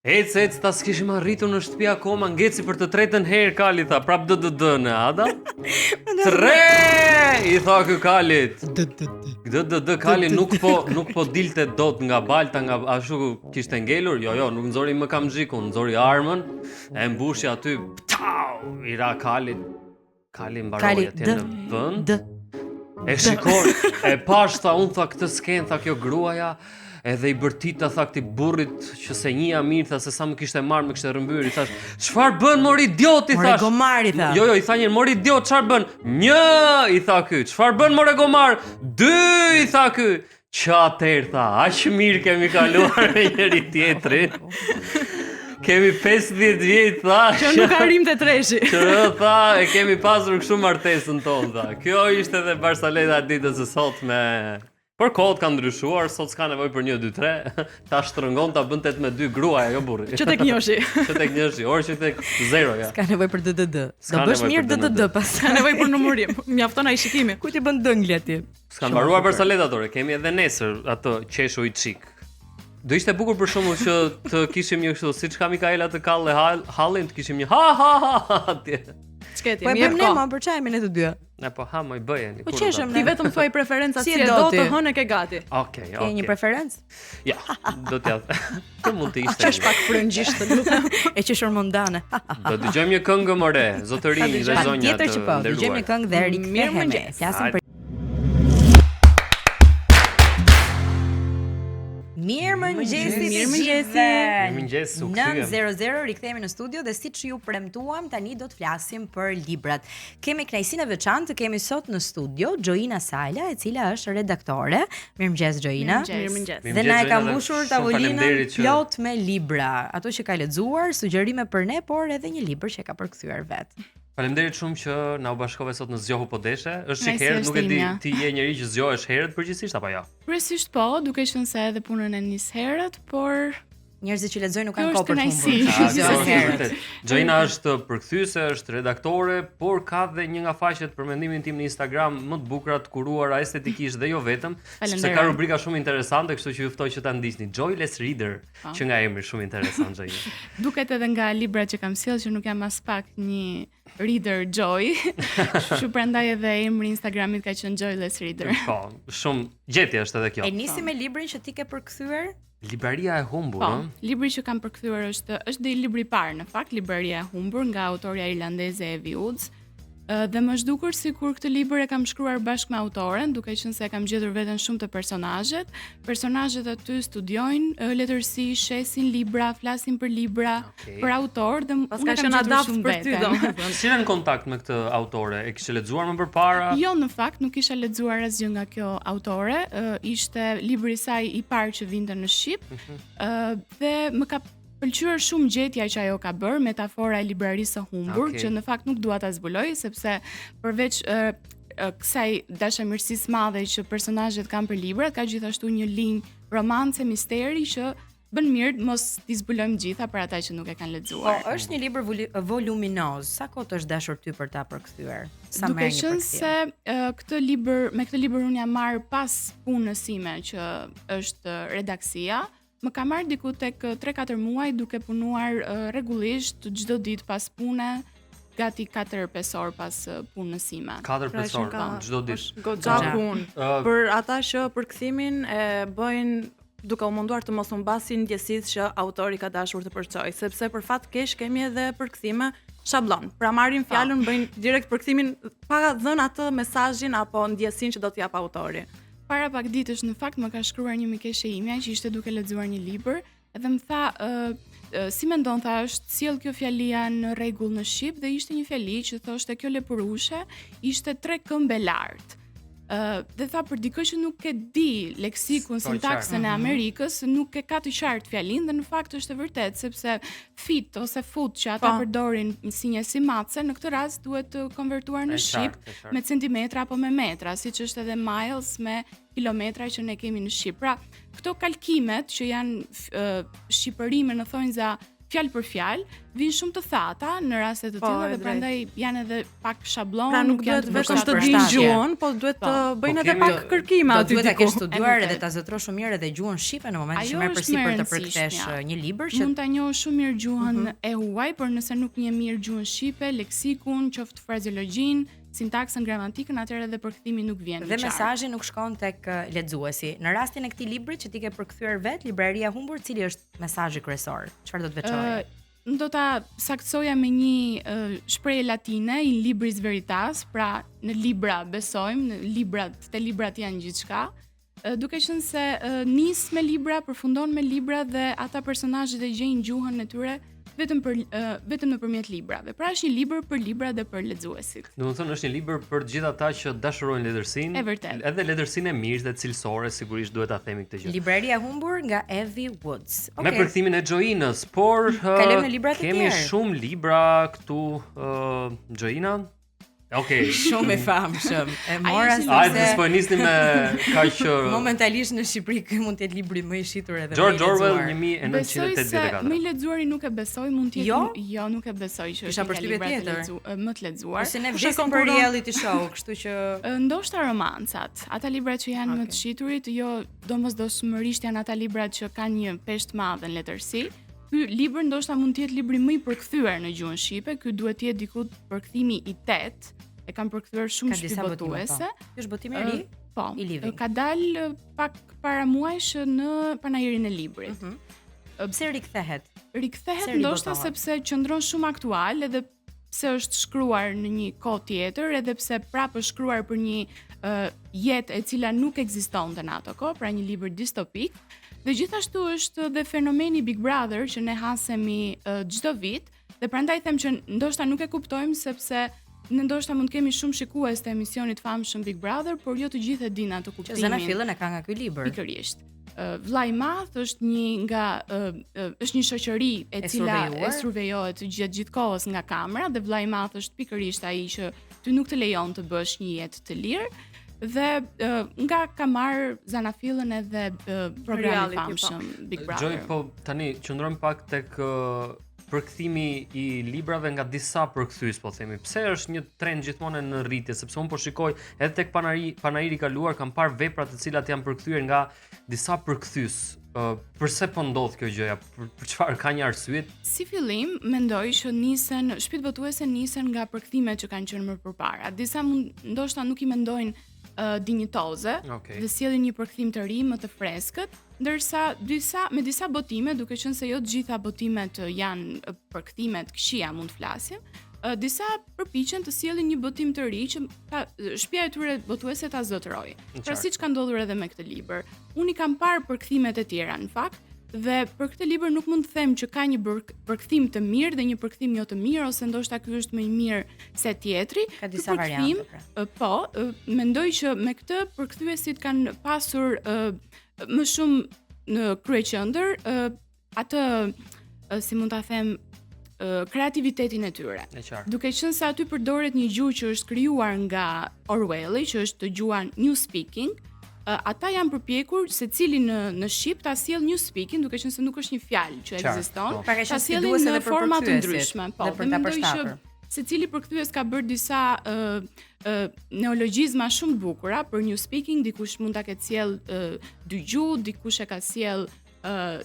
Ec, ec, tha s'kishim arritur në shtëpi akoma, ngeci për të tretën herë kali, tha, prap d d d në Ada. Tre! I tha ky kalit. D d d. D d d kali nuk po nuk po dilte dot nga balta nga ashtu kishte ngelur. Jo, jo, nuk nxori më kamxhikun, nxori armën, e mbushi aty, ptau, i ra kalit. Kali mbaroi atje në vend. D. E shikon, e pash tha unë tha këtë skenë tha kjo gruaja, edhe i bërtita tha këtij burrit që s'e njihja mirë tha se sa më kishte marrë, më kishte rrëmbyer, i thash, "Çfarë bën mor idiot?" i More thash. gomar i tha. Jo, jo, i tha një mor idiot, çfarë bën? Një, i tha ky. Çfarë bën more gomar? Dy, i tha ky. Që atëherë tha, aq mirë kemi kaluar me njëri tjetrin. Kemi 50 vjet tha. Që nuk arrim te treshi. Që tha, e kemi pasur kështu martesën tonë, tha. Kjo ishte edhe barsaleta e ditës së sotme. Por kohët kanë ndryshuar, sot s'ka nevojë për 1 2 3, ta shtrëngon ta bën 8 me 2 gruaja, jo burri. Që tek njëshi. Që tek njëshi, or që tek zero ja. S'ka nevojë për DDD. S'ka Do bësh nevojë mirë për DDD DDD. pas. Ka nevojë për numurim. Mjafton ai shikimi. Ku ti bën dëngla ti? S'kan mbaruar barsaletat ore, kemi edhe nesër atë qeshu i çik. Do ishte bukur për shembull që të kishim një kështu, siç ka Mikaela të kalle hall, hallin, të kishim një ha ha ha ha atje. Ç'ke ti? Po e Më jep bëjmë ne, kohë. ma për çfarë jemi ne të dyja? Ne po ha moj bëjeni. Po kur do ta qeshëm Ti ne. vetëm thuaj preferencat Si si e e do do ti? të hënë e ke gati. Okej, Ke okej. një preferencë? Ja, do t'ja. Kjo mund të ishte. Qesh pak frëngjisht të lutem. E qeshur mondane. Do dëgjojmë një këngë more, zotërinj dhe zonja. Patjetër të që po, dëgjojmë nderuar. një këngë dhe rikthehemi. Mirëmëngjes. Flasim për Mirë mëngjesi të Mirëmëngjesi. gjithëve. Mirëmëngjes, u kthyem. 9:00 rikthehemi në studio dhe siç ju premtuam tani do të flasim për librat. Kemi kënaqësinë e veçantë të kemi sot në studio Joina Sala, e cila është redaktore. Mirëmëngjes Joina. Mirëmëngjes. Dhe na e ka Mirëmëngjes, Joina, dhe mbushur shumë tavolinën faleminderit që- plot me libra, ato që ka lexuar, sugjerime për ne, por edhe një libër që e ka përkthyer vet. Faleminderit shumë që na u bashkove sot në Zgjohu po deshe. Është çik Kënaqësi herët, nuk e është di imja. ti je njeri që zgjohesh herët përgjithsisht apo jo? Kryesisht po, duke qenë se edhe punën e nis herët, por Njerëzit që lexojnë nuk Kjo kanë është kohë për të kënaqësi. humbur. Ah, kjo Zgjohen është herët. vërtet. Joina është përkthyese, është redaktore, por ka dhe një nga faqet për mendimin tim në Instagram më të bukura të kuruara estetikisht dhe jo vetëm, sepse ka Faleminderit. rubrika shumë interesante, kështu që ju ftoj që ta ndiqni. Joyless Reader, Po. që nga emri shumë interesant Joina. duket edhe nga librat që kam sjellë që nuk jam as pak një reader joy. Kështu që prandaj edhe emri i Instagramit ka qenë Joyless Reader. Po, shumë gjetje është edhe kjo. E nisi me librin që ti ke përkthyer? Libraria e humbur, Po, ëh? libri që kam përkthyer është është dhe libri i parë në fakt, Libraria e humbur nga autorja irlandeze Evie Woods. Ë, Dhe më është dukur sikur këtë libër e kam shkruar bashkë me autoren, duke qenë se e kam gjetur veten shumë të personazhet. Personazhet aty studiojnë ë, letërsi, shesin libra, flasin për libra, Okej. për autor dhe Pas unë ka e kam qenë gjetur adapt shumë për ty veten. domethënë. Si re në kontakt me këtë autore? E kishe lexuar më përpara? Jo, në fakt nuk kisha lexuar asgjë nga kjo autore. Ë, ishte libri i saj i parë që vinte në shqip. Mhm. Ë, dhe më ka pëlqyer shumë gjetja që ajo ka bërë, metafora e librarisë së humbur, Okej. që në fakt nuk dua ta zbuloj sepse përveç ë, ë, kësaj dashamirësisë madhe që personazhet kanë për librat, ka gjithashtu një linjë romance, misteri që bën mirë mos t'i zbulojmë gjitha për ata që nuk e kanë Po, lexuar. është një libër voli- voluminoz. Sa kohë të është dashur ty për ta përkthyer? Sa Duke merr një qenë përkthim? se ë, këtë libër, me këtë libër unë jam marrë pas punës sime që është ë, redaksia, më ka marrë diku tek 3-4 muaj duke punuar ë, rregullisht çdo ditë pas pune, gati 4-5 orë pas ë, punës sime. 4-5 Pra që orë ka- çdo ditë. është Goxha Goxha. punë. Ë, Për ata që përkthimin e bëjnë duke u munduar të mos humbasin ndjesitë që autori ka dashur të përçojë, sepse për fat keq kemi edhe përkthime shablon. Pra marrin fjalën, bëjnë direkt përkthimin pa dhënë atë mesazhin apo ndjesinë që do t'jap autori. Para pak ditësh në fakt më ka shkruar një mikeshe imja që ishte duke lexuar një libër edhe më tha ë ë, si mendon tha është sjell kjo fjalia në rregull në shqip dhe ishte një fjali që thoshte kjo lepurushe ishte tre këmbë e lartë. Ë dhe tha për dikë që nuk e di leksikun, S'ka qartë. sintaksën e Amerikës, nuk e ka të qartë fjalinë dhe në fakt është e vërtetë sepse fit ose foot që ata Po. përdorin si një si matse, në këtë rast duhet të konvertuar në E shqip qartë, e qartë. me centimetra apo me metra, siç është edhe miles me kilometra që ne kemi në Shqip. Pra, këto kalkimet që janë f- ë, shqipërime në thonjza fjalë për fjalë, vijnë shumë të thata në raste të po, tilla dhe prandaj janë edhe pak shabllon, pra nuk duhet vetëm të dinë gjuhën, po duhet të po. bëjnë po, edhe pak kërkime aty. Duhet ta kesh studiuar edhe ta zotërosh shumë mirë edhe gjuhën shqipe në momentin që merr përsipër të përkthesh një libër që mund ta njohësh shumë mirë gjuhën mhm. e huaj, por nëse nuk njeh mirë gjuhën shqipe, leksikun, qoftë frazeologjinë, sintaksën, gramatikën, atëherë edhe përkthimi nuk vjen. Dhe mesazhi nuk shkon tek lexuesi. Në rastin e këtij libri që ti ke përkthyer vetë, Libraria e humbur, cili është mesazhi kryesor? Çfarë do të veçoje? Uh, do ta saktësoja me një uh, shprehje latine in libris veritas, pra në libra besojmë, në librat, te librat janë gjithçka. Uh, duke qenë se uh, nis me libra, përfundon me libra dhe ata personazhet e gjejnë gjuhën e tyre vetëm për uh, vetëm nëpërmjet librave. Pra është një libër për libra dhe për lexuesit. Domethënë është një libër për të gjithë ata që dashurojnë letërsinë. Edhe letërsinë e mirë dhe cilësore, sigurisht duhet ta themi këtë gjë. Libraria e humbur nga Evie Woods. Okay. Me përkthimin e Xhoinës, por uh, kalojmë në librat e tjerë. Kemi shumë libra këtu uh, Xhoina. Okej. Okay. Shumë i famshëm. E mora sepse Hajde s'po e nisni me kaq momentalisht në Shqipëri ky mund të jetë libri më i shitur edhe më i lexuar. George Orwell 1984. Më i lexuari nuk e besoj, mund të jetë jo, jo nuk e besoj që është një libër tjetër. Lexu, më të lexuar. Ose ne vdesim për reality show, kështu që ndoshta romancat, ata libra që janë okay. më të shiturit, jo domosdoshmërisht janë ata libra që kanë një peshë të madhe në letërsi. Ky libër ndoshta mund të jetë libri më i përkthyer në gjuhën shqipe, ky duhet të jetë diku përkthimi i 8. E kanë përkthyer shumë shtëpi po. botuese. Ky është botimi i ri? Po. I Living. Ka dalë pak para muajsh në panairin e librit. Mm -hmm. Pse rikthehet? Rikthehet ndoshta sepse qëndron shumë aktual edhe pse është shkruar në një kohë tjetër, edhe pse prapë është shkruar për një uh, jetë e cila nuk ekzistonte në ato kohë, pra një libër distopik. Dhe gjithashtu është dhe fenomeni Big Brother që ne hasemi çdo uh, vit, dhe prandaj them që ndoshta nuk e kuptojmë sepse ne ndoshta mund të kemi shumë shikues të emisionit të famshëm Big Brother, por jo të gjithë e dinë atë kuptimin. Që zanafillën e ka nga ky libër. Pikërisht. Vëllai i Madh është një nga është një shoqëri e cila e survejohet gjatë gjithë kohës nga kamera dhe Vëllai i Madh është pikërisht ai që ty nuk të lejon të bësh një jetë të lirë dhe nga ka marrë zanafillën edhe programi i po. famshëm Big Brother. Joy, po tani qëndrojmë pak tek përkthimi i librave nga disa përkthyes, po themi. Pse është një trend gjithmonë në rritje, sepse unë po shikoj edhe tek panari, panairi i kaluar kam parë vepra të cilat janë përkthyer nga disa përkthyes. Uh, përse po ndodh kjo gjëja? Për, për çfarë ka një arsye? Si fillim, mendoj që nisen, shtëpitë botuese nisen nga përkthimet që kanë qenë më përpara. Disa mund ndoshta nuk i mendojnë uh, dinjitoze okay. dhe sjellin një përkthim të ri, më të freskët, ndërsa disa me disa botime, duke qenë se jo të gjitha botimet janë përkthime të këqija mund të flasim, disa përpiqen të sjellin një botim të ri që ta, shtëpia e tyre botuese ta zotërojë. Pra siç ka ndodhur edhe me këtë libër. Unë i kam parë përkthimet e tjera në fakt, dhe për këtë libër nuk mund të them që ka një përkthim të mirë dhe një përkthim jo të mirë ose ndoshta ky është më i mirë se tjetri. Ka disa variante. Pra. Po, mendoj që me këtë përkthyesit kanë pasur më shumë në kryeqendër atë si mund ta them kreativitetin e tyre. Duke qenë se aty përdoret një gjuhë që është krijuar nga Orwelli, që është gjuha new speaking, ata janë përpjekur secili në në shqip ta sjellë new speaking, duke qenë se nuk është një fjalë që ekziston, po. Pra ta sjellin në forma të ndryshme, po, dhe mendoj që secili përkthyes ka bërë disa uh, uh, neologjizma shumë të bukura për new speaking, dikush mund ta ketë sjellë uh, dy gjuhë, dikush e ka sjellë uh,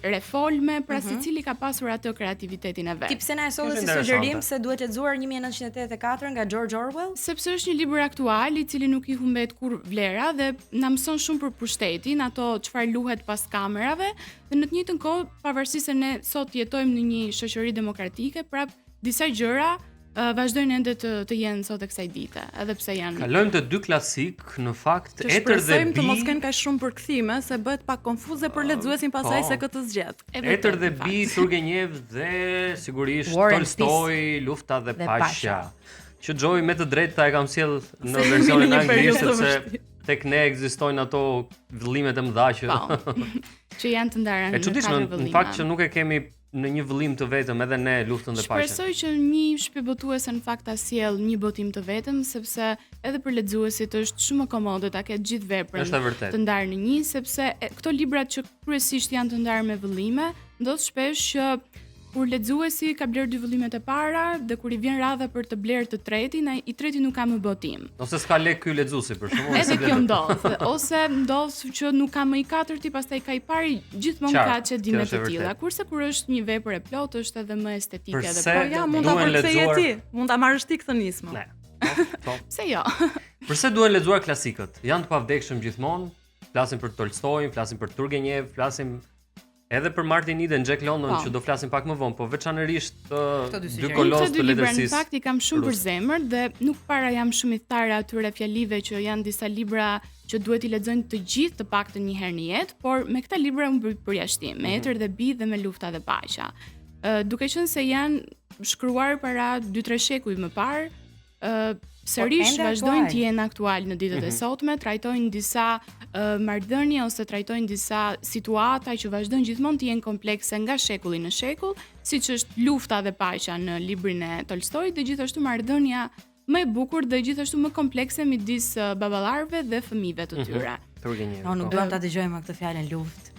refolme, pra mm -hmm. secili ka pasur atë kreativitetin e vet. Ti pse na e solle si sugjerim se duhet lexuar 1984 nga George Orwell? Sepse është një libër aktual i cili nuk i humbet kurrë vlera dhe na mëson shumë për pushtetin, ato çfarë luhet pas kamerave dhe në të njëjtën kohë, pavarësisht se ne sot jetojmë në një shoqëri demokratike, prap disa gjëra uh, vazhdojnë ende të të jenë sot e kësaj dite, edhe pse janë Kalojmë te dy klasikë, në fakt Etër dhe Bij. të mos kenë kaq shumë përkthime se bëhet pak konfuze për lexuesin pastaj po. se kë të zgjedh. Etër dhe Bij, Turgenev dhe sigurisht Tolstoi, Lufta dhe, dhe Paqja. Që Joy me të drejtë ta e kam sjell në versionin anglisht sepse tek ne ekzistojnë ato vëllimet e mëdha që po, që janë të ndara në katër vëllime. Në fakt që nuk e kemi në një vëllim të vetëm edhe ne luftën dhe paqen. Shpresoj që një shtëpi botuese në fakt ta sjell një botim të vetëm sepse edhe për lexuesit është shumë më komode ta ketë gjithë veprën të ndarë në një sepse e, këto librat që kryesisht janë të ndarë me vëllime, Ndodh shpesh që kur lexuesi ka blerë dy vëllimet e para dhe kur i vjen radha për të blerë të tretin, ai i treti nuk ka më botim. Ose s'ka lek ky lexuesi për shembull, Edhe kjo ndodh, ose ndodh që nuk ka më i katërti, pastaj ka i pari, gjithmonë ka çedime të tilla. Kurse kur është një vepër e plotë, është edhe më estetike edhe po ja, mund ta përktheje ti, mund ta marrësh ti këtë nismë. Ne. Po, po. Pse jo? Përse duhen lexuar klasikët? Janë të pavdekshëm gjithmonë. Flasim për Tolstoin, flasim për Turgenev, flasim Edhe për Martin Eden, Jack London po. që do flasim pak më vonë, po veçanërisht uh, dy kolosë të letërsisë. Në fakt i kam shumë për zemër dhe nuk para jam shumë ithtarë atyre fjalive që janë disa libra që duhet t'i lexojnë të gjithë të paktën një herë në jetë, por me këta libra unë bëj përjashtim, me mm -hmm. Etër dhe Bij dhe me Lufta dhe Paqja. Uh, duke qenë se janë shkruar para 2-3 shekuj më parë, ë sërish po, vazhdojnë të jenë aktual në ditët mm -hmm. e mhm. sotme, trajtojnë disa uh, marrëdhënie ose trajtojnë disa situata që vazhdojnë gjithmonë të jenë komplekse nga shekulli në shekull, siç është lufta dhe paqja në librin e Tolstoit dhe gjithashtu marrëdhënia më e bukur dhe gjithashtu më komplekse midis baballarëve dhe fëmijëve të mhm. tyre. Mm -hmm. Turgenev. No, nuk po. duam ta dëgjojmë këtë fjalën luftë.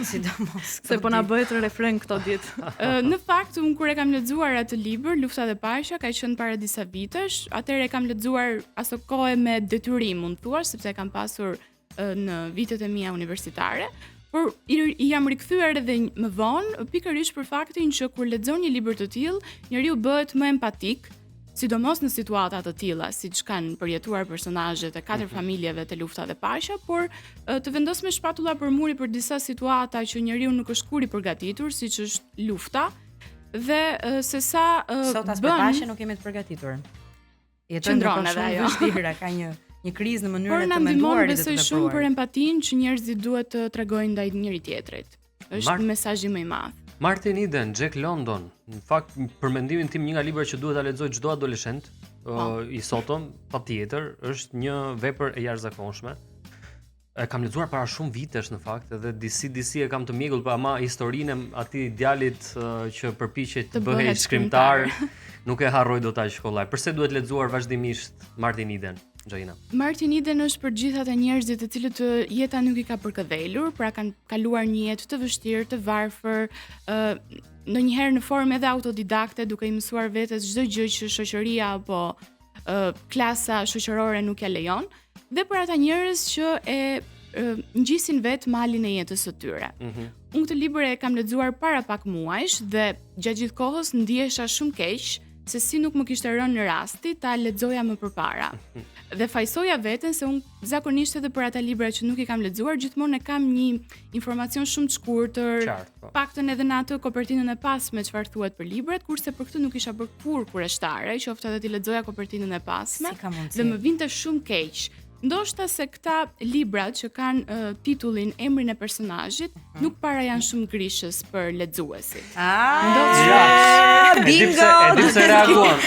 Sidomos. Se po na bëhet refren këto ditë. Në fakt, unë kur e kam lexuar atë libër, Lufta dhe Paqja, ka qenë para disa vitesh, atëherë e kam lexuar aso kohe me detyrim, mund të thuash, sepse e kam pasur në vitet e mia universitare, por i, i jam rikthyer edhe më vonë, pikërisht për faktin që kur lexon një libër të tillë, njeriu bëhet më empatik, sidomos në situata të tilla, siç kanë përjetuar personazhet e katër mm -hmm. familjeve te Lufta dhe Paqja, por të vendos me shpatulla për muri për disa situata që njeriu nuk është kurrë i përgatitur, siç është lufta, dhe se sa Sot as për paqe nuk jemi të përgatitur. Jetojmë në kohë shumë të vështira, ka një një krizë në mënyrën e të menduarit dhe të vepruarit. Por na ndihmon besoj shumë për empatinë që njerëzit duhet të tregojnë ndaj njëri tjetrit. Është Mart mesazhi më i madh. Martin Eden, Jack London, në fakt për mendimin tim një nga librat që duhet ta lexojë çdo adoleshent uh, i sotëm, patjetër, është një vepër e jashtëzakonshme. E kam lexuar para shumë vitesh në fakt, edhe disi disi e kam të mjegullt, po ama historinë e atij djalit uh, që përpiqej të, të bëhej shkrimtar, nuk e harroj dot aq kollaj. Përse duhet lexuar vazhdimisht Martin Eden? Xhaina. Martin Eden është për gjithë ata njerëzit të cilët jeta nuk i ka përkëdhelur, pra kanë kaluar një jetë të vështirë, të varfër, ë ndonjëherë në formë edhe autodidakte, duke i mësuar vetes çdo gjë që shoqëria apo ë klasa shoqërore nuk ja lejon, dhe për ata njerëz që e ngjisin vetë malin e jetës së tyre. Mm -hmm. Unë këtë libër e kam lexuar para pak muajsh dhe gjatë gjithë kohës ndihesha shumë keq, se si nuk më kishte rënë rasti ta lexoja më përpara. Dhe fajësoja veten se unë zakonisht edhe për ata libra që nuk i kam lexuar, gjithmonë e kam një informacion shumë të shkurtër, po. paktën edhe në atë kopertinën e pasme çfarë thuhet për librat, kurse për këtë nuk isha bërë kurrë kureshtare, qoftë edhe t'i lexoja kopertinën e pasme. Si dhe më vinte shumë keq. Ndoshta se këta librat që kanë uh, titullin emrin e personazhit mm -hmm. nuk para janë shumë grishës për lexuesit. Ah, ja, bingo. E di pse reaguan.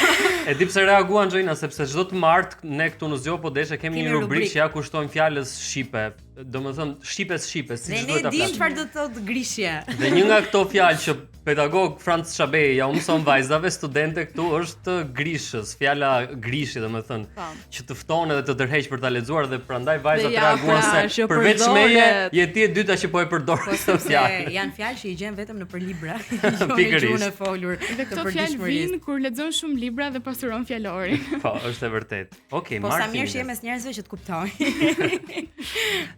E di pse reaguan Xhoina sepse çdo të martë ne këtu në Zgjo po deshe kemi një rubrikë që ja kushtojmë fjalës shqipe. Domethënë shqipes shqipe, siç duhet ta flasim. Ne dimë çfarë do të thotë grishje. Dhe një nga këto fjalë që pedagog Franc Çabej ja u mëson vajzave studente këtu është grishës, fjala grishi domethënë, po. që të fton edhe të tërheq për ta lexuar dhe prandaj vajzat ja, reaguan pra, se përveç meje je ti e dyta që po e përdor po, këtë fjalë. Janë fjalë që i gjen vetëm nëpër libra, jo në gjuhën e folur. Dhe këto fjalë vijnë kur lexon shumë libra dhe pasuron fjalorin. Po, është e vërtetë. Okej, okay, po, sa mirë që je mes njerëzve që të kuptojnë.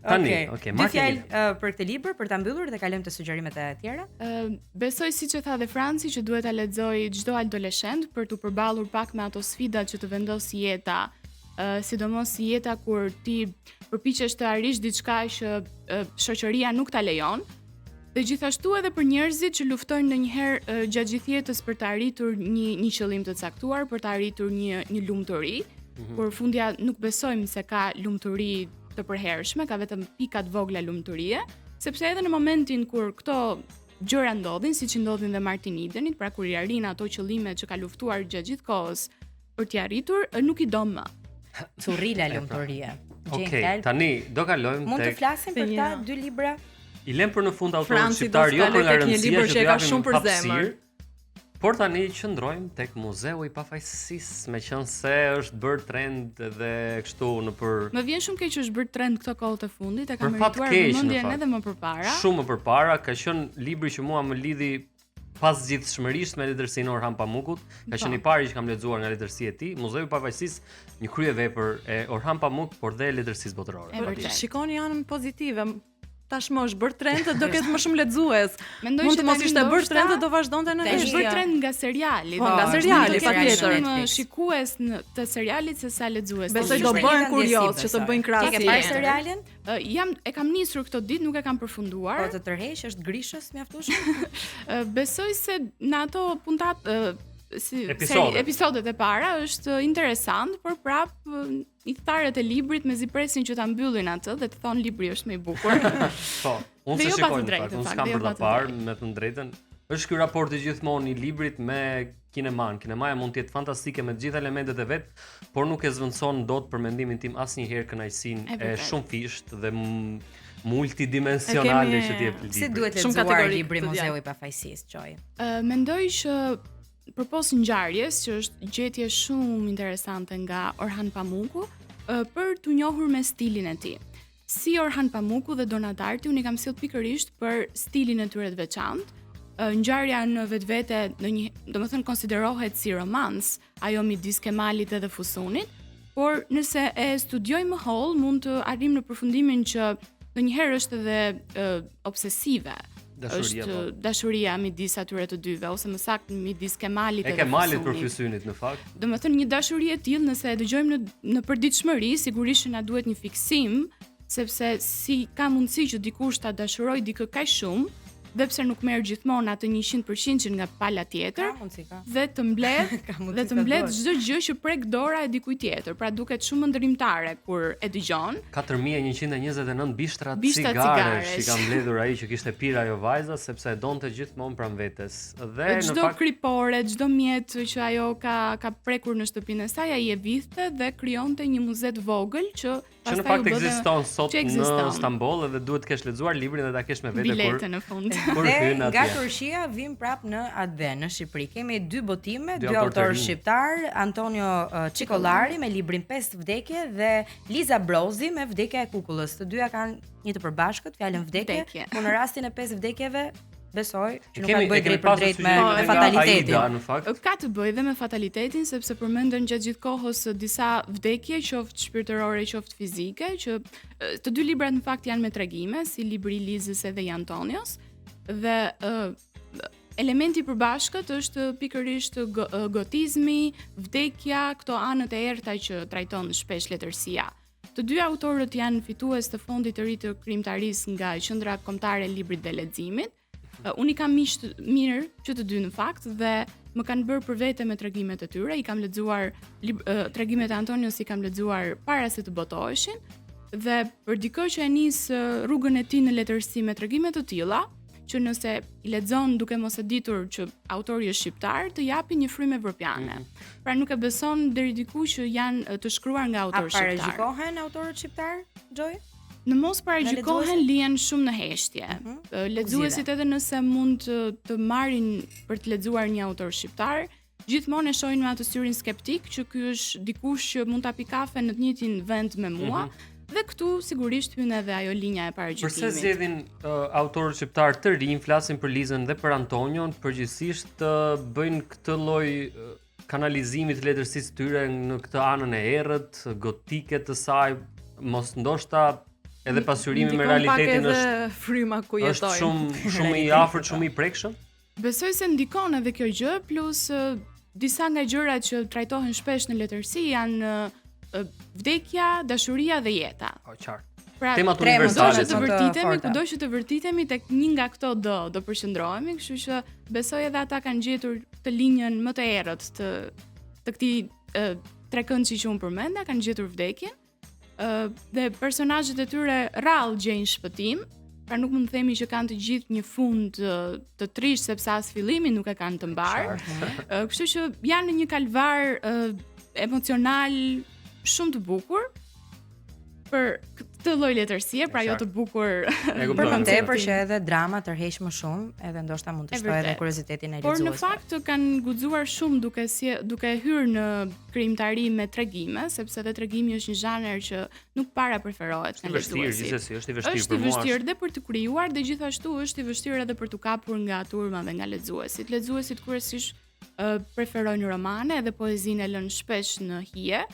Tani, okej, okay, Dy fjalë uh, për këtë libër për ta mbyllur dhe kalojmë te sugjerimet e tjera. Ë, uh, besoj siç e tha dhe Franci që duhet ta lexojë çdo adoleshent për t'u përballur pak me ato sfidat që të vendos jeta. Ë, uh, sidomos jeta kur ti përpiqesh të arrish diçka që uh, shoqëria nuk ta lejon. Dhe gjithashtu edhe për njerëzit që luftojnë ndonjëherë gjatë gjithë jetës për të arritur një një qëllim të caktuar, për të arritur një një lumturi, mm -hmm. por fundja nuk besojmë se ka lumturi të përhershme, ka vetëm pika të vogla lumturie, sepse edhe në momentin kur këto gjëra ndodhin, siç i ndodhin dhe Martin Edenit, pra kur i arrin ato qëllime që ka luftuar gjatë gjithë kohës për t'i arritur, nuk i do më. Currila pra. lumturie. Okej, okay, tani do kalojmë tek Mund të flasim për këta dy libra? I lëmë për në fund autorët shqiptarë, jo për nga rëndësia që, që ka shumë për zemër. Por tani qëndrojmë tek Muzeu i Pafajësisë, meqenëse është bërë trend edhe kështu nëpër Më vjen shumë keq që është bërë trend këto kohët e fundit, e ka merituar vëmendjen edhe më përpara. Shumë më përpara ka qenë libri që mua më lidhi pazgjidhshmërisht me letërsinë e Orhan Pamukut, ka qenë po. i pari që kam lexuar nga letërsia e tij, Muzeu i Pafajësisë, një kryevepër e Orhan Pamuk, por dhe e letërsisë botërore. Shikoni anën pozitive, tashmë është bërë trend do ketë më shumë lexues. Mendoj Mund të mos ishte bërë trend do vazhdonte në heshtje. Është bërë trend nga seriali. Po, nga po, seriali patjetër. Më shikues në të serialit se sa lexues. Besoj do bëhen kurioz që të bëjnë krahasim. Ti ke parë serialin? Uh, jam e kam nisur këto ditë, nuk e kam përfunduar. Po të tërheq, është grishës mjaftueshëm? Besoj se në ato puntat uh, si episodet. episodet e para është interesant, por prap Ithtarët e librit mezi presin që ta mbyllin atë dhe të thonë libri është më i bukur. po, unë s'e jo shikoj në fakt, unë s'kam jo për ta parë, me thënë të drejtën. Është ky raporti gjithmonë i librit me kineman. Kinemaja mund të jetë fantastike me të gjitha elementet e vet, por nuk e zëvendëson dot për mendimin tim asnjëherë kënaqësinë e, e shumëfishtë dhe multidimensionale që të jep libri. Si duhet lexuar libri Muzeu i Pafajësisë, Joy? Uh, mendoj që përpos ngjarjes që është gjetje shumë interesante nga Orhan Pamuku, për t'u njohur me stilin e tij. Si Orhan Pamuku dhe Donna Tartti, unë i kam sjellë pikërisht për stilin e tyre të veçantë. Ngjarja në vetvete, në një, domethënë konsiderohet si romancë, ajo midis Kemalit edhe Fusunit, por nëse e studiojmë më hollë, mund të arrijmë në përfundimin që ndonjëherë është edhe e, obsesive. Dashuria, është po. dashuria midis atyre të dyve ose më saktë midis Kemalit edhe Kemalit për Fusunit në fakt. Domethënë një dashuri e tillë nëse e dëgjojmë në në përditshmëri, sigurisht që na duhet një fiksim, sepse si ka mundësi që dikush ta dashurojë dikë kaq shumë, dhe pse nuk merr gjithmonë atë 100% nga pala tjetër. Ka mundësi, ka. Dhe të mbledh dhe të mbledh çdo gjë që prek dora e dikujt tjetër. Pra duket shumë ëndërrimtare kur e dëgjon. 4129 bishtra cigaresh i ka mbledhur ai që kishte pirë ajo vajza sepse e donte gjithmonë pranë vetes. Dhe në çdo fakt... kripore, çdo mjet që ajo ka ka prekur në shtëpinë e saj, ai e vidhte dhe krijonte një muze të vogël që Që në fakt ekziston sot në Stamboll dhe duhet të kesh lexuar librin dhe ta kesh me vete kur në fund. Kur hyn atje. Nga Turqia vim prap në atdhe, në Shqipëri. Kemi dy botime, dy, dy autorë shqiptar, Antonio Çikollari me librin Pesë vdekje dhe Liza Brozi me Vdekja e kukullës. Të dyja kanë një të përbashkët, fjalën vdekje, vdekje. por në rastin e pesë vdekjeve besoj që nuk ka të bëjë drejtpërdrejt me, me fatalitetin. Aida, në fakt. Ka të bëjë dhe me fatalitetin sepse përmenden gjatë gjithë kohës disa vdekje, qoftë shpirtërore, qoftë fizike, që të dy librat në fakt janë me tregime, si libri i Lizës edhe i Antonios. Dhe uh, elementi i përbashkët është pikërisht gotizmi, vdekja, këto anët e errëta që trajton shpesh letërsia. Të dy autorët janë fitues të Fondit të Ri të Krijimtarisë nga Qendra Kombëtare e Librit dhe Leximit. Unë i kam miq të mirë që të dy në fakt dhe më kanë bërë për vete me tregimet e tyre. I kam lexuar tregimet e Antonios i kam lexuar para se të botoheshin dhe për dikë që e nis rrugën e tij në letërsi me tregime të tilla, që nëse i lexon duke mos e ditur që autori është shqiptar, të japin një frymë evropiane. Mm -hmm. Pra nuk e beson deri diku që janë të shkruar nga autorë shqiptar. A paragjykohen autorët shqiptar, Joy? Në mos paragjykohen lihen shumë në heshtje. Mm -hmm. Lexuesit edhe nëse mund të, të marrin për të lexuar një autor shqiptar, gjithmonë e shohin me atë syrin skeptik që ky është dikush që mund ta pi kafe në të njëjtin vend me mua. Mm -hmm. Dhe këtu sigurisht hyn edhe ajo linja e paragjykimit. Përse zgjedhin uh, autorët shqiptar të rinj, flasim për Lizën dhe për Antonion, përgjithsisht të bëjnë këtë lloj kanalizimi të letërsisë tyre në këtë anën e errët, gotike të saj, mos ndoshta edhe pasqyrimi me realitetin është fryma ku jetojnë. Është shumë shumë i afërt, shumë i prekshëm. Besoj se ndikon edhe kjo gjë, plus disa nga gjërat që trajtohen shpesh në letërsi janë vdekja, dashuria dhe jeta. Po, qartë. Pra, Temat universale. Kudo që të vërtitemi, kudo që të vërtitemi tek një nga këto do do përqendrohemi, kështu që besoj edhe ata kanë gjetur këtë linjën më të errët të të këtij trekëndshi që unë përmenda, kanë gjetur vdekjen. dhe personazhet e tyre rrallë gjejnë shpëtim, pra nuk mund të themi që kanë të gjithë një fund të trishtë sepse as fillimin nuk e kanë të mbarë. Kështu që janë në një kalvar emocional shumë të bukur. Për Këtë lloj letërsie, pra jo të bukur. Për më tepër që edhe drama tërheq më shumë, edhe ndoshta mund të shtojë edhe kuriozitetin e lexuesve. Por në fakt kanë guxuar shumë duke si duke hyrë në krijimtari me tregime, sepse edhe tregimi është një zhanër që nuk para preferohet nga lexuesit. Është i vështirë gjithsesi, është i vështirë për mua. Është i vështirë dhe për të krijuar dhe gjithashtu është i vështirë edhe për t'u kapur nga turma dhe nga lexuesit. Lexuesit kryesisht preferojnë romane edhe poezinë e lënë shpesh në hije.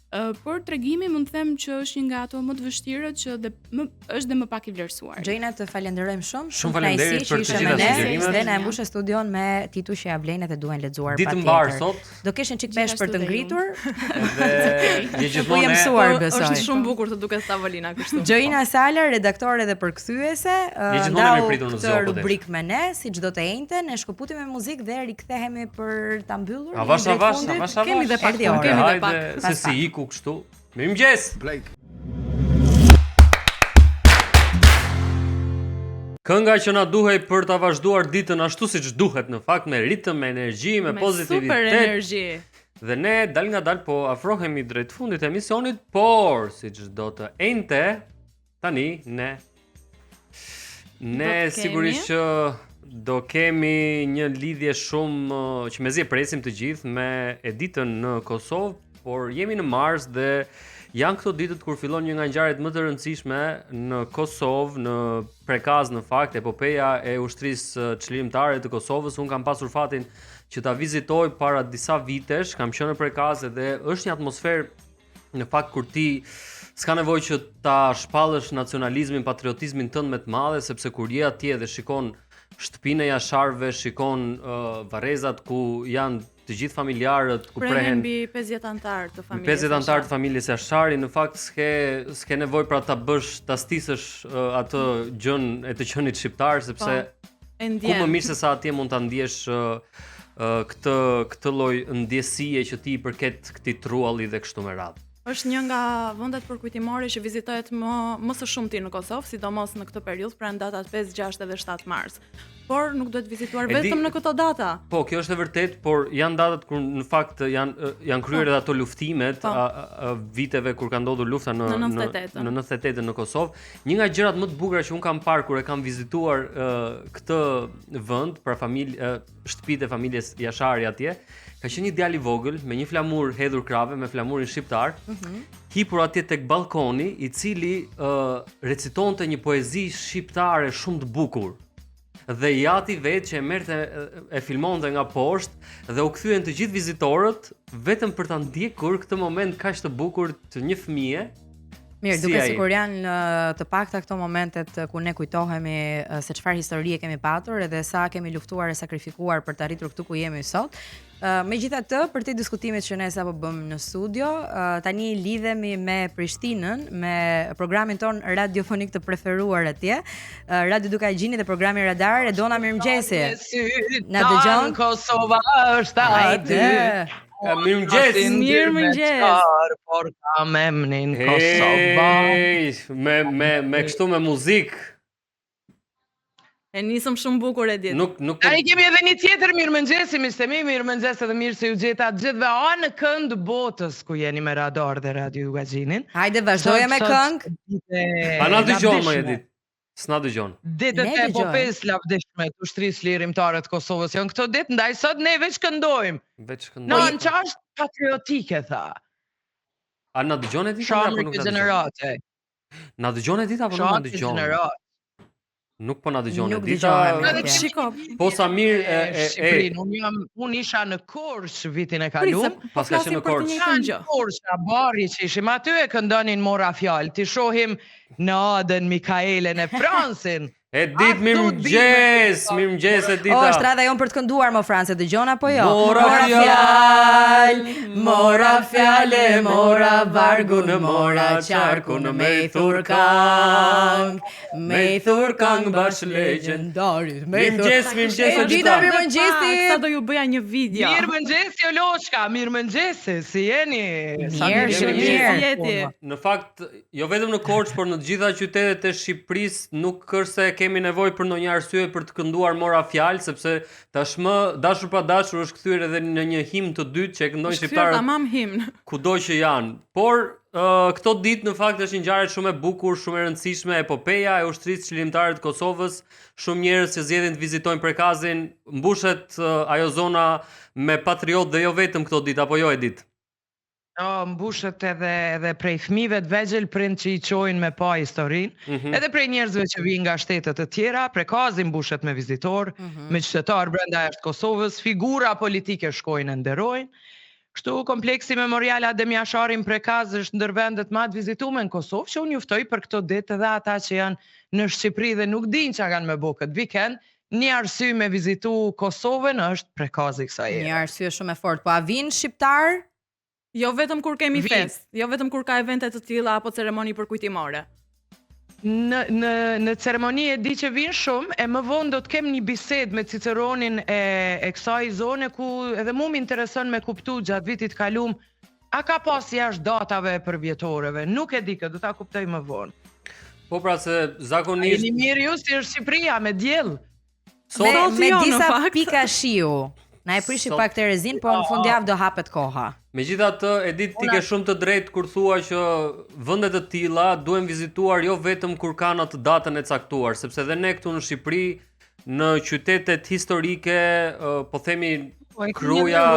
Uh, por tregimi mund të them që është një nga ato më të vështirët që dhe më është dhe më pak i vlerësuar. Xhejna të falenderojmë shumë, shumë faleminderit për të gjitha sugjerimet. Dhe na e mbushe studion me tituj që ia vlejnë dhe duhen lexuar patjetër. Ditë mbarë sot. Do kesh një çik peshë për të ngritur. Dhe je gjithmonë e mësuar po, besoj. Është shumë bukur të duket tavolina kështu. Xhejna Sala, redaktore dhe përkthyese, je gjithmonë e mirëpritur në zgjo rubrikë me ne, si çdo të enjte, ne shkëputemi me muzikë dhe rikthehemi për ta mbyllur. Avash avash, avash avash. Kemi dhe pak, kemi dhe pak. Se si iku kështu. Mirëmëngjes. Blake. Kënga që na duhej për ta vazhduar ditën ashtu siç duhet në fakt me ritëm, me energji, me, me pozitivitet. Super energji. Dhe ne dalëngadalë po afrohemi drejt fundit të emisionit, por si çdo të enjte tani ne ne sigurisht që do kemi një lidhje shumë që mezi e presim të gjithë me Editën në Kosovë, por jemi në mars dhe janë këto ditët kur fillon një nga ngjarjet më të rëndësishme në Kosovë, në Prekaz në fakt, epopeja e ushtrisë çlirimtare të Kosovës. Unë kam pasur fatin që ta vizitoj para disa vitesh, kam qenë në Prekaz dhe është një atmosferë në fakt kur ti s'ka nevojë që ta shpallësh nacionalizmin, patriotizmin tënd me të madhe, sepse kur je atje dhe shikon shtëpinë e Jasharëve, shikon uh, varrezat ku janë të gjithë familjarët ku prehen mbi 50 anëtarë të familjes. 50 anëtarë të familjes Jashari, në fakt s'ke s'ke nevojë pra ta bësh, ta stisësh uh, atë gjën e të qenit shqiptar sepse po, e ndjen. Ku më mirë se sa atje mund ta ndjesh uh, uh, këtë këtë lloj ndjesie që ti i përket këtij trualli dhe kështu me radhë. Është një nga vendet përkujtimore që vizitohet më më së shumti në Kosovë, sidomos në këtë periudhë, pra në datat 5, 6 dhe 7 mars. Por nuk duhet vizituar vetëm në këto data. Po, kjo është e vërtetë, por janë datat kur në fakt janë janë kryer po. edhe ato luftimet po. a, a, viteve kur ka ndodhur lufta në në 98 në 98 në Kosovë. Një nga gjërat më të bukura që unë kam parë kur e kam vizituar uh, këtë vend, pra familje uh, shtëpitë e familjes Jashari atje, ka qenë një djalë i vogël me një flamur hedhur krahëve me flamurin shqiptar. Mm -hmm. Hipur atje tek ballkoni, i cili uh, recitonte një poezi shqiptare shumë të bukur. Dhe i ati vetë që e merrte e filmonte nga poshtë dhe u kthyen të gjithë vizitorët vetëm për ta ndjekur këtë moment kaq të bukur të një fëmije Mirë, si duke sikur janë të pakta këto momentet ku ne kujtohemi se çfarë historie kemi patur edhe sa kemi luftuar e sakrifikuar për të arritur këtu ku jemi sot. Megjithatë, përtej diskutimit që ne sapo bëmë në studio, tani lidhemi me Prishtinën, me programin tonë radiofonik të preferuar atje, Radio Dukagjini dhe programi Radar. Edona, mirëmëngjesi. Na dëgjon? Kosova është aty. Mirëmëngjes. Mirëmëngjes. Por kam emnin Kosova. Ej, me me me kështu me muzikë. E nisëm shumë bukur Edit. Nuk nuk po- Tani kemi edhe një tjetër mirëmëngjesi, miqtë e mi, mirëmëngjes edhe mirë se ju gjeta të gjithëve anekënd botës ku jeni me Radar dhe Radio Dukagjinin. Hajde vazhdoje me këngë. A na dëgjon më Edit? S'na dëgjon. Ditët e epopesë së lavdishme të ushtrisë çlirimtare të Kosovës janë këto ditë, ndaj sot ne veç këndojmë. Veç këndojmë. Na në qashtë patriotike, tha. A na dëgjon Edita apo nuk na dëgjon? Na dëgjon Edita apo nuk na dëgjon? Nuk po na dëgjon Edita. Nuk shiko. Po sa mirë e e e. Unë jam unë isha në Korçë vitin e kaluar. Po ka qenë në Korçë. Në Korçë, bari që ishim aty e këndonin mora fjalë. T'i shohim Nadën, Mikaelen e Francin. Edit, mirëmëngjes, mirëmëngjes Edita. O, është radha jonë për të kënduar mo Franc, e dëgjon apo jo? Mora fjalë, mora fjalë, mora vargun, mora qarkun, me i thur kang, me i thur kang bash legjendarit, me i thur. Mirëmëngjes, mirëmëngjes Edita. Edita, mirëmëngjes. Sa do ju bëja një video. Mirëmëngjes Joloshka, mirëmëngjes, si jeni? Mirë, shumë mirë. Në fakt, Jo vetëm në Korçë, por në të gjitha qytetet e Shqipërisë nuk është se kemi nevojë për ndonjë arsye për të kënduar mora fjalë, sepse tashmë dashur pa dashur është kthyer edhe në një himn të dytë që e këndojnë shqiptarët. Është tamam himn. Kudo që janë. Por ë. Uh, këto ditë në fakt është një ngjarje shumë e bukur, shumë e rëndësishme, epopeja e ushtrisë çlirimtare të Kosovës. Shumë njerëz që zgjedhin të vizitojnë Prekazin, mbushet uh, ajo zona me patriotë dhe jo vetëm këto ditë apo jo Edit. Po, mbushet edhe edhe prej fëmijëve të vegjël, prind që i çojnë me pa historinë, mm -hmm. edhe prej njerëzve që vijnë nga shtete të tjera, Prekazi mbushet me vizitorë, mm -hmm. me qytetarë brenda jashtë Kosovës, figura politike shkojnë e nderojnë. Kështu kompleksi memorial Adem Jashari në Prekaz është ndër vendet ma të vizitume në Kosovë, që unë ju ftoj për këto ditë edhe ata që janë në Shqipëri dhe nuk dinë çka kanë me bo këtë vikend, një arsye me vizitu Kosovën është Prekazi kësaj here. Një arsye shumë e fortë. Po a vijnë shqiptarë? Jo vetëm kur kemi festë, jo vetëm kur ka evente të tilla apo ceremoni përkujtimore. Në në në ceremoni e di që vijnë shumë, e më vonë do të kem një bisedë me ciceronin e e kësaj zone ku edhe mu më intereson me kuptu gjatë vitit të kalum a ka pas jashtë datave e përvjetoreve, nuk e di këtë, do ta kuptoj më vonë. Po pra se zakonisht A jeni mirë ju si është Shqipëria me diell? Sot me, me jo, disa pika shiu. Na e prishi Sot... pak terezinë, por në po. fundjavë do hapet koha. Megjithatë, Edit ti ke shumë të drejtë kur thua që vende të tilla duhen vizituar jo vetëm kur kanë atë datën e caktuar, sepse edhe ne këtu në Shqipëri, në qytetet historike, po themi po, Kruja,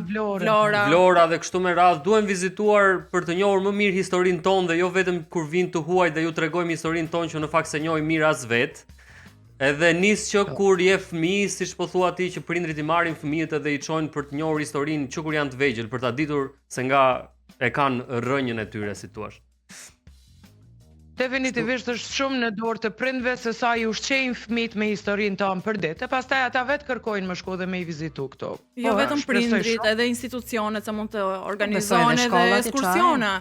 Vlora, Vlora dhe kështu me radhë duhen vizituar për të njohur më mirë historinë tonë dhe jo vetëm kur vijnë të huajt dhe ju tregojmë historinë tonë që në fakt s'e njohim mirë as vetë. Edhe nis që kur je fëmijë, siç po thua ti që prindërit i marrin fëmijët edhe i çojnë për të njohur historinë që kur janë të vegjël, për ta ditur se nga e kanë rrënjën e tyre, si thua. Definitivisht është shumë në dorë të prindve se sa i ushqejnë fëmijët me historinë tonë për ditë, e pastaj ata vetë kërkojnë me shku dhe me i vizitu këto. Jo po, vetëm prindërit, edhe institucionet se mund të organizojnë edhe ekskursione.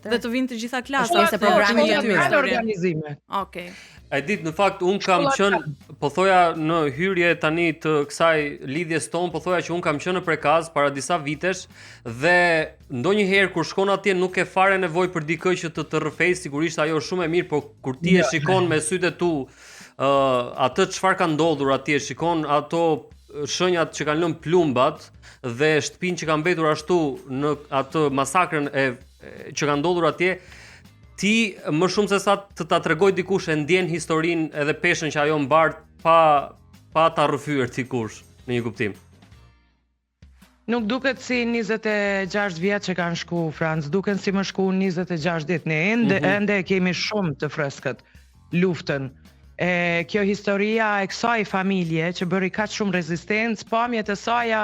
Dhe të vinë të gjitha klasat. Është programi i tyre. Organizime. Okej. Edit, në fakt unë kam qenë, po thoja në hyrje tani të kësaj lidhjes tonë, po thoja që unë kam qenë në Prekaz para disa vitesh dhe ndonjëherë kur shkon atje nuk ke fare nevojë për dikë që të të rrëfejë, sigurisht ajo është shumë e mirë, por kur ti e jo. shikon me sytë e tu ë uh, atë çfarë ka ndodhur atje, shikon ato shenjat që kanë lënë plumbat dhe shtëpinë që ka mbetur ashtu në atë masakrën e që ka ndodhur atje, ti më shumë se sa të ta tregojë dikush e ndjen historinë edhe peshën që ajo mbart pa pa ta rrëfyer dikush në një kuptim. Nuk duket si 26 vjet që kanë shku Franc, duken si më shku 26 ditë. Ne ende mm -hmm. ende e kemi shumë të freskët luftën. E kjo historia e kësaj familje që bëri kaq shumë rezistencë, pamjet e saja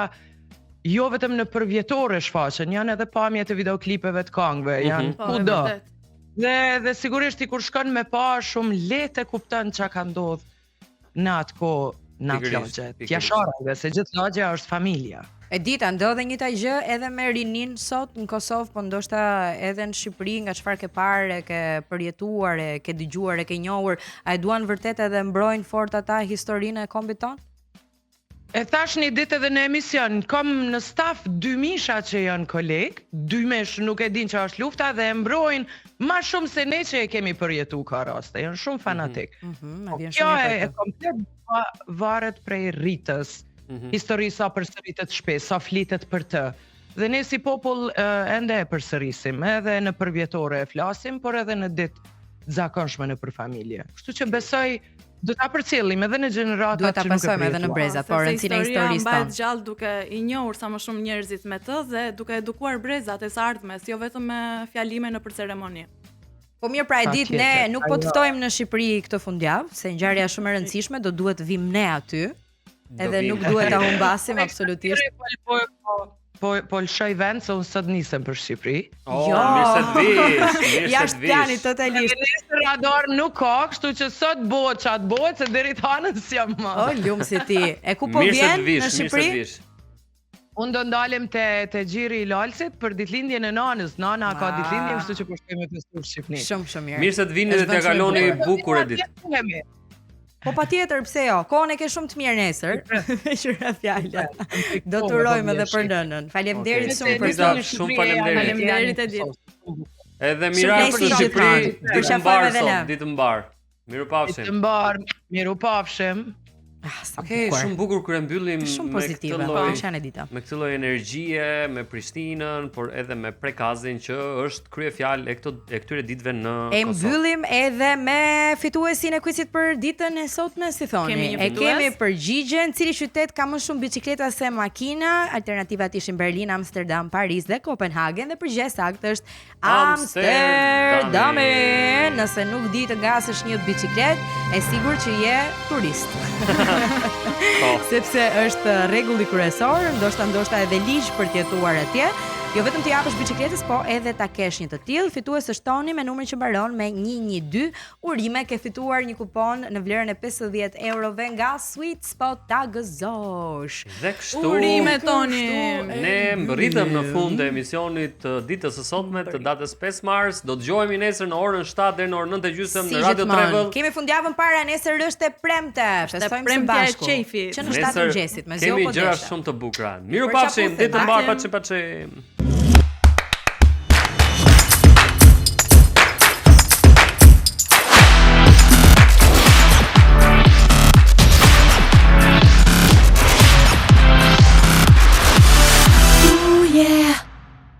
jo vetëm në përvjetore shfaqen, janë edhe pamjet e videoklipeve të këngëve, mhm. janë mm -hmm. kudo. Dhe dhe sigurisht ti kur shkon me pa shumë lehtë e kupton çka ka ndodhur në atë kohë në atë lagje. Jasharajve, se gjithë lagja është familja. Edit, a ndodh e njëjta gjë edhe me rininë sot në Kosovë, po ndoshta edhe në Shqipëri, nga çfarë ke parë, e ke përjetuar, e ke dëgjuar, e ke njohur, a e duan vërtet edhe mbrojnë fort ata historinë e kombit tonë? E thashë një ditë edhe në emision, kam në staf dy misha që janë kolegë, dy mish nuk e dinë çka është lufta dhe e mbrojnë ma shumë se ne që e kemi përjetu ka raste, janë shumë fanatik. Mm -hmm, po kjo e, e komplet varet prej rritës, mm -hmm. histori sa përsëritet shpesh, sa flitet për të. Dhe ne si popull ende e përsërisim, edhe në përvjetore e flasim, por edhe në ditë të zakonshme nëpër familje. Kështu që besoj Do ta përcjellim edhe në gjeneratat që nuk e Duhet ta pasojmë edhe në brezat, por rëndësinë e historisë tonë. Mbahet gjallë duke i njohur sa më shumë njerëzit me të dhe duke edukuar brezat e së ardhmes, jo vetëm me fjalime nëpër ceremoni. Po mirë pra Edit, ne nuk po të ftojmë në Shqipëri këtë fundjavë, se ngjarja është shumë e rëndësishme, do duhet të vijmë ne aty. Edhe nuk duhet ta humbasim absolutisht. Po po po po po lëshoj vend se unë sot nisem për Shqipëri. Oh, jo. Mirë se të vish, mirë se të vish. Jashtë totalisht. Edhe nesër radar nuk ka, kështu që sot bëhet ça të bëhet se deri të hanën s'jam më. Oh, lum si ti. E ku po vjen në Shqipëri? Mirë se të vish. Unë do ndalem te te gjiri i Lalsit për ditëlindjen e nanës. Nana ka ditëlindjen, kështu që po shkoj me festu në Shqipëri. Shumë shumë mirë. Mirë se të vini dhe t'ia kaloni bukur Edit. Po patjetër, pse jo? Kohën e ke shumë të mirë nesër. Meqë ra fjala. Do të urojmë edhe për nënën. Faleminderit okay. shumë për sot. Shumë faleminderit. Faleminderit Edit. Edhe mirë në Shqipëri, ditë të mbarë sot, ditë të mbarë. Mirupafshim. Ditë të mbarë, mirupafshim. Ah, sa Okej, bukur. shumë bukur kur e mbyllim Shumë me pozitive. këtë Po, lloj pëlqen e dita. me këtë lloj energjie, me Prishtinën, por edhe me Prekazin që është kryefjalë e këto e këtyre ditëve në E Kosovë. mbyllim edhe me fituesin e kuicit për ditën e sotme, si thoni. Kemi një E fitues? kemi përgjigjen, cili qytet ka më shumë bicikleta se makina? Alternativat ishin Berlin, Amsterdam, Paris dhe Kopenhagen dhe përgjigjja e saktë është Amsterdami. Amsterdami. Nëse nuk di të ngasësh një biçikletë, e sigurt që je turist. Po. Sepse është rregulli kryesor, ndoshta ndoshta edhe ligj për të jetuar atje. Jo vetëm të japësh biçikletës, po edhe ta kesh një të tillë. Fitues është Toni me numrin që mbaron me 112. Urime, ke fituar një kupon në vlerën e 50 eurove nga Sweet Spot ta gëzosh. Dhe kështu Urime Toni. Ne mbërritëm në fund të emisionit të ditës së sotme të datës 5 mars. Do dëgjohemi nesër në orën 7 deri në orën 9:30 Si në Radio gjithmonë, Travel. Kemi fundjavën para, nesër është e premte. Festojmë së premtja e bashku. qejfit. Që në 7 të mëngjesit, me kemi zjo po gjëra deshe. shumë të bukura. Miru Për pafshim, çaputhe, ditë të mbarë, paçim. paçim paçim.